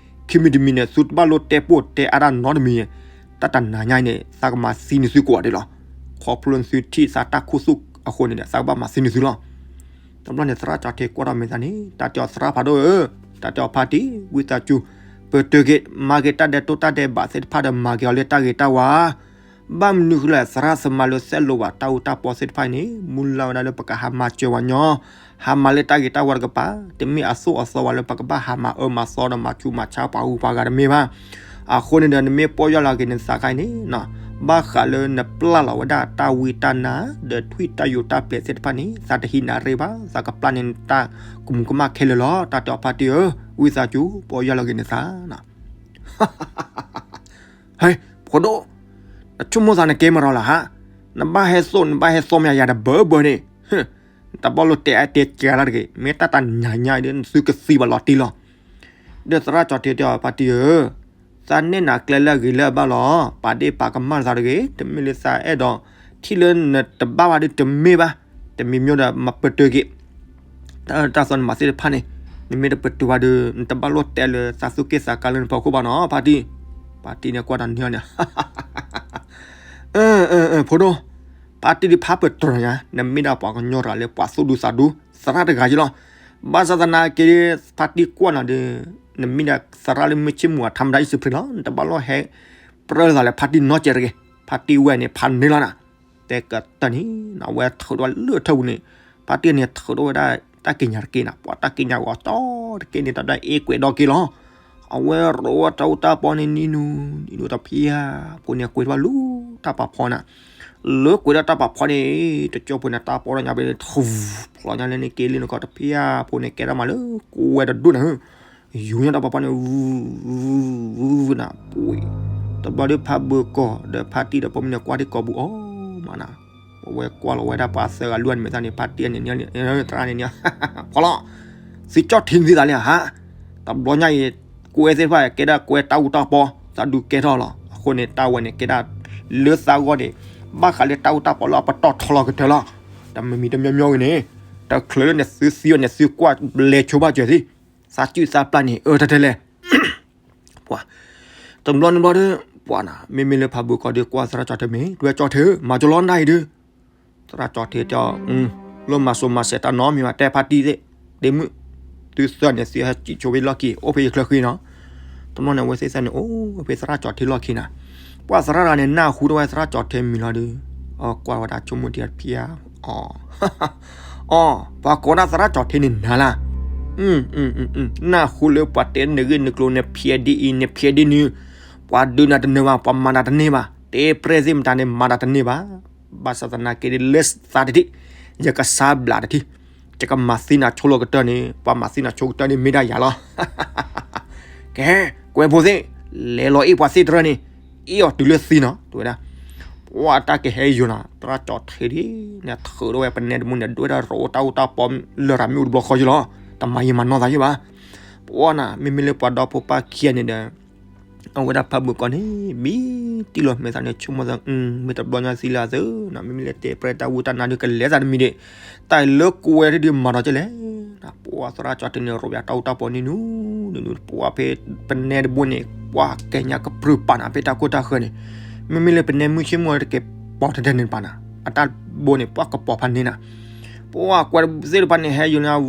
ခံမံၤတမံၤန့ၣ် သုတဘၣ်လိၣ်တဲပိၢ်တဲအါတၢ်နီတမံၤ, တၢ်တနၤညါအံၤန့ၣ် သးကမၤသံနသုကိးဂၤဒဲးလီၤ. ခီဖျိနသုထံၣ်သးတၢ်ခူသူၣ်အဃိန့ၣ်ဒီး သးကဘၣ်မၤသံနသုလီၤ. တဘျီန့ၣ် သရၣ်ကၠီထံးကွၢ်ထီၣ်မဲာ်သးန့ၣ် တၢ်တဲအီၤသရၣ်ဖးဒိၣ်ဧၢ, တၢ်တဲအီၤဖါတံၢ် ဝံသးစူၤ, ပတုာ်က့ၤ မၤက့ၤတၢ်ဒဲးတိၢ်တၢ်ဒဲးဘးသ့ၣ်တဖၣ်ဒီး မၤက့ၤအီၤလၢတၢ်ဂ့ၤတၢ်ဝါ ဘၣ်မနုၤဃိလဲၣ် သရၣ်သမါလၢသဲးလိာ်ဘၣ်တၢ်အူတၢ်ပီသ့ၣ်တဖၣ်အံၤန့ၣ် မူလၢ်ဝဲဒၣ်လၢပကဟးမၤစၢၤဝဲညီ, ဟးမၤလၢတၢ်ဂ့ၤတၢ်ဝါတကပၤ, တမ့ၢ်အသိၣ်အသီဝဲလၢပကဘၣ်ဟးမၤအၢမၤသီဒီးမၤဆူးမၤဆါပှၤဂုၤပှၤဂၤတမ့ၢ်ဘၣ်. အဃိန့ၣ်ဒီး နမ့ၢ်ပီၢ်ယၢ်လီၤက့ၤနသးခါအံၤန့ၣ်, ဘၣ်ဃးလၢနပျၢ်လီၤဝဲဒၣ်တၢ်ဝံတၢ်နါ ဒီးထွံၣ်တၢ်ယိာ်တၢ်ပျဲၤသ့ၣ်တဖၣ်န့ၣ် သးတဟံးနၤရ့ဘၣ်, သးကပျၢ်န့ၢ်နတၢ်ကမူၤကမၣ်ခဲလၢာ်လီၤ. တၢ်တဲအီၤဖါတံၢ်ဧၢ, ဝံသးစူၤ ပီၢ်ယၢ်လီၤက့ၤနသး ဟဲ ဖိဒိၣ်, နဆိကမိၣ်သးနကဲမတၤလီၤဧါ, နဘၣ်ဟဲသိၣ် နဘၣ်ဟဲသိၣ်မ့ၢ်ယၤတဘၢဘၢန့ၣ်, တဘၣ်လိၣ်တဲအါတဲကဲလၢတဂ့ၤ, မ့ၢ်တၢ်တနၤညါအံၤဒီး နသုကသံဘၣ်လီၤတံၢ်လီၤ. ဒီးသရၣ်ကၠီထံးတဲအီၤ ဖါတံၢ်ဧၢ, သးနဲၣ်နၤကျဲလၢအဂ့ၤလၢအဘၣ်လီၤ. ပာ်ဒ့ၣ်ပာ်ကမၣ်သးတဂ့ၤ, တမ့ၢ်လၢသးအဲၣ်ဒိးထံၣ်လၢနတဘၣ်ဘၣ်ဒီးတမ့ၢ်ဘၣ်, တမံၤမ့ၢ်ဒီးမၤပတုာ်က့ၤ တၢ်သီနမၤသ့ၣ်တဖၣ်န့ၣ်, နမ့ၢ်တပတုာ်ဘၣ်ဒီး နတဘၣ်လိၣ်တဲလၢသးသူၣ်က့ၣ်သးကါလၢနဖီခိၣ်ဘၣ်နီၤ ဖါတံၢ်. ဖါတံၢ်န့ၣ်ကွၢ်တၢ်န့ၣ်န့ၣ် ဖိဒိၣ်, ဖါတံၢ်ဒုးဖးပတုာ်ညါ, နမ့ၢ်ဒၣ်ပှၤကညီတဂၤလၢပှၤသူၣ်ဒူသးဒူ သရၣ်တဂၤယ့လီၤ. ဘၣ်ဆၣ်သနာ်က့ ဖါတံၢ်ကွၢ်နၤဒီး နမ့ၢ်ဒၣ်သရၣ်လၢမုၢ်ဆ့ၣ်မူၤအထါမတၤအံၤစ့ဖရံလီၤ, နတဘၣ်လိၣ်ဟဲပြၢသးလၢဖါတံၢ်နီတစဲးတဂ့ၤ. ဖါတံၢ်ဝဲန့ၣ် ဖးန့ၢ်လီၤနၤ တဲကတၢၢ်န့ၣ် အဝဲထုးထီၣ်လၢထၢပူၤန့ၣ်, ဖါတံၢ်န့ၣ် ထုးထီၣ်ဝဲဒၣ်တၢ်ကံးညာ်တက့ၢ်နၤ, ပှၤတၢ်ကံးညာ်ဂီၤတီတက့ၢ်န့ၣ် တၢ်ဒၣ်အ့ၣ်ကွဲးဒီးက့ၤလီၤ. အဝဲရိးဝဲတၢ်အူတၢ်ပီန့ၣ် နံၤနူၤ နံၤနူၤတဖျၢၣ်ဖိန့ၣ် ကွဲးထီၣ်လၢတၢ်ပာ်ဖီန့ၣ်, လၢကွဲးဒီးတၢ်ပာ်ဖီန့ၣ် တကၠိဖိန့ၣ် တၢ်ပီထီၣ်ညါဖဲန့ၣ် ထူ ဖျိညါလၢန့ၣ်က့ၤလံနကီၢ်တဖျၢၣ်ဖိန့ၣ် ကဲထီၣ်မးလၢကွဲးတဒိၣ်နၤ ယူၤညါတၢ်ပာ်ဖီန့ၣ် ဝူဝူနၤပှ့ၤ, တဘျီဒီးဖးဘၢကီၢ်ဒီးဖါတံၢ်ဒီးပိာ်မုၣ်န့ၣ် ကွၢ်ထံကီၢ်ပူၤအီၤမးနၤ, အဝဲကွၢ်လီၤဝဲဒၣ်ပှၤသၢဂၤလွံၢ်ဂၤန့ၣ် မ့ၢ်သးန့ၣ် ဖါတံၢ်န့ၣ် သရၣ်န့ၣ်န့ၣ် ဖီလီၤ, သုကၠီၣ်ထံနသုသးလံဧါ, တဘျီညါအံၤ ကွဲးသ့ၣ်တဖၣ် ကဲဒၣ်ကွဲးတၢ်အူတၢ်ပီ သးဒူကဲထီၣ်လီၤ. အဃိန့ၣ် တၢ်ဝဲန့ၣ် ကဲဒၣ်လၢသးဂီၢ်န့ၣ် ဘၣ်ဃးလၢတၢ်အူတၢ်ပီလၢအပတီၢ်ထီလီၤကတၢၢ်လီၤ. တမံၤမံၤတမံၤမံၤဂ့ၤန့ၣ် တချုးလၢနသုသံဝဲန့ၣ် သုကွၢ်ဘျဲးဆိဘၣ်စၢၤသ့, သးစုၣ်သးပျၢ်န့ၣ် အၢ တၢ်တဲလဲၣ် ပှၤ တဘျီန့ၣ်ဘျီဒီး ပှၤနၤ မ့မ့ၢ်လၢဖးဘၢကီၢ်ဒီး ကွၢ်သရၣ်ကၠီၣ်ထ့မ့ၢ် ဒွဲၣ်ကၠီၣ်ထ့ မၤကၠီလီၤနၤအံၤဒီး သရၣ်ကၠီၣ်ထ့တဲအီၤ လၢမၤစိၤမၤစဲးတၢ်နီတမံၤဘၣ် တဲဖါတံၢ်သ့ၣ် ဒ့မုၣ် သုသၢန့ၣ် သုဟဲစံၣ်ဆိဖဲလီၢ်ခံ အိၣ်ဖဲယချၢဃံနီၤ. တဘျီန့ၣ် အဝဲသ့ၣ်သၢန့ၣ် အိၣ်ဖဲသရၣ်ကၠီၣ်ထ့လီၢ်ခံနၤ. ပှၤသရၣ်တဂၤန့ၣ် နၢ်ဟူထီၣ်ဝဲသရၣ်ကၠီၣ်ထ့မံၤလီၤဒီး အကွၢ်ဝဲဒၣ်ဆိကမိၣ်တဖျၢၣ် အီ အီ ပှၤကိးဒၣ်သရၣ်ကၠီၣ်ထ့န့ၣ်နၤလၢ် နၢ်ဟူလၢပှၤတဲနဂ့ၢ်နကျိၤ နဖျဲးဒ်အံၤ နဖျဲးဒ်နုၤ, ပှၤဒုးနၤတနၢၤဘၣ် ပှၤမၤနၤတန့ၢ်ဘၣ် တဲပြဲၢ်သ့ၣ်မတၤန့ၣ် မၤနၤတန့ၢ်ဘၣ်. ဘၣ်ဆၣ်သနာ်က့ လၢသးတထံၣ် ယကစါဘျးတထံၣ် ယကမၤသံနၤဆိလီၤကတၢၢ်န့ၣ် ပှၤမၤသံနၤဆိကတၢၢ်န့ၣ် မ့ၢ်ဒၣ်ယၤလီၤ. ကဲ ကွဲးဖိသ့ၣ် လဲၤလီၤအ့ၣ်ပှၤသ့ၣ်တရၢန့ၣ် အ့ၣ်အီၤတုၤလၢသံနီၤ တဲဝဲဒၣ်. ပှၤတၢ်ကဟဲယိာ်နၤ သရၣ်ကၠီၣ်ထ့ဒ်န့ၣ် ထုးထီၣ်ဝဲပနဲတဘိန့ၣ် ဒွဲၣ်ဒၣ်ရိးတၢ်အူတၢ်ပီလၢရၤမ့ၣ်အူတဘျီဃီယ့လီၤ. တမၤယံာ်မၤနီၢ်သးယ့ဘၣ်. ပှၤနၤ မ့မ့ၢ်လၢပှၤဒီဖိပၢ်ခံဂၤန့ၣ်ဒီး အဝဲဒၣ်ဖးဘၢကီၢ်န့ၣ် ဘံတံၢ်လီၤမဲာ်သးန့ၣ် ဆိကမိၣ်သး မ့ၢ်တဘျီညါသံလၢအသၢနီၤ မ့မ့ၢ်လၢတဲပြဲၢ်တၢ်ဝံတၢ်နါဒုးကလဲၤသးတမံၤဒံး တၢ်လၢကွဲးဒုးမၤဒီးကလဲၣ် ပှၤသရၣ်ကၠီၣ်ထ့န့ၣ် ရိးဘၣ်တၢ်အူတၢ်ပီန့ၣ်နူၤ နူၤနူၤ ပှၤဖဲပနဲတဘိန့ၣ် ပှၤကဲညါကပြုၢ်ပာ်နၤဖဲတၢ်ကိၢ်တၢ်ဂီၤန့ၣ် မ့မ့ၢ်လၢပနဲမုၢ်ဆ့ၣ်မုၢ်ဂီၤတကဲ ပီၤတဒဲန့ၣ်တပၤနၤ အတၢ်ဘိန့ၣ် ပှၤကပီၤဖးန့ၢ်နၤ ပှၤကွဲးသ့ၣ်တဖၣ်န့ၣ် ဟဲယိာ်န့ၣ်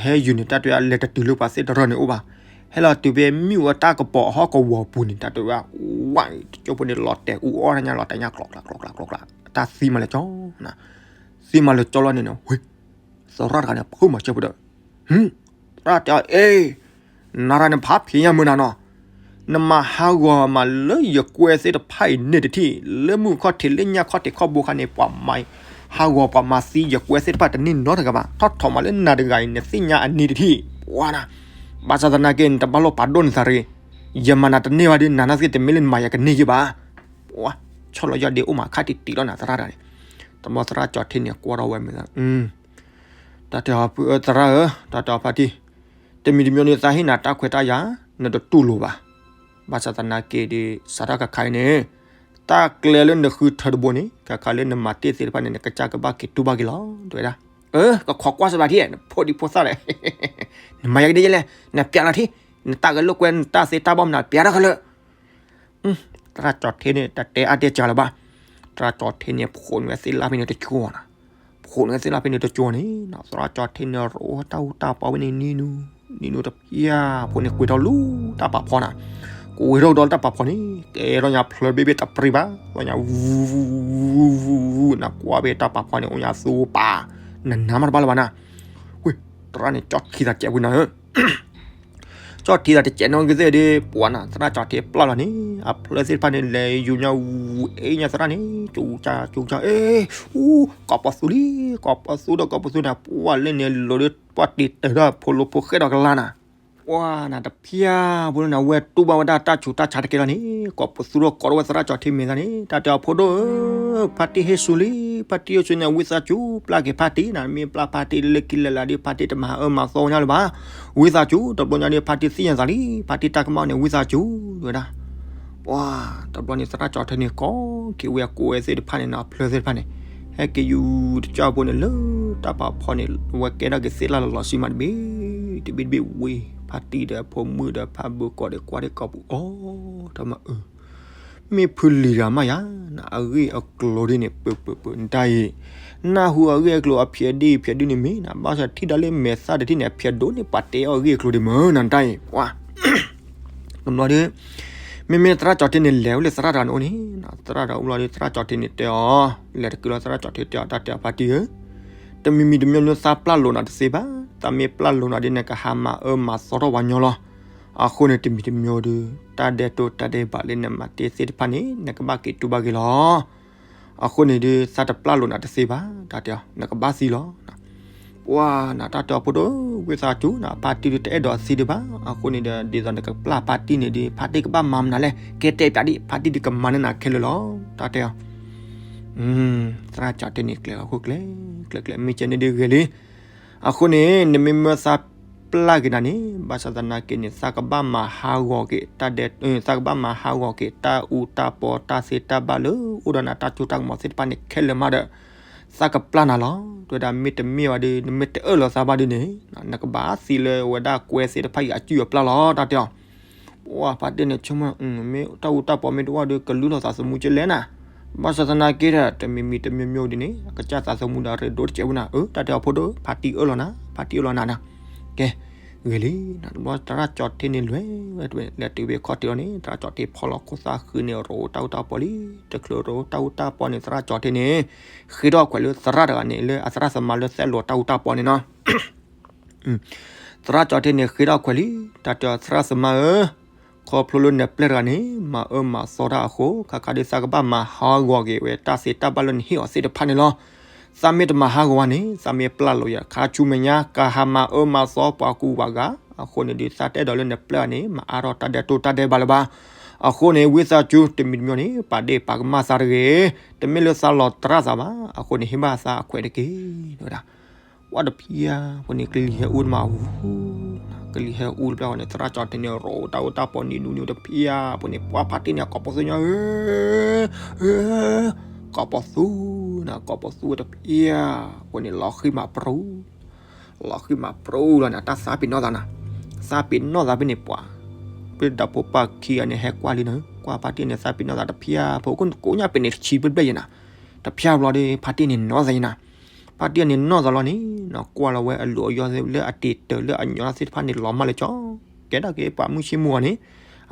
ဟဲယိာ်န့ၣ် တၢ်တဲလဲၤတတုၤလၢပှၤသ့ၣ်တရၢန့ၣ်အိၣ်ဘၣ် ဟဲလီၤတုၤဖဲမုၢ်ဝဲတၢ်ကပီၤအဟီၣ်ကဝီၤပူၤန့ၣ် တၢ်တဲဝဲ ဝါ တကၠိဖိန့ၣ် လီၤတဲာ်အူအီၣ်တၢ်ညါ လီၤတဲာ်ညါ ကျီကျီကျီကျီကျီကျီ တၢ်သံမၤလၢာ်ကၠီ သံမၤလၢာ်ကၠီလီၤန့ၣ် ဝ့ သရၣ်တဂၤန့ၣ် ဖုမၤစၢၤပဒီး သရၣ်တဲအီၤ အ့ နၤရၤန့ၣ် ဖးဖံးညါမုာ်နၤနီၤ နမၤဟးဂီၤမးလၢယကွဲးသ့ၣ်တဖၣ်အံၤန့ၣ်တထံၣ် လၢမုၢ်ခီၣ်ထံးလၢညါခီၣ်ထံးခီၣ်ဘိခါန့ၣ် ပှၤမၤဟးဂီၤပှၤမၤသံယကွဲးသ့ၣ်တဖၣ်တန့ၢ်နီတဂၤဘၣ် ထီၣ်ထီၣ်မးလၢနၤတဂၤအံၤ နသ့ၣ်ညါအန့ၣ်တထံၣ် ပှၤနၤ ဘၣ်ဆၣ်သနာ်က့ နတဘၣ်လိၣ်ပာ်ဒိၣ်နသးတဂ့ၤ ယမၤနၤတန့ၢ်ဘၣ်ဒီး နၤနာ်သက့ တမ့ၢ်လၢနမၤယၤကန့ၢ်ယ့ဘၣ် ပှၤ ဆီၣ်လီၤယီၢ်ဒ့အိၣ်မးခါတံၢ်တံၢ်လီၤနၤသရၣ်တဂၤန့ၣ် တဘျီသရၣ်ကၠီၣ်ထ့န့ၣ် ကွၢ်ထီၣ်ဝဲမ့ၢ် တၢ်တဲအီၤ သရၣ်ဧၢ, တၢ်တဲအီၤဖါတံၢ်, တမံၤတမံၤန့ၣ် သးဟ့ၣ်နၤတၢ်ခွဲးတၢ်ယာ် နတတူၢ်လိာ်ဘၣ်. ဘၣ်ဆၣ်သနာ်က့ဒီး စးထီၣ်ခါခါအံၤန့ၣ် တၢ်ကျဲလၢနဃုထၢတဘိန့ၣ် ခါခါလၢနမၤတ့ၢ်သ့ၣ်တဖၣ်န့ၣ် နကစၢ်ကဘၣ်က့ၤတူၢ်ဘၣ်က့ၤလီၤ တဲဝဲဒၣ်. အၢ ကခိးကွၢ်စၢၤဘၣ်ထံၣ် နဖိဒံဖိသၣ်လဲၣ်, နမၤယၤကဒဲလဲၣ်, နပျးလီၤထံၣ်, နတၢ်ဂဲၤလိာ်ကွဲ နတၢ်သ့တၢ်ဘီၣ်မနုၤ ပျးထီၣ်ခဲလၢာ် သရၣ်ကၠီၣ်ထ့န့ၣ် တတဲအါတဲစှၤလၢၤဘၣ်. သရၣ်ကၠီၣ်ထ့န့ၣ် ဖိးန့ၢ်ဝဲသ့ၣ်လၣ်ဖဲန့ၣ်တကၠိၤနၤ, ဖိးန့ၢ်ဝဲသ့ၣ်လၣ်ဖဲန့ၣ်တကၠိၤန့ၣ် သရၣ်ကၠီၣ်ထ့န့ၣ် ရိးတၢ်အူတၢ်ပီဝဲန့ၣ် နံၤနူၤ နံၤနူၤတဖျၢၣ် ဖိန့ၣ်ကွံာ်ထီၣ်လူၤတၢ်ပာ်ဖီနၤ, ကွံာ်ထီၣ်ဒီးတၢ်ပာ်ဖီန့ၣ် ကဲထီၣ်ညါဖျၢၣ်ဘ့ၣ်ဘ့ၣ်တပြံၤဘၣ်, လီၤညါ ဝူၤ နကွၢ်ဖဲတၢ်ပာ်ဖီန့ၣ် အိၣ်ညါသူပာ်, နနၤမးတဘၣ်လၢၤဘၣ်နၤ, ဝ့ၢ် သရၣ်န့ၣ် ကၠီၣ်ထံသးကဲးဝံၤနၤဧၢ ကၠီၣ်ထံသးတကဲးနီၣ်ဂံၢ်သ့ၣ်ဒီး ပှၤနၤ သရၣ်ကၠီၣ်ထ့ပျၢ်လီၤန့ၣ် အဖျၢၣ်သ့ၣ်တဖၣ်န့ၣ် လဲၤယူၤညါဝူၤ အ့ၣ်ညါသရၣ်န့ၣ် ကၠူကၠါ ကၠူကၠါ အ့ အူ ကိးပီသူလံ ကိးပီသူဒီးကိးပီသူန့ၣ် ပှၤလၢန့ၣ်လိၤဒီး ပှၤတံာ်တၢ်ဒီးဖိလိဖိဃဲဒီးကလါနၤ, ပ ပှၤနတဖျၢၣ်ဖိလၢနဝဲတူၢ်ဘၣ်ဝဲဒၣ်တၢ်ဆူးတၢ်ဆါတကဲလီၤန့ၣ် ကိးပသူထီၣ်ကိးထီၣ်ဝဲသရၣ်ကၠီၤထ့မဲာ်သးန့ၣ် တၢ်တဲအီၤဖိဒိၣ်ဧၢ, ဖါတံၢ်ဟ့ၣ်ဆူလံ, ဖါတံၢ်ဟ့ၣ်ဆူန့ၣ် ဝံသးစူၤပျၢ်က့ၤဖါတံၢ်နၤ, မ့ၢ်ပျၢ်ဖါတံၢ်လၢခံလၢာ်လၢာ်ဒီး ဖါတံၢ်တမၤအၢမၤသီညါလၢၤဘၣ်, ဝံသးစူၤ တဘျီညါဒီး ဖါတံၢ်သ့ၣ်ညါသးလံ, ဖါတံၢ်တၢ်ကမၣ်န့ၣ် ဝံသးစူၤ တဲဝဲဒၣ် ပှၤ တဘျီန့ၣ် သရၣ်ကၠီၤထ့န့ၣ် ကိးက့ၤဝဲအကိးဝဲသ့ၣ်တဖၣ်န့ၣ်နီၤ အဖျၢၣ်သ့ၣ်တဖၣ်န့ၣ် ဟဲက့ၤယူၤတကၠီၣ်ဖိန့ၣ် လၢတၢ်ပာ်ဖီန့ၣ် ဝဲကဲထီၣ်က့ၤသ့ၣ်လၢ်လီၤလီၤဆံးမးတဘ့ၣ် တဘ့ၣ်တဘ့ၣ်ဝံၤ ဖါတံၢ်ဒီးဖိမုၣ်ဒီးဖါဘုးကိးဒီးကွၢ်ဒံးကိးပူၤ အိ တမၤအၢ မ့ၢ်ဖုလံၤတဂၤမးယၤ နအဂ့ၢ်အကျိၤဒ်န့ၣ် ပၢပၢပၢ နတၢ်အံၤ နၢ်ဟူအဂ့ၢ်အကျိၤအဖျဲးဒ်အံၤဖျဲးဒ်န့ၣ်မ့ၢ်နၤ ဘၣ်ဆၣ်ထံၣ်ဒၣ်လၢမဲာ်သၣ်တထံၣ်န့ၣ် အဖျဲးဒိၣ်န့ၣ် ပှၤတဲအီၤအဂ့ၢ်အကျိၤဒ်မ့ၢ်နၤတၢ်အံၤ ပှၤ တဘျီဒီး မ့မ့ၢ်သရၣ်ကၠီၤထ့န့ၣ်လဲၤဝဲလၢသရၣ်တဂၤန့ၣ်အိၣ်န့ၣ် သရၣ်တဂၤအိၣ်ဘျီဒီး သရၣ်ကၠီၤထ့န့ၣ်တဲအီၤ လဲၤတကုၤလီၤ သရၣ်ကၠီၤထ့တဲအီၤ တၢ်တဲအီၤဖါတံၢ်ဧၢ တမံၤမံၤတမံၤမံၤသးပျၢ်လိာ်နၤတသ့ဘၣ်, သးမ့ၢ်ပျၢ်လိာ်နၤဒီး နကဟးမၤအၢမၤသီထီၣ်ပှၤညီလီၤ. အဃိန့ၣ် တမံၤတမံၤဒီး တၢ်ဒဲးတိၢ်တၢ်ဒဲးဘးလၢနမၤတ့ၢ်သ့ၣ်တဖၣ်န့ၣ် နကဘၣ်က့ၤတူၢ်ဘၣ်က့ၤလီၤ. အဃိန့ၣ်ဒီး သးတပျၢ်လိာ်နၤတသ့ဘၣ်, တၢ်တဲအီၤ နကဘၣ်သံလီၤ. ပှၤနတၢ်တဲအီၤဖိဒိၣ် ဝံသးစူၤနၤ ဖါတံၢ်ဒုးတအဲၣ်ဒိးသံဒံးဘၣ်. အဃိန့ၣ်ဒီး ဒ်သိးနကပျၢ်ဖါတံၢ်န့ၣ်ဒီး ဖါတံၢ်ကဘၣ်မၤမနုၤလဲၣ် ကဲတဲပၠးဒံး ဖါတံၢ်ဒုးကမၤန့ၢ်နၤခဲလၢာ်လီၤ တၢ်တဲအီၤ သရၣ်ကၠီၤထ့န့ၣ် ကျဲၤလီၤခိၣ်ကျဲၤ ကျဲၤကျဲၤ မ့ၢ်ကဲန့ၣ်ဒုးဂ့ၤလံ. အဃိန့ၣ် နမ့ၢ်မၢသးပျၢ်က့ၤနၤန့ၣ် ဘၣ်ဆၣ်သနာ်က့န့ၣ် သးကဘၣ်မၤဟးဂီၤက့ၤတၢ်ဒဲး သးကဘၣ်မၤဟးဂီၤက့ၤ တၢ်အူတၢ်ပီတၢ်သ့တၢ်ဘၣ်လၢ အိၣ်ဒီးနၤတၢ်စိတၢ်ကမီၤသ့ၣ်တဖၣ်န့ၣ် ခဲလၢာ်မးဒီး သးကပျၢ်နၤလီၤ. တဲဝဲဒၣ် မ့တမ့ၢ်ဘၣ်ဒီး နမ့ၢ်တအၢၣ်လီၤသးဘၣ်ဒ်န့ၣ် နကဘၣ်သံလၢဝဲဒၣ်ကွဲသ့ၣ်တဖၣ်အံၤအစုၣ်အပျၢ်လီၤ တၢ်တဲအီၤ ပှၤဖါတံၢ်န့ၣ် ဆိကမိၣ် မ့ၢ်တၢ်အူတၢ်ပီမ့ၢ်တအိၣ်ဒီး ကလူလီၤသးသမူကလဲၣ်နၤ. ဘၣ်ဆၣ်သနာ်က့ဒီး တမံၤမံၤတမံၤမံၤဒ်န့ၣ် အကစၢ်သးသမူဒီးရ့ဒိၣ်တစဲးဝဲနၤ. အၢ တၢ်တဲအီၤဖိဒိၣ် ဖါတံၢ်အၢၣ်လီၤနၤ ဖါတံၢ်အၢၣ်လီၤနၤနၤ. ကဲ ဂ့ၤလံ တဘျီသရၣ်ကၠီၤထ့န့ၣ်လဲၤဝဲ လဲၤတုၤဖဲခီၣ်ထံးလီၤန့ၣ် သရၣ်ကၠီၤထ့ဖီလီၤခိၣ်သၣ်ဃုာ်န့ၣ် ရိးတၢ်အူတၢ်ပီလံ. တချုးရိးတၢ်အူတၢ်ပီန့ၣ် သရၣ်ကၠီၤထ့န့ၣ် ဃ့ထီၣ်ခွဲးလၢသရၣ်တဂၤန့ၣ် လၢအသရၣ်သမါလၢသဲးလိာ်တၢ်အူတၢ်ပီန့ၣ်နီၤ သရၣ်ကၠီၤထ့န့ၣ် ဃ့ထီၣ်ခွဲးလံ တၢ်တဲအီၤ သရၣ်သမါဧၢ, ခီဖျိလၢနပျဲၢ်တဂၤန့ၣ် မၤအၢမၤသီတၢ်အဃိ ခါခါဒီးသးကဘၣ်မၤဟးဂီၤက့ၤဝဲတၢ်သ့တၢ်ဘၣ်လၢနဟ့ၣ်အီၤသ့ၣ်တဖၣ်န့ၣ်လီၤ. သးမ့ၢ်တမၤဟးဂီၤဘၣ်န့ၣ် သးမ့ၢ်ပျၢ်လိာ်ယၤ ခါဆူမဲာ်ညါ ကဟးမၤအၢမၤသီပှၤကူပှၤဂၤ အဃိန့ၣ်ဒီး သးတအဲၣ်ဒိးလၢနပျဲၢ်တဂၤန့ၣ် မၤအါထီၣ်တၢ်ဒဲးတိၢ်တၢ်ဒဲးဘးလၢၤဘၣ်. အဃိန့ၣ် ဝံသးစူၤ တမံၤတမံၤန့ၣ် ပာ်ဒ့ၣ်ပာ်ကမၣ်သးတဂ့ၤ, တမ့ၢ်လၢသးလီၤသရၣ်သးဘၣ်. အဃိန့ၣ် ဟ့ၣ်ဘၣ်သးအခွဲးတက့ၢ် တဲဝဲဒၣ် ပှၤတဖျၢၣ်ဖိန့ၣ် ကလံၤဟဲအူတမးဝူ, ကလံၤဟဲအူတဖျၢၣ်န့ၣ် သရၣ်ကၠီၤထ့န့ၣ် ရိးတၢ်အူတၢ်ပီန့ၣ် နူနူတဖျၢၣ်ဖိန့ၣ် ပှၤဖါတံၢ်န့ၣ် ကိးပသူညါဧၢ, ကိးပသူန့ၣ် ကိးပသူတဖျၢၣ်ဖိန့ၣ် လီၤဃံမးပြူၤ, လီၤဃံမးပြူၤလီၤန့ၣ် တၢ်သးပ့ၤနီၣ်သးနၤ, သးပ့ၤနီၣ်သးဖဲန့ၣ်ပှၤ, ဖဲဒီဖိပၢ်ခံဂၤန့ၣ် ဟဲကွၢ်လံနၤ, ကွၢ်ဖါတံၢ်န့ၣ် သးပ့ၤနီၣ်သးတဖျၢၣ်ဖိ ကိးညါဖဲန့ၣ် တဆံဘျဲၣ်ဘျဲၣ်ယဲနၤ, တဖျၢၣ်ဘျီဒီး ဖါတံၢ်န့ၣ်နီၢ်သးယဲနၤ ဖါတံၢ်န့ၣ်နီၢ်သးလီၤန့ၣ် ကွၢ်လီၤဝဲအလိၤအယီၢ်လၢအတ့ၤတၢၤလၢအညီသ့ၣ်တဖၣ်န့ၣ် လီၤမၢ်လၢကၠီ, ကဲဒၣ်က့ၤပှၤမုၢ်ဆ့ၣ်မုၢ်ဂီၤန့ၣ်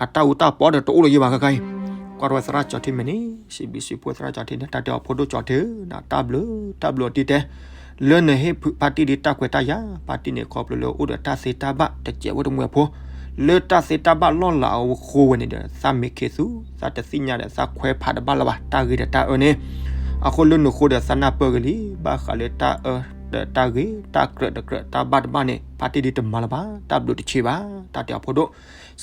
အတၢ်အူတၢ်ပီဒီးတအိၣ်လၢၤယဲဘၣ်ခဲခါအံၤ, ကွၢ်ထီၣ်ဝဲသရၣ်ကၠီၤထ့မဲာ်န့ၣ် စံးဘျုးစံးဖှိၣ်သရၣ်ကၠီၤထ့န့ၣ် တၢ်တဲအီၤဖိဒိၣ်ကၠီၤထ့ဧၢ, တၢ်ဘျုး တၢ်ဘျုးအီၤတံၢ်တဲ လၢနဟ့ၣ်ဖါတံၢ်ဒ်တၢ်ခွဲးတၢ်ယာ်, ဖါတံၢ်န့ၣ် ခီဖျိလၢအိၣ်ဒီးတၢ်သ့တၢ်ဘၣ်တစဲးဖိတမှဲၤဖိ လၢတၢ်သ့တၢ်ဘၣ်လီၢ်လၤအဃိဝဲန့ၣ်ဒီး သးမ့ၢ်ခ့သူ သးတသ့ၣ်ညါဒီး သးခွဲးဖးတဘၣ်လၢၤဘၣ် တၢ်ဂ့ၤဒီးတၢ်အၢန့ၣ်, အဃိလၢနဃိဒီးသးနၢ်ပၢၢ်ဂ့ၤလံ, ဘၣ်ဃးလၢတၢ်အၢဒီးတၢ်ဂ့ၤ တၢ်ကြၢးတကြၢး တၢ်ဘၣ်တဘၣ်န့ၣ် ဖါတံၢ်ဒ်တမၤလၢၤဘၣ်, တၢ်ဘျုးတဆံးဘၣ်, တၢ်တဲအီၤဖိဒိၣ်,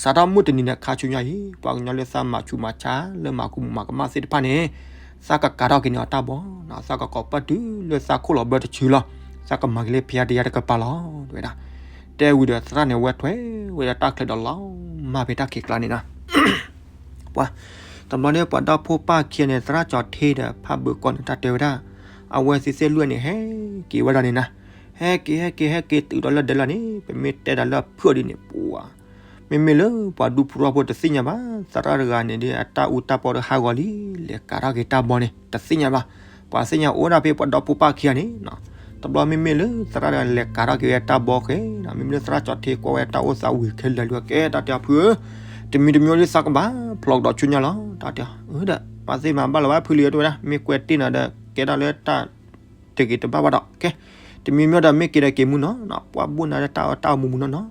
စးထီၣ်မုၢ်တနံၤန့ၣ် ခါဆူညါအံၤ ပှၤကညီလၢသးမၤဆူးမၤဆါ လၢမၤကူမၤကမၣ်သ့ၣ်တဖၣ်န့ၣ် သးကကးထီၣ်က့ၤန့ၢ်အီၤတၢ်ဘီ, သးကကိးပၣ်တုၤလၢသးခိၣ်လီၤဘၢတဆူလီၤ, သးကမၤက့ၤလၢဖဲယါတယါတကပၤလီၤ တဲဝဲဒၣ်. တဲဝံၤဒီးသရၣ်န့ၣ် ဝဲထွဲဝဲဒၣ်တၢ်ချဲးဒီးလီၤမၢ်ဖဲတၢ်ခံးကျါန့ၣ်နီၤ. ပှၤ, တဘျီန့ၣ် ပှၤဒီဖိပၢ်ခံဂၤန့ၣ် သရၣ်ကၠီၤထ့ဒီးဖးဘုးကီၢ်န့ၣ် တၢ်တဲဝဲဒၣ်, အဝဲသ့ၣ်သ့ၣ်လွဲၢ်န့ၣ် ဟဲက့ၤဝဲဒၣ်န့ၣ်နၤ, ဟဲက့ၤ ဟဲက့ၤ ဟဲက့ၤတုၤဒီးလၢဒဲလီၤန့ၣ် ပမ့ၢ်တဲဒၣ်လၢအဖုၣ်အီၤဒ်န့ၣ် ပှၤ မ့မ့ၢ်လၢပှၤဒူဖိထီဖိတသ့ၣ်ညါဘၣ်, သရၣ်တဂၤန့ၣ်ဒီး အတၢ်အူတၢ်ပီဒီးဟးဂီၤလံ, လဲၤကးထီၣ်က့ၤတၢ်ဘီန့ၣ် တသ့ၣ်ညါဘၣ်. ပှၤသ့ၣ်ညါအိၣ်ဒၣ်ဖဲပှၤဒီဖိပၢ်ခံဂၤန့ၣ်, တဘျီမ့မ့ၢ်လၢသရၣ်တဂၤန့ၣ် လဲၤကးထီၣ်က့ၤဝဲတၢ်ဘီဃဲ, မ့မ့ၢ်လၢသရၣ်ကၠီၤထ့ကွၢ်ဝဲတၢ်အိၣ်သးဝံၤခဲလၢာ်လၢကဲတၢ်တဲအဖုဧၢ, တမံၤတမံၤဒီးသးကဘၣ်ဖျိးကဒီးဆူညါလီၤ, တၢ်တဲအီၤ, အၢဒီး ပှၤသ့ၣ်မၤဘၣ်လၢၤဘၣ်ဖုလံၤဧၢ တဲဝဲဒၣ်, မ့ၢ်ကွဲးတ့ၢ်နၤဒီး ကဲဒၣ်လၢတၢ်တဂ့ၤတဘၣ်ဘၣ်ဒီး ကဲ, တမံၤမံၤဒီးမ့ၢ်က့ၤဒီးက့ၤမုၢ်နီၤ, ပှၤဘိၣ်နၤလၢတၢ်အၢတၢ်အမူမူနီၢ်နီၢ်,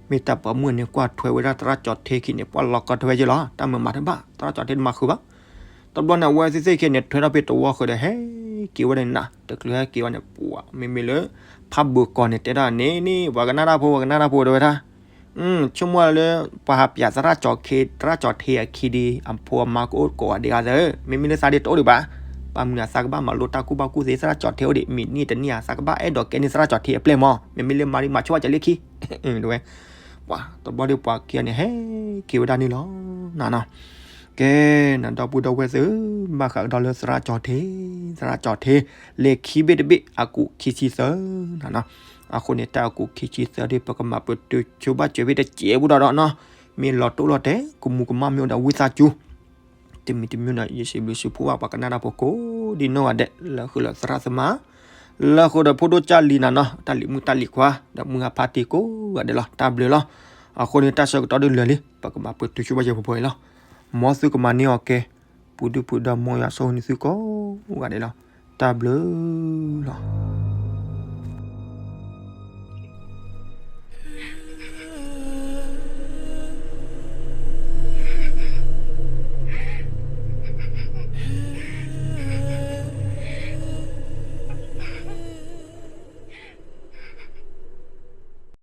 မ့ၢ်တၢ်ပှၤမုၣ်န့ၣ်ကွၢ်ထွဲဝဲဒၣ်သရၣ်ကၠီၤထ့ခံန့ၣ် ပှၤလီၤကီထွဲဝဲက့ၤလီၤ, တၢ်မၤမၤတဘၣ် သရၣ်ကၠီၤထ့တမၤဃုာ်ဘၣ်. တဘျီန့ၣ် အဝဲသ့ၣ်သ့ၣ်ခံန့ၣ် ထွဲထီၣ်ဖဲတဝီဃၢၤဒီးဟဲက့ၤဝဲဒၣ်န့ၣ်နၤ, တချုးဟဲက့ၤဝဲန့ၣ် ပှၤ မ့မ့ၢ်လၢ ဖးဘုးကီၢ်န့ၣ် တဲဒၣ်န့ၣ်န့ၣ် ပှၤကနၣ်တၢ်ဖိ ပှၤကနၣ်တၢ်ဖိတဲဝဲဒၣ်, ဆိကမိၣ်လၢ ပှၤဟးပျးသရၣ်ကၠီၤခ့ သရၣ်ကၠီၤထ့အခံဒီး အဖိအမါကအိၣ်ကိးဂၤဒဲးဂၤသၢ, မ့မ့ၢ်လၢသးဒ်တအိၣ်ဒံးဘၣ်, ပှၤမုၢ်အသးကဘၣ်မၤလိတၢ်ကူၣ်ဘၣ်ကူၣ်သ့ သရၣ်ကၠီၤထ့အိၣ်ဒံး မ့ၢ်နံၣ်တနံၣ်ဧါ သးကဘၣ်အဲၣ်ဒိးကဲန့ၢ်သရၣ်ကၠီၤထ့အပျဲၢ်မး, မ့မ့ၢ်လၢမၤရံမၤဆိၣ်ဘၣ်ကလၢခံ ဝဲ ပှၤတဘျီဒီးပှၤခံဂၤန့ၣ် ဟဲက့ၤဝဲဒၣ်န့ၣ်လီၤ နနီၤ. ကဲ နဒီပုၢ်ဒီဝဲၢ်သ့ၣ်ဧၢ, ဘၣ်ဃးကဒီးလၢသရၣ်ကၠီၤထ့, သရၣ်ကၠီၤထ့ လဲၤခံဘ့ၣ်တဘ့ၣ် အကူးခံဆံသၢ နနီၤ. အဃိန့ၣ် တၢ်အကူးခံဆံသၢဒီး ပကမၤပတုာ်ဆိဘၣ်စၢၤဘ့ၣ်တစဲးဖိဒီးဒီးနီၤ, မ့ၢ်လီၤတိၢ်လီၤတဲာ် ကမူၤကမၣ်မ့ၢ်အိၣ်ဒီးဝံသးစူၤ တမံၤတမံၤဒီး ယစံးဘျုးစံးဖှိၣ်ဘၣ်ပှၤကနၣ်တၢ်ဖိကိးဒ်နီၢ်ဂၤဒဲး လၢဃုာ်လၢသရၣ်သမါလၢဃုာ်ဒီးဖိဒိၣ်ကၢ်လံၤ နနီၤ, တၢ်လံၤမုၣ်တၢ်လံၤခွါ ဒီးမုၢ်ဂၤဖါတံၤကိးဂၤဒဲးလီၤ. တၢ်ဘျုးလီၤ. အဃိန့ၣ် တၢ်ဆၢကတီၢ်ဒုးလၢာ်လံ ပကမၤပတုာ်ဆိဘၣ်စၢၤပှဲၤပှဲၤအံၤလီၤ. မ်သုကမၤန့ၢ်အီၤကဲ ပူၤဒုၣ်ပူၤဒါ မ်ယွၤဆိၣ်ဂ့ၤန့ၢ်သုကိးဂၤဒဲးလီၤ. တၢ်ဘျုးလီၤ.